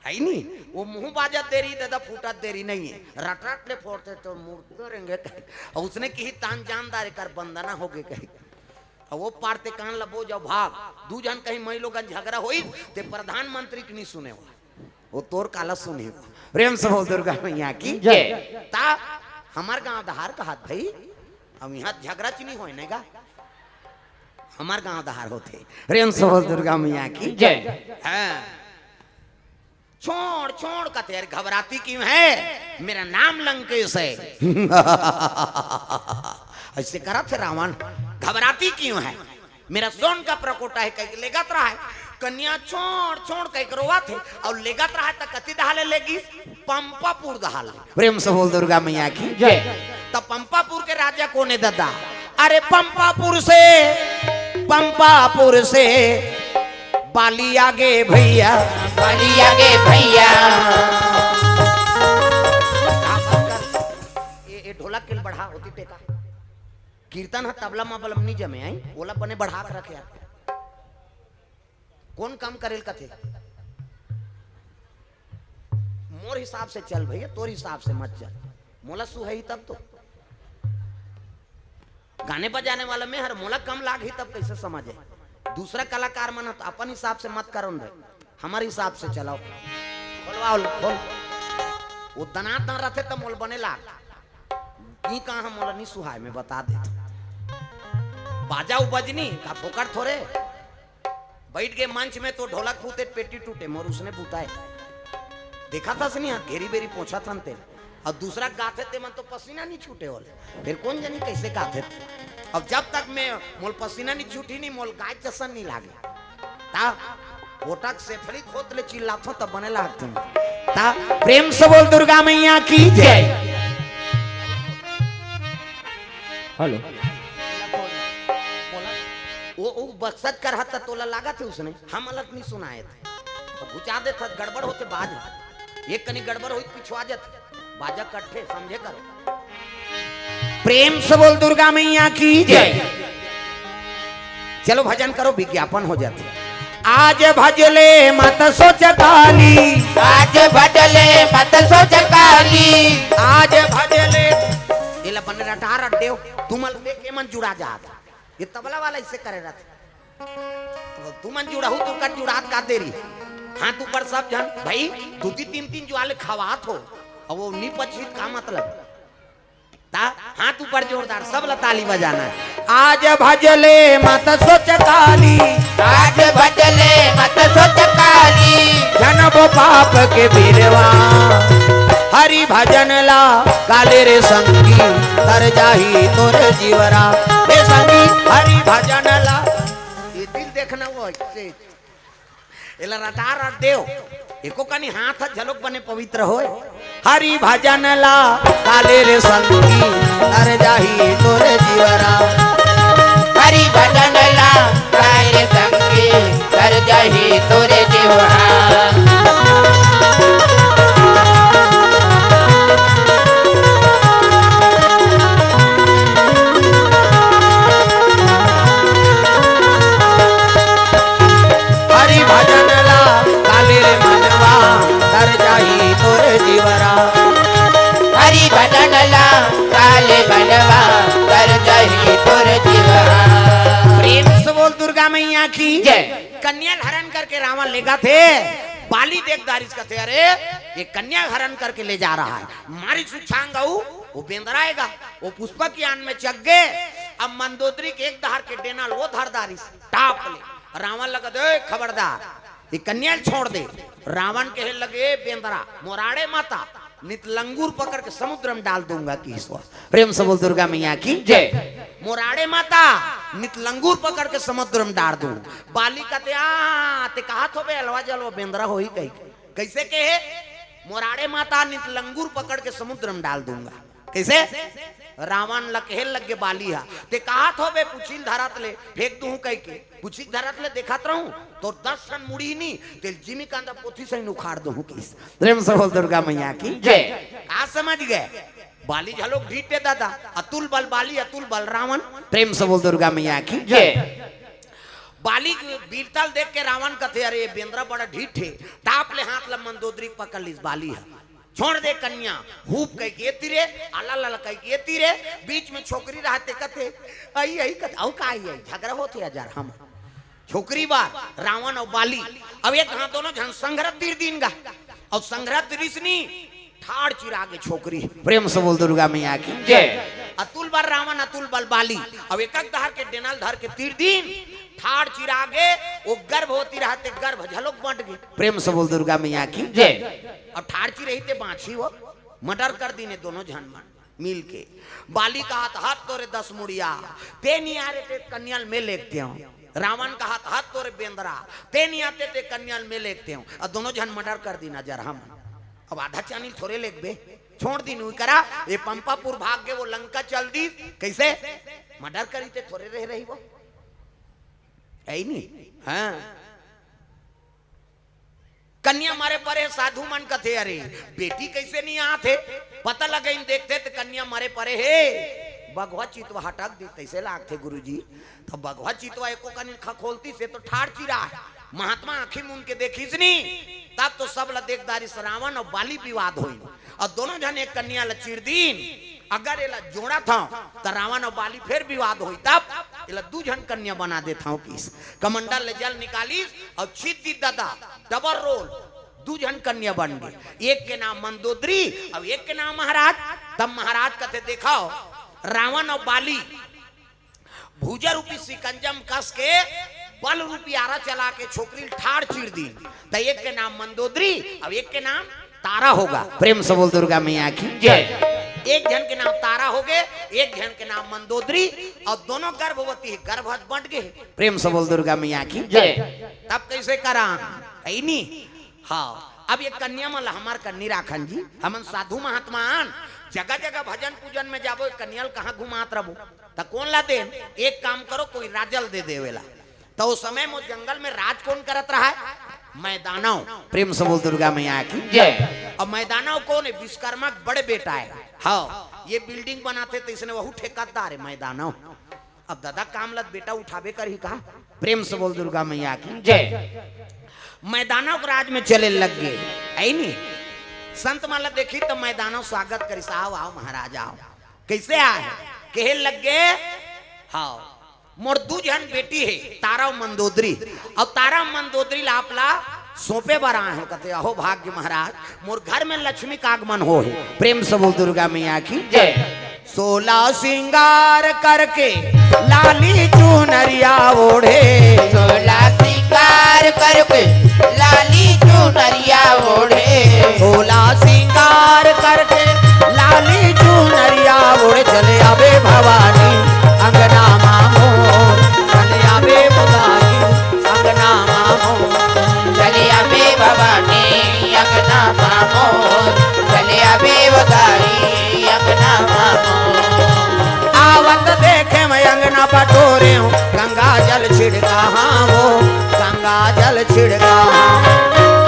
हे नी? ओ मुंह बाजत देरी, ददा फूटत देरी नइ हे। रट रट ले फोरथे त मुर्दा रेंगे कहे। अउ उसने किहिस तान जान डारे कर बंदना होगे कहे। अउ ओ पार ते कान ल बोज अउ भाग। दू झन कहीं मइलोगन झगरा होइस, ते प्रधानमंत्री के नी सुने वा। ओ तोर काला सुनही। प्रेम से बोल दुर्गा मैया की जय। त हमर गांव डहार कहात भई, अब इहां झगरा च नी होय न गा, हमर गांव डहार होथे। प्रेम से बोल दुर्गा मैया की जय। हां। छोड़, छोड़ कथे, अरे घबराती क्यों है, मेरा नाम लंकेश है। अइसे करथे रावण, घबराती क्यों है, मेरा सोन का परकोटा है, कहिके लेगत रहय। कन्या छोड़, छोड़ कहिके रोवत हे, अउ लेगत रहय त कति डहार ले लेगिस, पंपापुर डहार ले। प्रेम से बोल दुर्गा मैया की जय। त पंपापुर के राजा कोन हे ददा? अरे पंपापुर से, पंपापुर से बाली आगे भइया। बाली आगे भइया। ए, ए ढोलक के बढ़ा होती टेका। कीर्तन ह तबला म बलम नी जमे, आई ओला बने बढ़ा के रखे यार। कोन काम करे ल कथे? मोर हिसाब से चल भइया, तोर हिसाब से मत चल। मोला सुहाही तब तो। गाने बजाने वाला में हर मोला कम लागही तब कइसे समझ आही? दूसरा कलाकार मन ह तो अपन हिसाब से मत करो न रे, हमर हिसाब से चलाओ। खोलवाओ, खोल। ओ दनादन रथे त मोला बने लाग। की कहा मोला नी सुहाय, मैं बता देथंव। बाजा उ बजनी का फोकट थोरे। बइठ गे मंच में त ढोलक फूटे, पेटी टूटे, मोर उसने बुताय। देखथस नी, हाथ घेरी बेरी पोंछत हन तेन। अउ दूसरा गाथे ते मन तो पसीना नी छूटे ओला। फेर कोन जनी कइसे गाथे ते। अउ जब तक मैं, मोला पसीना नी छूटही नी, मोला गाय जसन नी लागे। त पोटक सेफली खोत ले चिल्लाथंव त बने लागथे। त प्रेम से बोल दुर्गा मैया की जय। हेलो। ओ, ओ बक्सत करहत त तोला लागत हे उसने, हमला त नी सुनाय थे। त घुचा देथस, गड़बड़ होथे बाज। एक कनी गड़बड़ होई त पिछुआ जाथे, बाजा कटथे, समझे करो। प्रेम से बोल दुर्गा मैया की जय। चलो भजन करो, विज्ञापन हो जाथे। आज भजले मत सोच काली। आज भजले मत सोच काली। आज भजले, एला बने रटा रट देव, तुमन देख के मन जुड़ा जात। ये तबला वाला इसे करे रहथे। तुमन जुड़हू तो कर जुड़ात का देरी। हाथ ऊपर सब झन, भाई, दू ती तीन तीन जुआले खवात हो, अब वो नी पछित का मतलब? ता हाथ ऊपर जोरदार, सब ला ताली बजाना है। आज भजले मत सोच काली। आज भजले मत सोच काली। जनबो पाप के बीरवा। हरि भजन ला काले रे संगी, तर जाही तोरे जीवरा। हे संगी, हरि भजन ला। ये दिल देखना वो ऐसे। एला रटा रट देव। एको कनी हाथ ह झलोक बने पवित्र होय। हरि भजन ला काले रे संगी, तर जाही तोरे जीवरा। हरि भजन ला काले संगी, तर जाही तोरे जीवरा। हरि भजन ला काले रे मनवा, तर जाही तोरे जीवरा। हरि भजन ला काले मनवा, तर जाही तोरे जीवरा। प्रेम से बोल दुर्गा मैया की जय। कन्या हरण करके रावण लेगथे। बाली देख दारिस कथे, अरे, ये कन्या हरण करके ले जा रहा है। मारी सुछांग अउ वो बेंदरा आएगा, वो पुष्पक यान में चघ गे। अब मंदोदरी के एक धार के डेना ल वो धर दारिस, टाप ले। रावण लगथे, ए, खबरदार, ये कन्या ल छोड़ दे। रावण कहे लगे, ए बेंदरा, मोर आड़े मत आ, नित लंगूर पकड़ के समुद्र में डाल दूंगा। कि ईश्वर, प्रेम से बोल दुर्गा मैया की जय। मोर आड़े मत आ, नित लंगूर पकड़ के समुद्र में डाल दूं। बाली कथे, आ, ते कहा थो बे, अलवा जलवा बेंदरा होही कही। कैसे कहे? मोर आड़े मत आ, नित लंगूर पकड़ के समुद्र में डाल दूंगा। कैसे? रावण ल कहे लग गे बाली हा, ते कहा थो बे, पुछी ल धरत ले फेंक दूं कह के, पुछी ल धरत ले देखत रहूं तो दस ठन मुड़ी नी, ते जिमी कांदा पोथी सही उखाड़ दूं किस। प्रेम से बोल दुर्गा मैया की जय। का समझ गए? बाली झलोक ढीठ हे दादा, अतुल बल बाली, अतुल बल रावण। प्रेम से बोल दुर्गा मैया की जय। बाली वीरता ल देख के रावण कथे, अरे, ये बेंदरा बड़ा ढीठ हे। टाप ले हाथ ल मंदोदरी पकड़ लिस बाली ह। छोड़ दे कन्या, हूप कह के ये तीरे, आला लाला कह के ये तीरे, बीच में छोकरी रहते कथे, आई, आई कथे, अउ का आई, आई, झगड़ा होथे हजार हम। छोकरी बार, रावण अउ बाली, अब एक हाथ दोनों झन संघरा तीर दीन गा, अउ संघरा तीरिस नी, ठाड़ चिरा गे छोकरी। प्रेम से बोल दुर्गा मैया की जय। अतुल बल रावण, अतुल बल बाली। अब एक एक धार के डेना ल धर के तीर दीन, ठाड़ चिरा गे, वो गर्भवती रहते गर्भ झलोक बंट गे। प्रेम से बोल दुर्गा मैया की जय। अब ठाड़ चिरही ते बांची वो, मर्डर कर दीन ये दोनों झन मन मिल के। बाली कहत, हत तोरे दस मुड़िया, ते नी आ रे ते कन्या ल मैं लेगतेंव। रावण कहत, हत तोरे बेंदरा, ते नी आते ते कन्या ल मैं लेगतेंव। अउ दोनों झन मर्डर कर दीन हजार हम। अब आधा चानी ल थोरे लेगबे, छोड़ दीन उही करा, ये पंपापुर भाग गे, वो लंका चल दीस, कैसे? मर्डर करी ते थोरे रह रही वो। ऐ नी? हाँ। कन्या मरे परे, साधु मन कथे, अरे, बेटी कैसे नी आत हे? पता लगइन देखते त कन्या मरे परे हे। बघवा चितवा हटक दी, तैसे लागथे गुरुजी। त बघवा चितवा एको कनिन खखोलती से तो ठाड़ चिरा हे। महात्मा आँखी मूंद के देखिस नी, तब तो सब ल देख दारिस रावण अउ बाली विवाद होइन। अउ दोनों झन एक कन्या ल चीर दीन। अगर एला जोड़त हंव, त रावण अउ बाली फेर विवाद होही, तब एला दू झन कन्या बना देत हंव किस। कमंडल ले जल निकालिस अउ छीत दीस दादा, डबल रोल, दू झन कन्या बन गे। एक के नाम मंदोदरी अउ एक के नाम महाराज। तब महाराज कथे, देखव, रावण अउ बाली भुजा रूपी सिकंजम कस के बल रूपी आरा चला के छोकरी ल ठाड़ चीर दीन। त एक के नाम मंदोदरी अउ एक के नाम तारा होगा। प्रेम से बोल दुर्गा मैया की जय। एक झन के नाम तारा होगे, एक झन के नाम मंदोदरी, अउ दोनों गर्भवती हे, गर्भ बंट गे। प्रेम से बोल दुर्गा मैया की जय। तब कैसे करा? ऐ नी? हाँ, अब ये कन्या मन ल हमर कन्नी राखन जी, हमन साधु महात्मा अन, जगह जगह भजन पूजन में जाबो, ये कन्या ल कहाँ घुमात रहबो? त कोन ला देन? एक काम करो, कोई राजा ल दे देवेला। त ओ समय म जंगल में राज कोन करत रहा हे? मैं दानव। प्रेम से बोल दुर्गा मैया की जय। अब मैदानव कोन हे? विश्वकर्मा के बड़े बेटा हे। हाँ, ये building बनाथे त इसने वहू ठेकेदार हे मैदानव। अब दादा काम लत बेटा उठाबे करही का? प्रेम से बोल दुर्गा मैया की जय। मैदानव के राज में चले लग गे, हे नी? संत मन ला देखिस त मैदानव स्वागत करिस, "आओ, आओ महाराज, आओ।" कइसे आय? कहे लग गे, "हाँ, मोर दू झन बेटी हे, तारा अउ मंदोदरी, अउ तारा मंदोदरी ला आप ला सौंपे बर आए हों।" कथे, "अहो भाग्य महाराज, मोर घर में लक्ष्मी का आगमन होहे।" प्रेम से बोल दुर्गा मैया की जय। सोला सिंगार करके लाली चुनरिया ओढ़े। सोला सिंगार करके लाली चुनरिया ओढ़े। सोला सिंगार करके लाली चुनरिया ओढ़े। चले आबे भवानी अंगना मामो, चले आबे भवानी अंगना मामो। चले आबे भवानी अंगना मामो, चले आबे भवानी अंगना मामो। आवत देखे मैं अंगना बटोरे हूँ, गंगा जल छिड़का, हाँ वो गंगा जल छिड़का।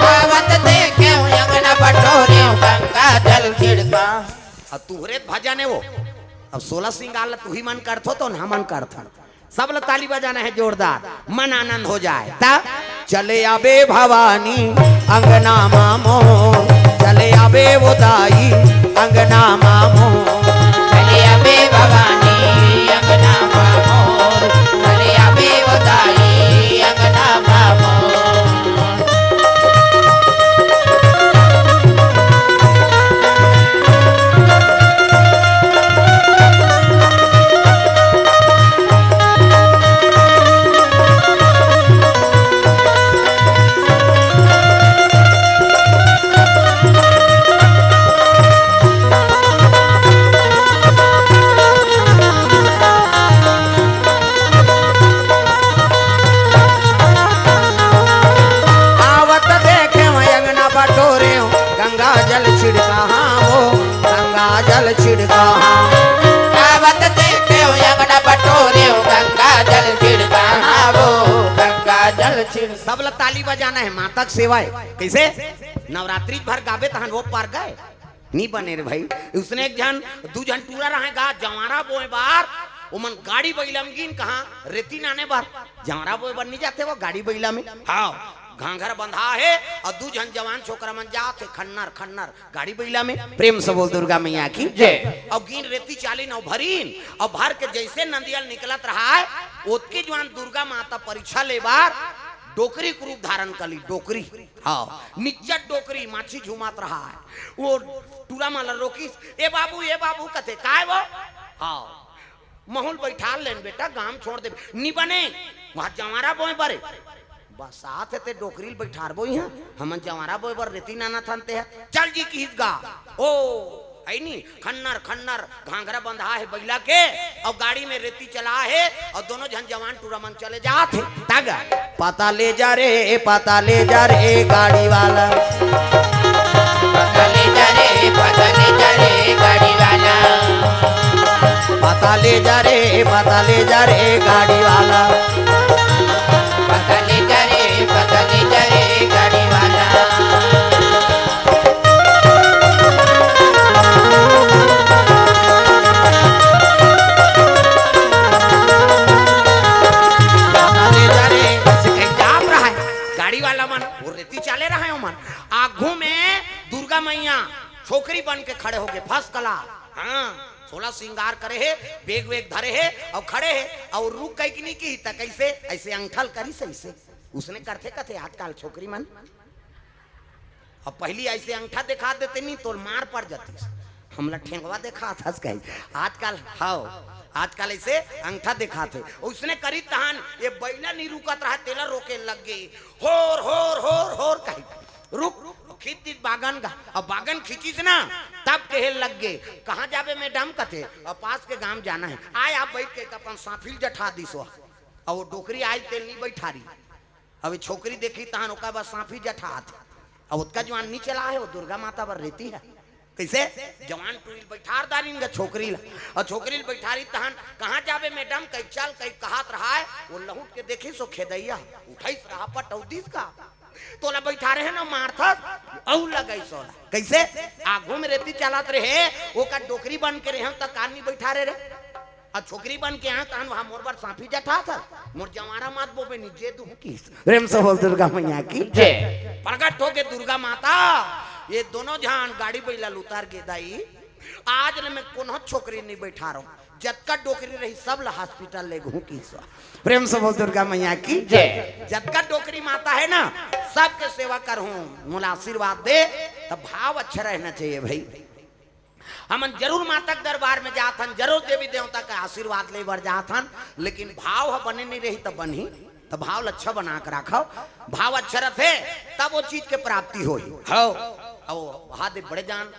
आवत देखे हूँ अंगना बटोरे हूँ, गंगा जल छिड़का। अब तुहरे भजन हे वो। अब सोला सिंगार ला तुही मन करथो त हमन करथन। सब ला ताली बजाना हे जोरदार, मन आनंद हो जाय। त चले आबे भवानी अंगना मामो, चले आबे वो दाई अंगना मामो। चले आबे भवानी अंगना मामो, चले आबे वो दाई अंगना मामो। आवत देखे मैं अंगना बटोरे हूँ, गंगा जल छिड़का, हाँ वो गंगा जल छिड़का, हाँ। आवत देखे हूँ अंगना बटोरे हूँ, गंगा जल छिड़का, हाँ वो गंगा जल छिड़का। सब ला ताली बजाना हे, माता के सेवा हे। कइसे? नवरात्रि भर गाबे तहन वो पार गए। नी बने रे भाई। उसने एक झन, दू झन टूरा रहे गा, जवारा बोए बार, ओमन गाड़ी बइला म गिन कहाँ, रेती नाने बार। जवारा बोए बर नी जाथे वो गाड़ी बइला में। हाँ, घाघरा बंधा हे, अउ दू झन जवान छोकरा मन जात हे खन्नर, खन्नर, गाड़ी बइला में। प्रेम से बोल दुर्गा मैया की जय। अउ गिन रेती चालिन अउ भरिन, अउ भर के जइसे नंदिया ले निकलत रहा हे, ओतके जुवार दुर्गा माता परीक्षा ले बार डोकरी के रूप धारण कर ली, डोकरी। हाँ, निच्चट डोकरी माछी झूमत रहा हे। वो टूरा मन ला रोकिस, "ए बाबू, ए बाबू," कथे, "काय वो?" "हाँ, महूँ ल बइठार लेन बेटा, गाम छोड़ दे।" "नी बने, वहाँ जवारा बोए बर हे।" "बस आत हे ते डोकरी ल बइठारबो इहाँ, हमन जवारा बोए बर रेती नानत हन ते ह।" "चल जी," किहिस गा। ओ, हे नी, खन्नर, खन्नर, घाघरा बंधा हे बइला के, अउ गाड़ी में रेती चला हे, अउ दोनों झन जवान टूरा मन चले जात हे। तग, पता ले जा रे, पता ले जा रे गाड़ी वाला। पता ले जा रे, पता ले जा रे गाड़ी वाला। पता ले जा रे, पता ले जा रे गाड़ी वाला। पता ले जा रे, पता ले जा रे गाड़ी वाला। पता ले जा रे, ऐसे कहीं जात रहा हे। गाड़ी वाला मन, वो रेती चाले रहा हे ओमन। आगू में दुर्गा मैया छोकरी बन के खड़े होगे, first class। हाँ, सोला सिंगार करे हे, बेग वेग धरे हे, अउ खड़े हे, अउ रुक कहिके नी किही त कइसे, अइसे अंगठा ल करिस अइसे। उसने करथे कथे आजकल छोकरी मन। अब पहिली अइसे अंगठा देखा देते नी, तोर मार पड़ जातिस। हमला ठेंगवा देखात हस कही। आजकल, हाँ, आजकल अइसे अंगठा देखात हे। उसने करिस तहन, ये बइला नी रुकत रहा, तेला रोके लग गे। होर, होर, होर, होर कही। रुक, रुक, खींच दिस बागन गा। अब बागन खींचिस ना, तब कहे लग गे, "कहाँ जाबे मैडम?" कथे, "अब पास के गांव जाना हे।" आय, आप बइठ के अपन साफी ल जठा दिस वो। अब वो डोकरी आय, तेल नी बइठारी। अब ये छोकरी देखी तहन ओकर बर साफी जठात हे। अब ओतका जुवार नी चला हे, वो दुर्गा माता बर रेती हे। कइसे? जवान टूरी ल बइठार डारिन गा छोकरी ल। अउ छोकरी ल बइठारी तहन, "कहाँ जाबे मैडम?" कही, "चल," कही कहत रहा हे, वो लहुट के देखिस वो खेदइया, उठाइस रहा पटौदिस का। तोला बैठारे हे ना मारथस, अउ लगइस ओला। कइसे? आघू में रेती चलत रहे, ओकर डोकरी बन के रहे, त कान नहीं बैठारे रे। अउ छोकरी बन के आए, तहन वहाँ मोर बर साफी जठाथस, मोर जवारा मात बोबे नहीं, जे दूँ किस। प्रेम से बोल दुर्गा मैया की। जय। प्रकट होके दुर्गा माता, ये दोनों झन गाड़ी बैला ल उतार के दाई, आज ले मैं कोनो छोकरी नहीं बैठारँव, जतका डोकरी रही सब ला हॉस्पिटल लेगहूँ किस। प्रेम से बोल दुर्गा मैया की। जय। जतका डोकरी माता हे ना, सबके सेवा करहूँ, मोला आशीर्वाद दे। त भाव अच्छा रहना चाहिए भाई। हमन जरूर माता के दरबार में जात हन, जरूर देवी देवता का आशीर्वाद ले बर जात हन, लेकिन भाव ह बने नहीं रही त बनही। त भाव ल अच्छा बना के राखव, भाव अच्छा रथे तब वो चीज के प्राप्ति होही। हव। अउ वहाँ दे बड़े जान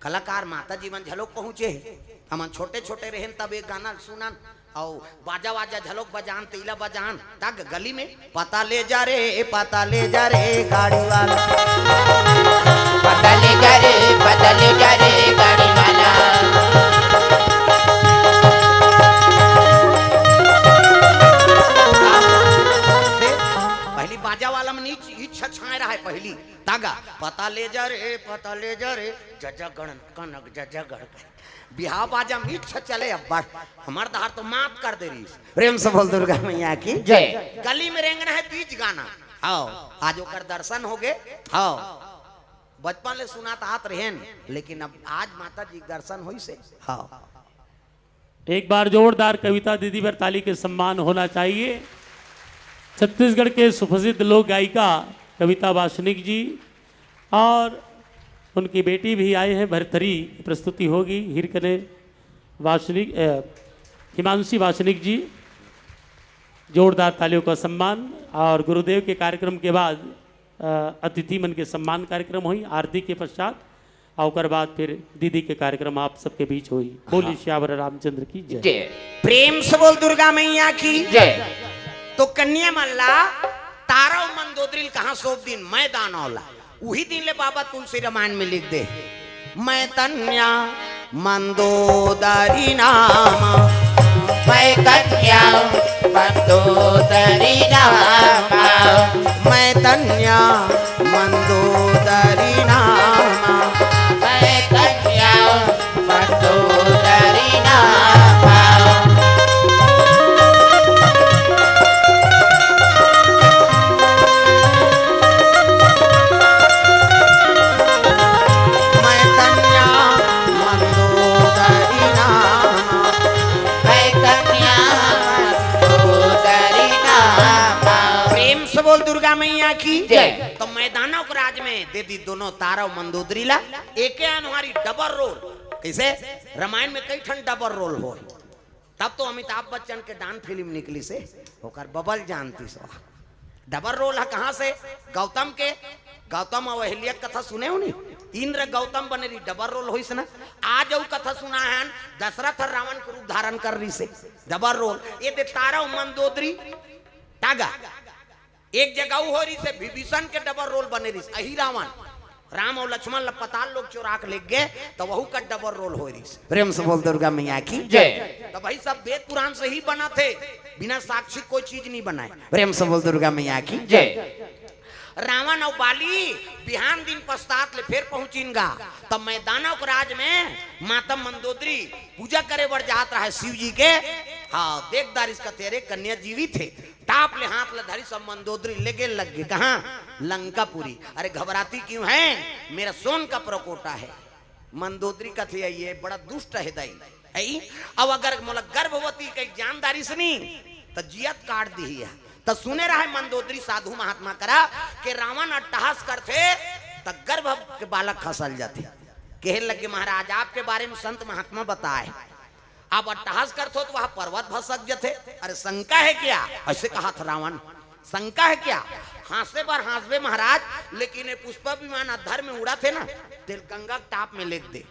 कलाकार माता जी मन झलोक पहुँचे हे। हमन छोटे छोटे रहेन तब एक गाना सुनन, अउ बाजा वाजा झलोक बजान, तेला बजान, तक गली में पता ले जा रे, पता ले जा रे गाड़ी वाला। पता ले जा रे, पता ले जा रे गाड़ी वाला। पहली बाजा वाला मन इच-, इच्छा छाए रहा है पहली। तागा, पता ले जा रे, पता ले जा रे, जजागण कनक जजागण। बिहाव बाजा में इच्छा चले अब्बड़, हमर डहर तो मात कर दे रहिस। प्रेम से बोल दुर्गा मैया की। जय। गली में रेंगना है तीज गाना। हव, आज ओकर दर्शन होगे। हव, बचपन ले सुनात आत रहेन, लेकिन अब आज माता जी के दर्शन होइस हे। हव। एक बार जोरदार कविता दीदी पर ताली के सम्मान होना चाहिए। छत्तीसगढ़ के सुप्रसिद्ध लोक गायिका कविता वासनिक जी और उनकी बेटी भी आए हैं, भरथरी की प्रस्तुति होगी। हिरकने वासनिक, अ, हिमांशी वासनिक जी, जोरदार तालियों का सम्मान। और गुरुदेव के कार्यक्रम के बाद, अ, अतिथि मन के सम्मान कार्यक्रम होई आरती के पश्चात। अउ ओकर बाद फिर दीदी के कार्यक्रम आप सबके बीच होई। बोली हाँ। सियावर रामचंद्र की जय। जय। प्रेम से बोल दुर्गा मैया की। जय। तो कन्या मन ला तारा अउ मंदोदरी ल कहाँ सौंप दिन? मैं दानव ला। उही दिन ले बाबा तुलसी रामायण में लिख दे, मैं तन्या मंदोदरी नाम। मैं तन्या मंदोदरी नाम। मैं तन्या मंदोदरी नाम। मैं तन्या मंदोदरी नाम। मैं तन्या मंदोदरी नाम। मैं तन्या मंदोदरी नाम। प्रेम से बोल दुर्गा मैया की जय। तो मैदानव के राज में दे दी दोनों तारा अउ मंदोदरी ला। एके अनुहारी डबल रोल। कइसे? रामायण में कई ठन डबल रोल होय। तब तो अमिताभ बच्चन के डान फिल्म निकलिस हे, ओकर बबल जानतिस हो। डबल रोल ह कहाँ से? गौतम के। गौतम अउ अहिल्या के कथा सुने हो नी? इंद्र गौतम बने रही, डबल रोल होइस ना। आज अउ कथा सुना हन, दशरथ ह रावण के रूप धारण कर रहिस हे, डबल रोल। ये दे तारा अउ मंदोदरी, तागा। एक जगह अउ होय रहिस हे, विभीषण के डबल रोल बने रहिस, अही रावण। राम अउ लक्ष्मण ल पताल लोक चोरा के लेग गे, त वहू का डबल रोल होय रहिस। प्रेम से बोल दुर्गा मैया की जय। त भाई, सब वेद पुराण से ही बनत हे, बिना साक्षी कोई चीज नहीं बनाय। प्रेम से बोल दुर्गा मैया की जय। रावण अउ बाली बिहान दिन पश्चात ले फेर पहुंचिन गा, त मैदानव के राज में माता मंदोदरी पूजा करे बर जात रहा हे शिव जी के। हाँ, देख डारिस कथे, अरे कन्या जीवित हे। टाप ले हाथ ल धरिस अउ मंदोदरी लेगे लग गे। कहाँ? लंकापुरी। अरे घबराती क्यों है? मेरा सोन का परकोटा है। मंदोदरी कथे, ये बड़ा दुष्ट हे दाई। है? अब अगर मोला गर्भवती कहि जान डारिस नी, त जियत काट दिही है। त सुने रहा हे मंदोदरी साधु महात्मा करा के रावण अट्टहास करथे, त गर्भ के बालक खसल जाथे। कहे लगे, महाराज, आपके बारे में संत महात्मा बताए, आप अट्टहास करथो त वह पर्वत भसक जथे। अरे शंका है क्या? अइसे कहा था रावण, शंका है क्या? हाँसे बर हाँसबे महाराज, लेकिन ये पुष्पक विमान अधर में उड़त हे ना, तेला गंगा के टाप में लेग दे।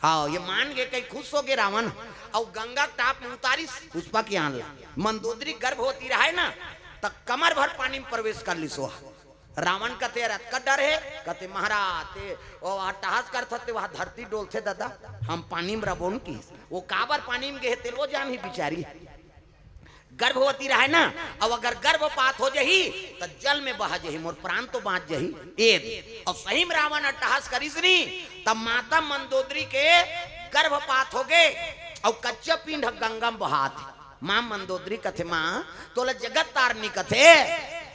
हाँ, ये मान गे, कहि खुश होगे रावण। अउ गंगा के टाप में उतारिस पुष्पक विमान ला। मंदोदरी गर्भवती रहा हे ना, त कमर भर पानी में प्रवेश कर लिस वह। रावण कथे, "अरे, अतका डर हे?" कथे, "महाराज, ते, ओ, अट्टहास करथस ते, वहाँ धरती डोलथे दादा, हम पानी में रबोन की।" वो काबर पानी में गे हे, तेला वो जानही बिचारी। गर्भवती रहे ना, अउ अगर गर्भपात हो जही, त जल में बहा जही, मोर प्राण तो बाँच जही। ए दे। अउ सही में रावण अट्टहास करिस नी, तब माता मंदोदरी के गर्भपात हो गे, अउ कच्चा पिंड ह गंगा में बहात हे। माँ मंदोदरी कथे, "माँ, तोला जगत तारनी कथे,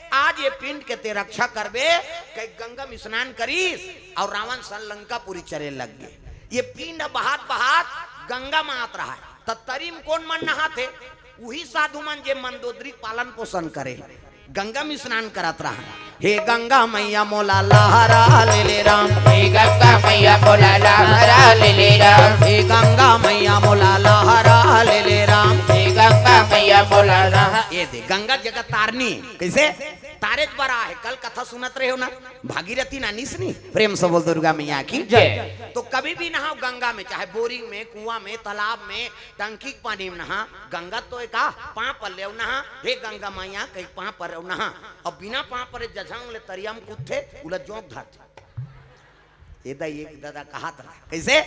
आज ये पिंड के ते रक्षा करबे।" कहि गंगा में स्नान करिस, अउ रावण सन लंकापुरी चरे लग गे। ये पिंड बहात बहात गंगा में आत रहा हे, त तरी में कोन मन नहाथे? उही साधु मन जे मंदोदरी के पालन पोषण करे, गंगा में स्नान करत रहा। "हे गंगा मैया मोला लहरा ले ले राम, हे गंगा मैया मोला लहरा ले ले राम, हे गंगा मैया मोला लहरा ले ले राम, हे गंगा मैया मोला लहरा।" ए दे, गंगा जगत तारनी कइसे? तारे बर आहे। कल कथा सुनत रहे हो ना, भागीरथी नहाइस नी। प्रेम से बोल दुर्गा मैया की जय। तो कभी भी नहाओ गंगा में, चाहे बोरिंग में, कुआं में, तालाब में, टंकी के पानी में नहा, गंगा तो एका पाँव परे ले नहा, "हे गंगा मैया," कहि पाँव परे ले नहा। अउ बिना पाँव परे जझंग ले तरिया में कूदथे, उला जोंक धरथे। ए दई एक ददा कहत रहा, कइसे?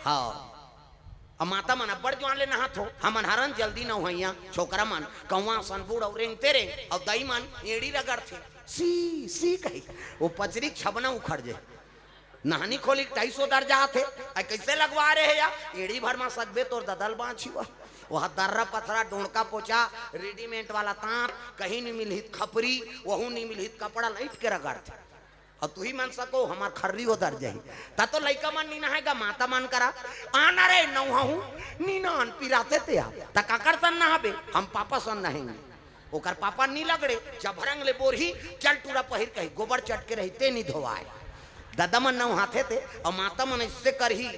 हाँ। अउ माता मन अब्बड़ जुआर ले नहात हो, हमन हरन जल्दी नहवइया, छोकरा मन कौवा सन बूड़ अउ रेंगते रेंग, अउ दई मन एड़ी रगड़थे, "सी, सी," कहि, ओ पचरी के छबना उखड़ जे। नहानी खोली के टाइल्स ओदर जात हे। अइ कइसे लगवा रहे हे या? एड़ी भर मा सकबे तोर ददा ल बाँचही वा। ओहा दर्रा पथरा, डोंड़का पोचा, रेडीमेड वाला तांत, कहीं नी मिलही त खपरी, वहू नी मिलही त कपड़ा ल अइंठ के रगड़थे। अउ तुही मन सको, हमर खर्री ओदर जाही। त तो लइका मन नी नहाय गा, माता मन करा, "आ ना रे, नहवाहूँ।" "नी ना, अन पिराथे ते आ।" "त काकर सन नहाबे?" "हम पापा सन नहाएंगे।" ओकर पापा नी लगड़े, जबरंग ले बोरही, चल टूरा पहिर कही, गोबर चटके रही, ते नी धोवाय। ददा मन नहवाथे ते, अउ माता मन अइसे करही,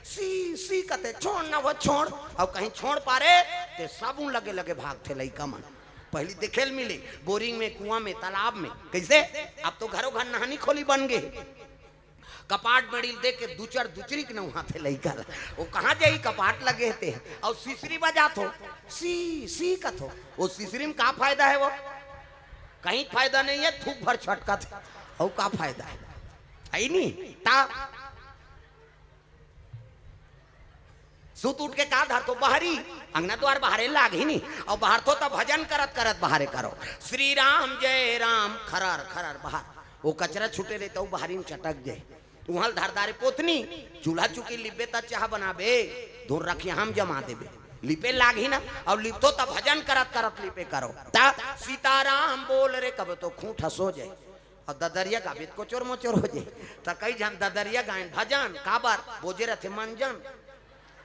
"सी, सी," कथे, "छोड़ ना वो, छोड़।" अउ कहीं छोड़ पारे, ते साबुन लगे लगे भागथे लइका मन। पहिली देखे ल मिले, बोरिंग में, कुआं में, तालाब में, कइसे? अब तो घरो घर नहानी खोली बन गे। कपाट मेड़ी ल देख के दुचर दुचरी के नहवाथे लइका ल। ओ कहाँ जाही, कपाट लगे हे ते। अउ सिसरी बजात हो, "सी, सी," कथो। ओ सिसरी में का फायदा हे वो? कहीं फायदा नहीं हे, थूक भर छटकत हे। अउ का फायदा हे? अइ नी? ता सुत उठ के का धरथो? बहरी। अंगना दुआर बहारे लागही नी। अउ बहारथो त भजन करत करत बहारे करो, "श्री राम जय राम," खरर खरर बहार। ओ कचरा छूटे रहे त ओ बहरी में चटक जाय। उहाँ ल धर डारे पोतनी, चूल्हा चुकी लिपबे त चाह बनाबे, धुर रखिया हम जमा देबे। लिपे लागही ना, अउ लिपथो त भजन करत करत लिपे करो। त "सीताराम बोल रे" कबे तो खूंट हंसो जाय। अउ ददरिया गाबे त कोचोर मोचोर हो जाय। त कई झन ददरिया गायन भजन, काबर बोजे रथे मंजन।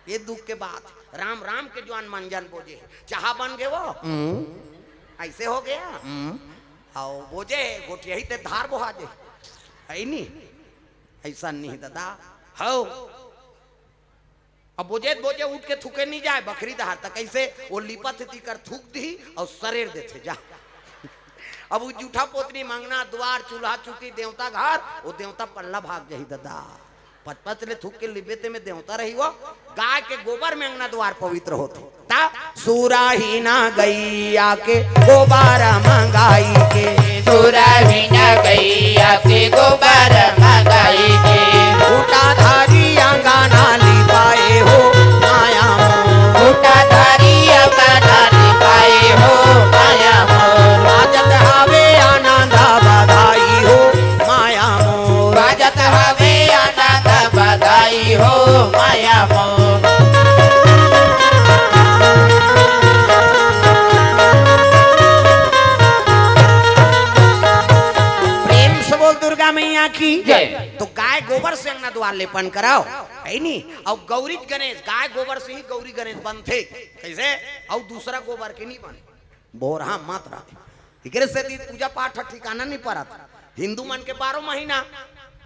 ए दुख के बात, राम राम के जुआर मंजन बोजे। चाह बन गे वो, हम्म। अइसे हो गे। हम्म। अउ बोजे गोठियाही ते धार बोहा जे। अइ नी? अइसन नी ददा। हव। अब बोजे बोजे उठ के थूके नी जाय, बखरी डहार त कइसे? ओ लिपत हे तिकर थूक दिही अउ सरेर देथे जा। अब ओ जूठा पोतनी म अंगना दुआर चूल्हा चुकी देवता घर, ओ देवता पल्ला भाग जाही ददा। पचपच ले थूक के लिपबे ते में देवता रही वो। गाय के गोबर में अंगना दुआर पवित्र होथे। त "सुरही ना गइया के गोबर मंगाई के, सुरही ना गइया के गोबर मंगाई के, खूंटा धरी अंगना लिपाए हो माया मोर, खूंटा धरी अंगना लिपाए हो माया मोर, बाजत हवे आनंद बधाई हो माया मोर, बाजत हवे आनंद बधाई हो माया मोर।" प्रेम से बोल दुर्गा मैया की जय। तो गाय गोबर से अंगना दुआर लेपन कराओ, हे नी? अउ गौरी गणेश, गाय गोबर से ही गौरी गणेश बनथे। कइसे? अउ दूसरा गोबर के नी बने। बोरहा मत रख। एकरे सेती पूजा पाठ ह ठिकाना नी परत। हिंदू मन के बारह महीना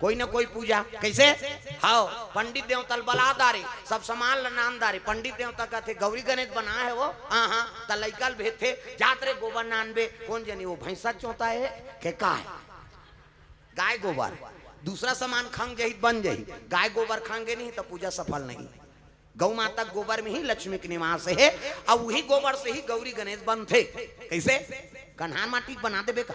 कोई न कोई पूजा। कइसे? हव, पंडित देवता ल बला डारे, सब सामान ल लान डारे। पंडित देवता कथे, "गौरी गणेश बनाए हे वो?" "हाँ, हाँ।" "त लइका ल भेजथे, जात रे गोबर लानबे।" कोन जनी वो भैंसा चोंता हे के का हे? गाय गोबर। दूसरा सामान खंग जाही त बन जाही, गाय गोबर खंगे नहीं त पूजा सफल नहीं। गौ माता के गोबर में ही लक्ष्मी के निवास हे, अउ उही गोबर से ही गौरी गणेश बनथे। कइसे? कन्हार माटी के बना देबे का?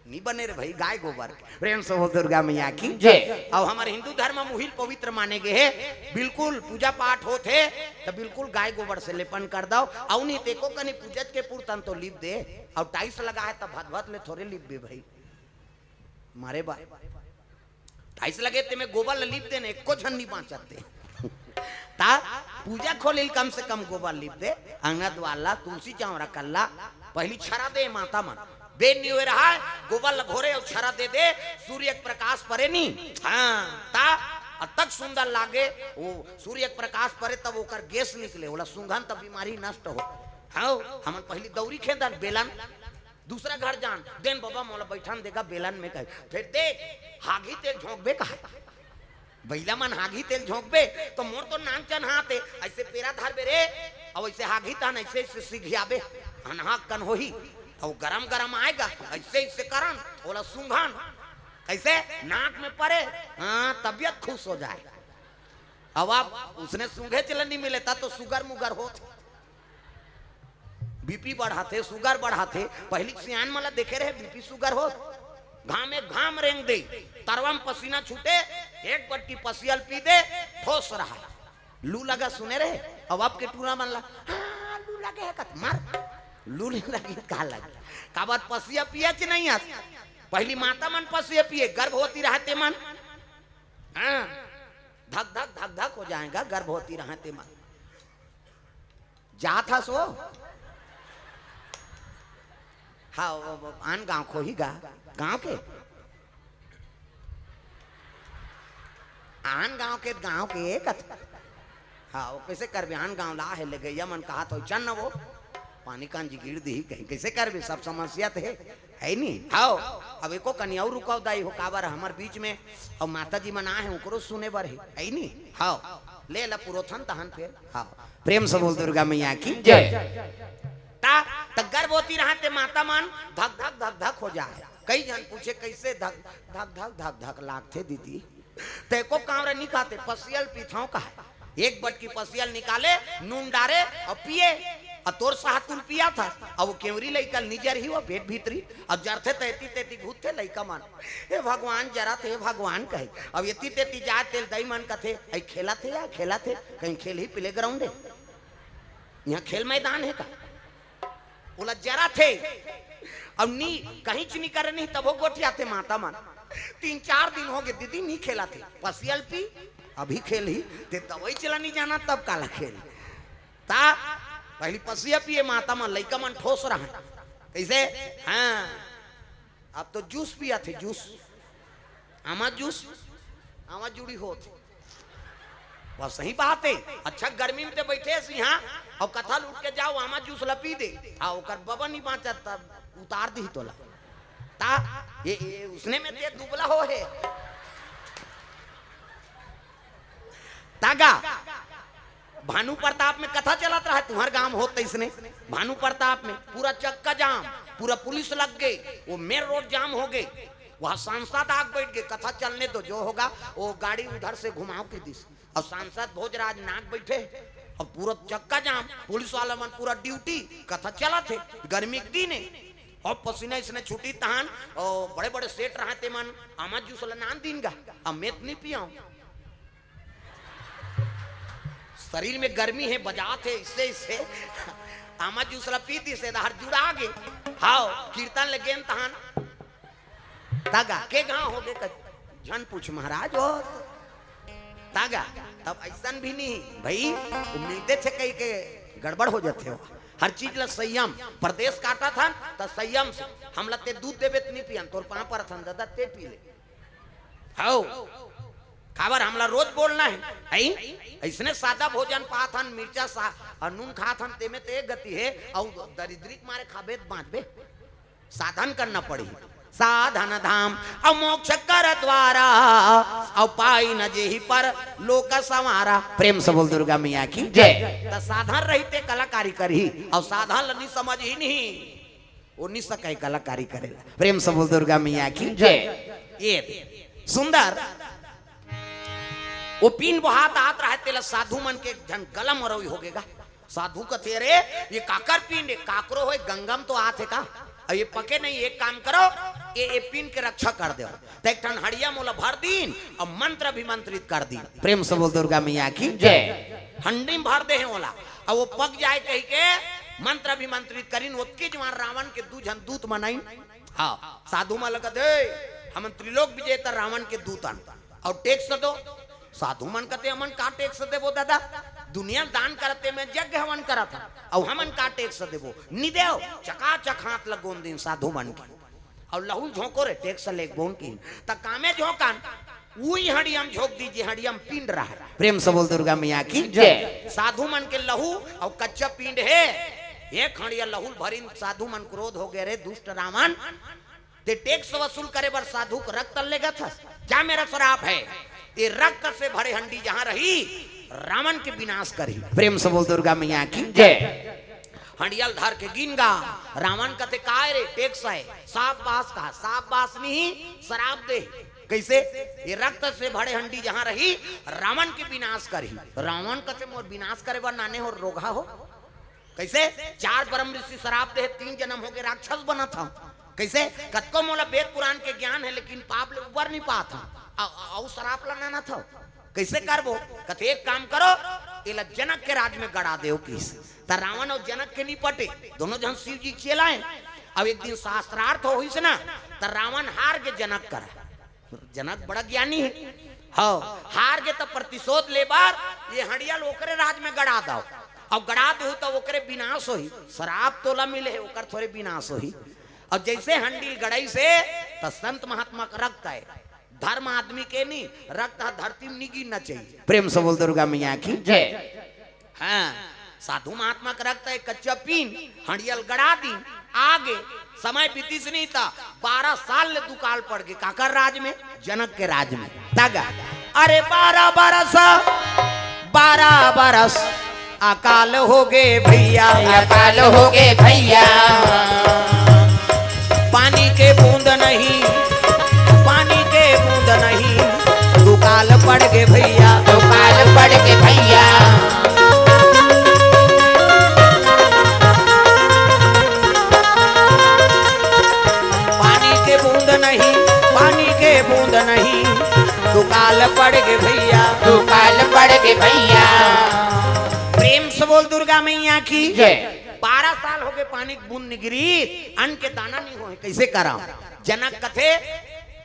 नी बने रे भाई, गाय गोबर। प्रेम से बोल दुर्गा मैया की जय। अब हमर हिंदू धर्म म उहिल पवित्र माने गे हे, बिल्कुल पूजा पाठ होत हे, त बिल्कुल गाय गोबर से लेपन कर दव। अउ नी त एको कनी पूजत के पुरतन तो लीप दे, अउ tiles लगा हे त भदभद ले थोरे लीपबे भाई, मारे बा। Tiles लगे ते में गोबर ल लीप देने, एको झन नी बाँचत ते। ता पूजा खोलिल कम से कम गोबर लीप दे, अंगना द्वार ला, तुलसी चौरा कर ला, पहिली छरा दे माता मन। बेर नी होय रहय, गोबर ल घोरे अउ छरा दे दे, सूर्य के प्रकाश परे नी। हाँ, ता अतक सुंदर लागे, वो सूर्य के प्रकाश परे तब ओकर गैस निकले, ओला सूंघन तब बीमारी नष्ट हो। हाँ, हमन पहिली दौरी खेदन, बेलन, दूसरा घर जान, देन बबा मोला बैठन देगा बेलन में कहे। फिर देख, हागी तेल झोंकबे कहा। बइला मन हागी तेल झोंकबे, तो मोर तो नानचन हाथ हे, अइसे पेरा धरबे रे, अउ अइसे हागी तहन अइसे, अइसे सिघियाबे, हनहाक कन होही, अउ गरम गरम आएगा, अइसे, अइसे करन, ओला सूंघन, कइसे? नाक में परे, हाँ, तबियत खुश हो जाए। अब आप उसने सूंघे चले नी मिले, ता तो sugar मुगर होत। BP बढ़ाथे, sugar बढ़ाथे। पहिली सियान मन ला देखे रहे, BP sugar होत। घाम में घाम रेंग दे, तरवा म पसीना छूटे, एक बटकी पसिया ल पी दे, ठोस रहा। लू लगा सुने रहे, अब आपके टूरा मन ला, "हाँ, लू लगे हे कत, मार।" लू नी लगी, का लगे? काबर पसिया पियच नहीं हस। पहिली माता मन पसिया पिए, गर्भवती रहे ते मन। हाँ, धक धक धक धक हो जाएगा, गर्भवती रहे ते मन। जात हस वो? हाँ, वो, वो आन गाँव खोही गा, गाँव के? आन गाँव के, गाँव के कथ-, हाँ, वो कइसे करबे? आन गाँव ला हे, ले गइया मन कहा तो चल न वो, पानी कांजी गिर दिही कहीं, कइसे करबे? सब समस्या तो हे, हे नी? हाँ, अब एको कनी अउ रुकव दाई हो, काबर हमर बीच में, अउ माता जी मन आहे, ओकरो सुने बर हे, हे नी? हाँ, ले ला पुरोथन तहन फिर, हाँ। प्रेम से बोल दुर्गा मैया की जय। ता, त गर्भवती रहा ते माता मन धक धक धक धक हो जाए। कई झन पूछे, "कइसे धक धक धक धक धक लागथे दीदी?" ते को कांवरा नी खाते, पसिया ल पीथव कहा। एक बटकी पसिया ल निकाले, नून डारे अउ पिए। अउ तोर साहतुल पिया था, अब वो केवरी लइका निजर ही वो पेट भीतरी, अब जरथे तेती तेती घुसथे लइका मन। "हे भगवान, जरत हे भगवान," कहे। अब एती तेती जाए तेल दई मन कथे, "अई खेलत हे या खेलत हे, कहीं खेलही playground हे, यहाँ खेल मैदान हे का?" ओला जरत हे। अब नी, कहींच नी करे नहीं, तभो गोठियाथे माता मन। तीन चार दिन हो गे, "दीदी नी खेलत हे, पसिया ल पी, अभी खेलही, ते दवाई चला नी जाना, तब काला खेल।" ता पहिली पसिया पिए माता मन, लइका मन ठोस रहा। कइसे? हाँ, अब तो juice पियाथे, juice। आमा juice, आमा जुड़ी होत। बस सही बात हे। अच्छा, गर्मी में ते बइठे हस इहाँ, अउ कथा ल उठ के जाओ, आमा juice ला पी दे। हाँ, ओकर बबा नी बाँचत, तब उतार दिही तोला। ता, ये, ये उसने में ते दुबला हो हे। तागा, भानु प्रताप में कथा चलत रहा, तुम्हर गांव होत तइसने। भानु प्रताप में पूरा चक्का जाम, पूरा पुलिस लग गे, वो main road जाम हो गे। वहाँ सांसद आग बैठ गे, "कथा चलने दो, जो होगा वो गाड़ी उधर से घुमाओ," कहि दिस। अउ सांसद भोजराज नाग बैठे, अउ पूरा चक्का जाम, पुलिस वाला मन पूरा duty, कथा चलत हे, गर्मी के दिन हे, अउ पसीना इसने छूटी तहान, अउ बड़े बड़े सेठ रहा ते मन, "आमा juice ला नान दीन गा, अउ मैं त नी पियाऊं।" शरीर में गर्मी हे, बजात हे, इससे, इससे। आमा juice ला पी दिस, एदहर जुड़ा गे। हाव, कीर्तन ले गेन तहान। तागा, के गांव हो गे क-, झन पूछ महाराज हो। तागा, तब अइसन भी नहीं, भई, वो मिलते थे कहीं के गड़बड़ हो जाथे हो। हर चीज ला संयम, परदेस काटत हन, त संयम से। हमला ते दूध देबे त नी पियन, तोर पाँव परत हन, दादा, ते पी ले। हव, काबर हमला रोज बोलना हे, हई? अइसने सादा भोजन पात हन, मिर्चा सा-, अउ नून खात हन, तेमे ते गति हे, अउ दरिद्री के मारे खाबे त बाँचबे। साधन करना पड़ही। साधन धाम अउ मोक्ष कर द्वारा, अउ पाई न जेहि पर लोक संवारा। प्रेम से बोल दुर्गा मैया की जय। त साधन रहिते कलाकारी करही, अउ साधन ल नी समझही नहीं। वो नी सकय कलाकारी करेला। प्रेम से बोल दुर्गा मैया की जय। ये सुंदर, वो पीन बोहात आत रहे, तेला साधु मन के झन गला मरवी हो गे गा। साधु कथे, "अरे, ये काकर पीन हे? काकरो होय, गंगा म तो आत हे का?" अब ये पके नहीं, एक काम करो, ये, ये पिंड के रक्षा कर दो। तो एक ठन हड़िया मोला भर दीन और मंत्र अभिमंत्रित कर दीन। प्रेम से बोल दुर्गा मैया की जय। हंडी में भर दे हैं ओला, अब वो पक जाए कही के मंत्र अभिमंत्रित करीन। ओतके जवान रावण के दू झन दूत मन आइन। हाँ, साधु मन लगत हे, हम त्रिलोक विजेता रावण के दूत अन, और टैक्स दो। साधु मन कथे, "हमन का टैक्स देबो दादा? दुनिया दान करत हे, मैं यज्ञ हवन करत हन, अउ हमन का टैक्स देबो? नी देव।" चकाचक हाथ लगोन दिन साधु मन के, अउ लहू झोंको रे, टैक्स लेगबोन की। त कामे झोंकन, उही हड़िया म झोंक दीजिए, हड़िया म पिंड रहा। प्रेम से बोल दुर्गा मैया की जय। साधु मन के लहू अउ कच्चा पिंड हे, एक हड़िया लहू ल भरिन। साधु मन क्रोध हो गए, "रे दुष्ट रावण, ते टैक्स वसूल करे बर साधु के रक्त लेगत हस, जा, मेरा श्राप है, ये रक्त से भरे हंडी जहां रही, रावण के विनाश करही।" प्रेम से बोल दुर्गा मैया की जय। हंडिया ल धर के गिन गा। रावण कथे, "काय रे, टैक्स है?" "साफ बास कहा, साफ बास नहीं, श्राप दे।" कैसे? "ये रक्त से भरे हंडी जहां रही, रावण के विनाश करही।" रावण कथे, "मोर विनाश करे बर नाने हो, रोगहा हो?" कैसे? "चार परम ऋषि श्राप दे, तीन जन्म हो गए राक्षस बनत हंव।" कैसे? "कतको मोला वेद पुराण के ज्ञान है, लेकिन पाप ले उबर नहीं पात हंव, अउ, अउ श्राप ला नानत हंव, कैसे करबो?" कथे, "एक काम करो, एला जनक के राज में गड़ा देव" किस। त रावण अउ जनक के नहीं पटे, दोनों झन शिव जी के चेला हे। अब एक दिन शास्त्रार्थ होइस ना, त रावण हार गे जनक करा। जनक बड़ा ज्ञानी हे। हव, हार गे त प्रतिशोध ले बर ये हंडिया ल ओकरे राज में गड़ा दव। अब गड़ा देहू त ओकरे विनाश होही। श्राप तोला मिले हे, ओकर थोरे विनाश होही। अब जैसे हंडी ल गड़ाइस हे, त संत महात्मा के रक्त आय। धर्म आदमी के नहीं, रक्त ह धरती में नहीं गिरना चाहिए। प्रेम से बोल दुर्गा मैया की जय। हाँ, साधु महात्मा के रक्त हे, कच्चा पिंड, हंडिया ल गड़ा दीन, आगे समय बीतिस नहीं त बारह साल ले दुकाल पड़ गे। काकर राज में? जनक के राज में। तगा, अरे बारह बरस, बारह बरस अकाल हो गे भैया, अकाल हो गे भैया। पानी के बूंद नहीं, पानी के बूंद नहीं, दुकाल पड़ गे भैया, दुकाल पड़ गे भैया। पानी के बूंद नहीं, पानी के बूंद नहीं, दुकाल पड़ गे भैया, दुकाल पड़ गे भैया। प्रेम से बोल दुर्गा मैया की जय। बारह साल हो गे, पानी के बूंद नहीं गिरी, अन्न के दाना नहीं होए, कैसे करा? जनक कथे,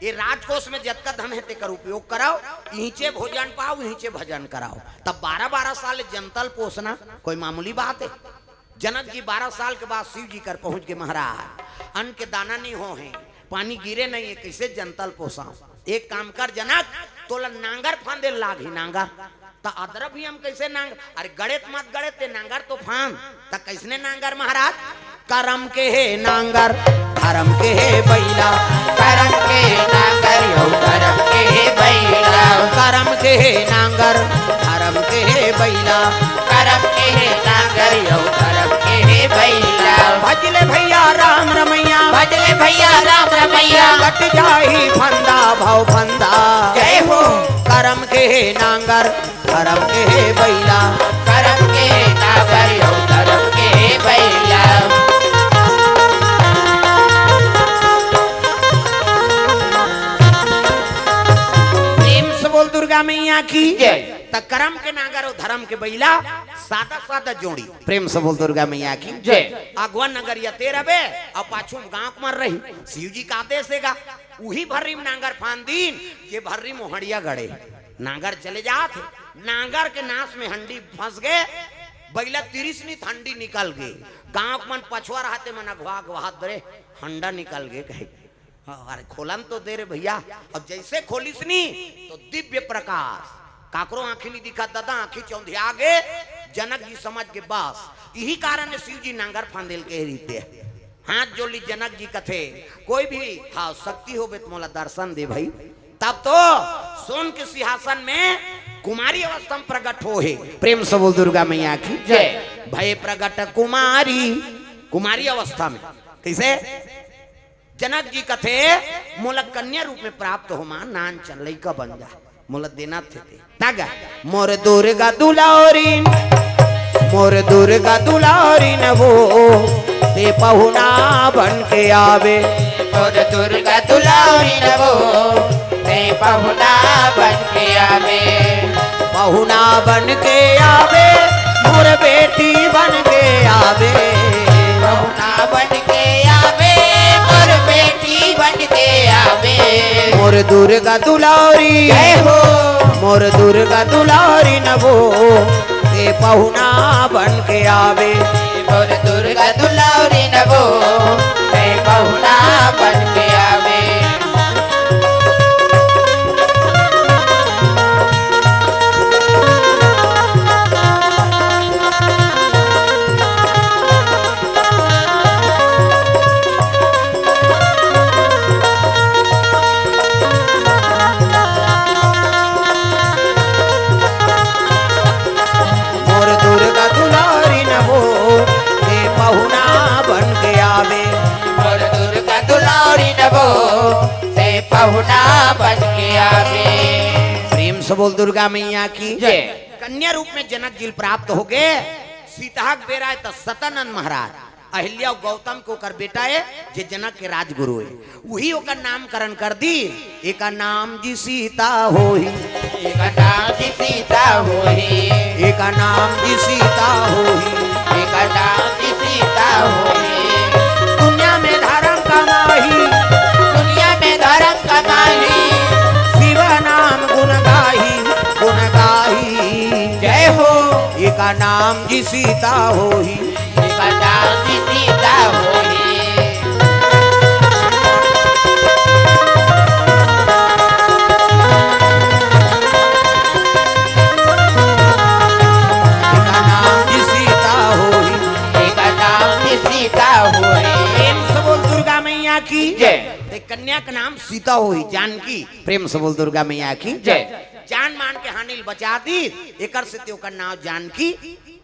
ये राजकोष में जतका धन है, तेकर उपयोग कराओ, इहिंचे भोजन पाओ, इहिंचे भजन कराओ। तब बारह बारह साल जनता ल पोसना कोई मामूली बात है? जनक जी बारह साल के बाद शिव जी कर पहुंच गे, "महाराज, अन्न के दाना नहीं हो है, पानी गिरे नहीं है, कैसे जनता ल पोसाओ?" "एक काम कर जनक, तोला नांगर फांदे लागही, नांगर।" "त अदरा भी हम कैसे नांगर?" "अरे गड़े त मत गड़े, ते नांगर तो फांद।" "त कैसने नांगर महाराज?" "करम के हे नांगर, धरम के हे बइला।" "करम के हे नांगर, अउ धरम के हे बइला।" "करम के हे नांगर, धरम के हे बइला।" "करम के हे नांगर, अउ धरम के हे बइला।" "भजले भैया राम रमैया।" "भजले भैया राम रमैया।" "कट जाही फंदा भव फंदा।" जय हो। "करम के हे नांगर, धरम के हे बइला।" "करम के हे नांगर, अउ धरम के हे बइला।" प्रेम से बोल दुर्गा मैया की जय। त करम के नांगर अउ धरम के बइला, सादा सादा जोड़ी। प्रेम से बोल दुर्गा मैया की जय। अगवा नगरिया ते रबे, अउ पाछू म गांव के मन रही। शिव जी का आदेश हे गा, उही भर्री म नांगर फांद दीन, जे भर्री म हंडिया गड़े। नांगर चले जात हे, नांगर के नास में हंडी फंस गे, बइला तिरिस नी त हंडी निकल गे। गांव के मन पछवा रहत हे, मन अगवा अगवा हाथ धरे, "हंडा निकल गे" कहे। हाँ, अरे खोलन तो दे रे भैया। अब जैसे खोलिस नी तो दिव्य प्रकाश, काकरो आंखी नी दिखा, दादा आंखी चौंधिया गे, जनक जी समझ गे बस। इही कारण हे शिव जी नांगर फांदे ल कहे रहिथे। हाथ जोड़ ली, जनक जी कथे, "कोई भी, हाँ, शक्ति होबे त मोला दर्शन दे भाई।" तब तो सोन के सिंहासन में कुमारी अवस्था में प्रकट हो हे। प्रेम से बोल दुर्गा मैया की जय। "भय प्रकट कुमारी", कुमारी अवस्था में। कैसे? जनक जी कथे, "मोला कन्या रूप में प्राप्त हो मां, नान चन लइका बन जा, मोला देना थे ते।" तगा, "मोर दुर्गा दुलौरी, मोर दुर्गा दुलारी न वो, ते पहुना बन के आवे। मोर दुर्गा दुलारी न वो, ते पहुना बन के आवे। पहुना बन के आवे, मोर बेटी बन के आवे। पहुना बन के आवे, मोर बेटी बन के आवे। मोर दुर्गा दुलारी, जय हो। मोर दुर्गा दुलारी न वो, ते पहुना बन के आवे। मोर दुर्गा दुलारी न वो, ते पहुना बन के आवे। मोर दुर्गा दुलारी न वो, ते पहुना बन के आवे। मोर दुर्गा दुलारी न वो, ते पहुना बन के आवे। प्रेम से बोल दुर्गा मैया की जय। कन्या रूप में जनक जी ल प्राप्त हो गए। सीता के बेरा त सतानंद महाराज अहिल्या अउ गौतम के ओकर बेटा ए, जे जनक के राजगुरु ए, उही ओकर नामकरण कर दी। एकर नाम जी सीता होही। एकर नाम जी सीता होही। एकर नाम जी सीता होही। एकर नाम जी सीता होही। दुनिया में धर्म कमाही। दुनिया में धर्म कमाही। शिव नाम गुण गाही, गुण गाही। जय हो। एकर नाम जी सीता होही। एकर नाम जी सीता होही। एकर नाम जी सीता होही। एकर नाम जी सीता होही। प्रेम से बोल दुर्गा मैया की जय। ते कन्या का नाम सीता होही, जानकी। प्रेम से बोल दुर्गा मैया की जय। जान मान के हानि ल बचा दी, एकर से ते ओकर नाम जानकी।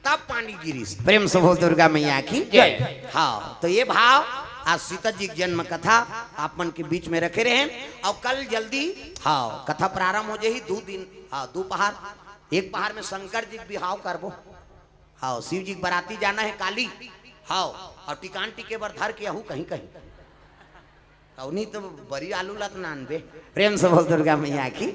तब पानी गिरिस। प्रेम से बोल दुर्गा मैया की जय। हाँ, तो ये भाव आज सीता जी के जन्म कथा आप मन के बीच में रखे रहे। और कल जल्दी, हाँ, कथा प्रारंभ हो जाही। दो दिन, हाँ, दो पहार, एक पहार में शंकर जी के बिहाव करबो, हाँ, शिव जी के बराती जाना है काली, हाँ, और टिकान टिके बर धर के आहू कहीं कहीं। अउ नहीं तो बरी आलू ला त नानबे। प्रेम से बोल दुर्गा मैया की।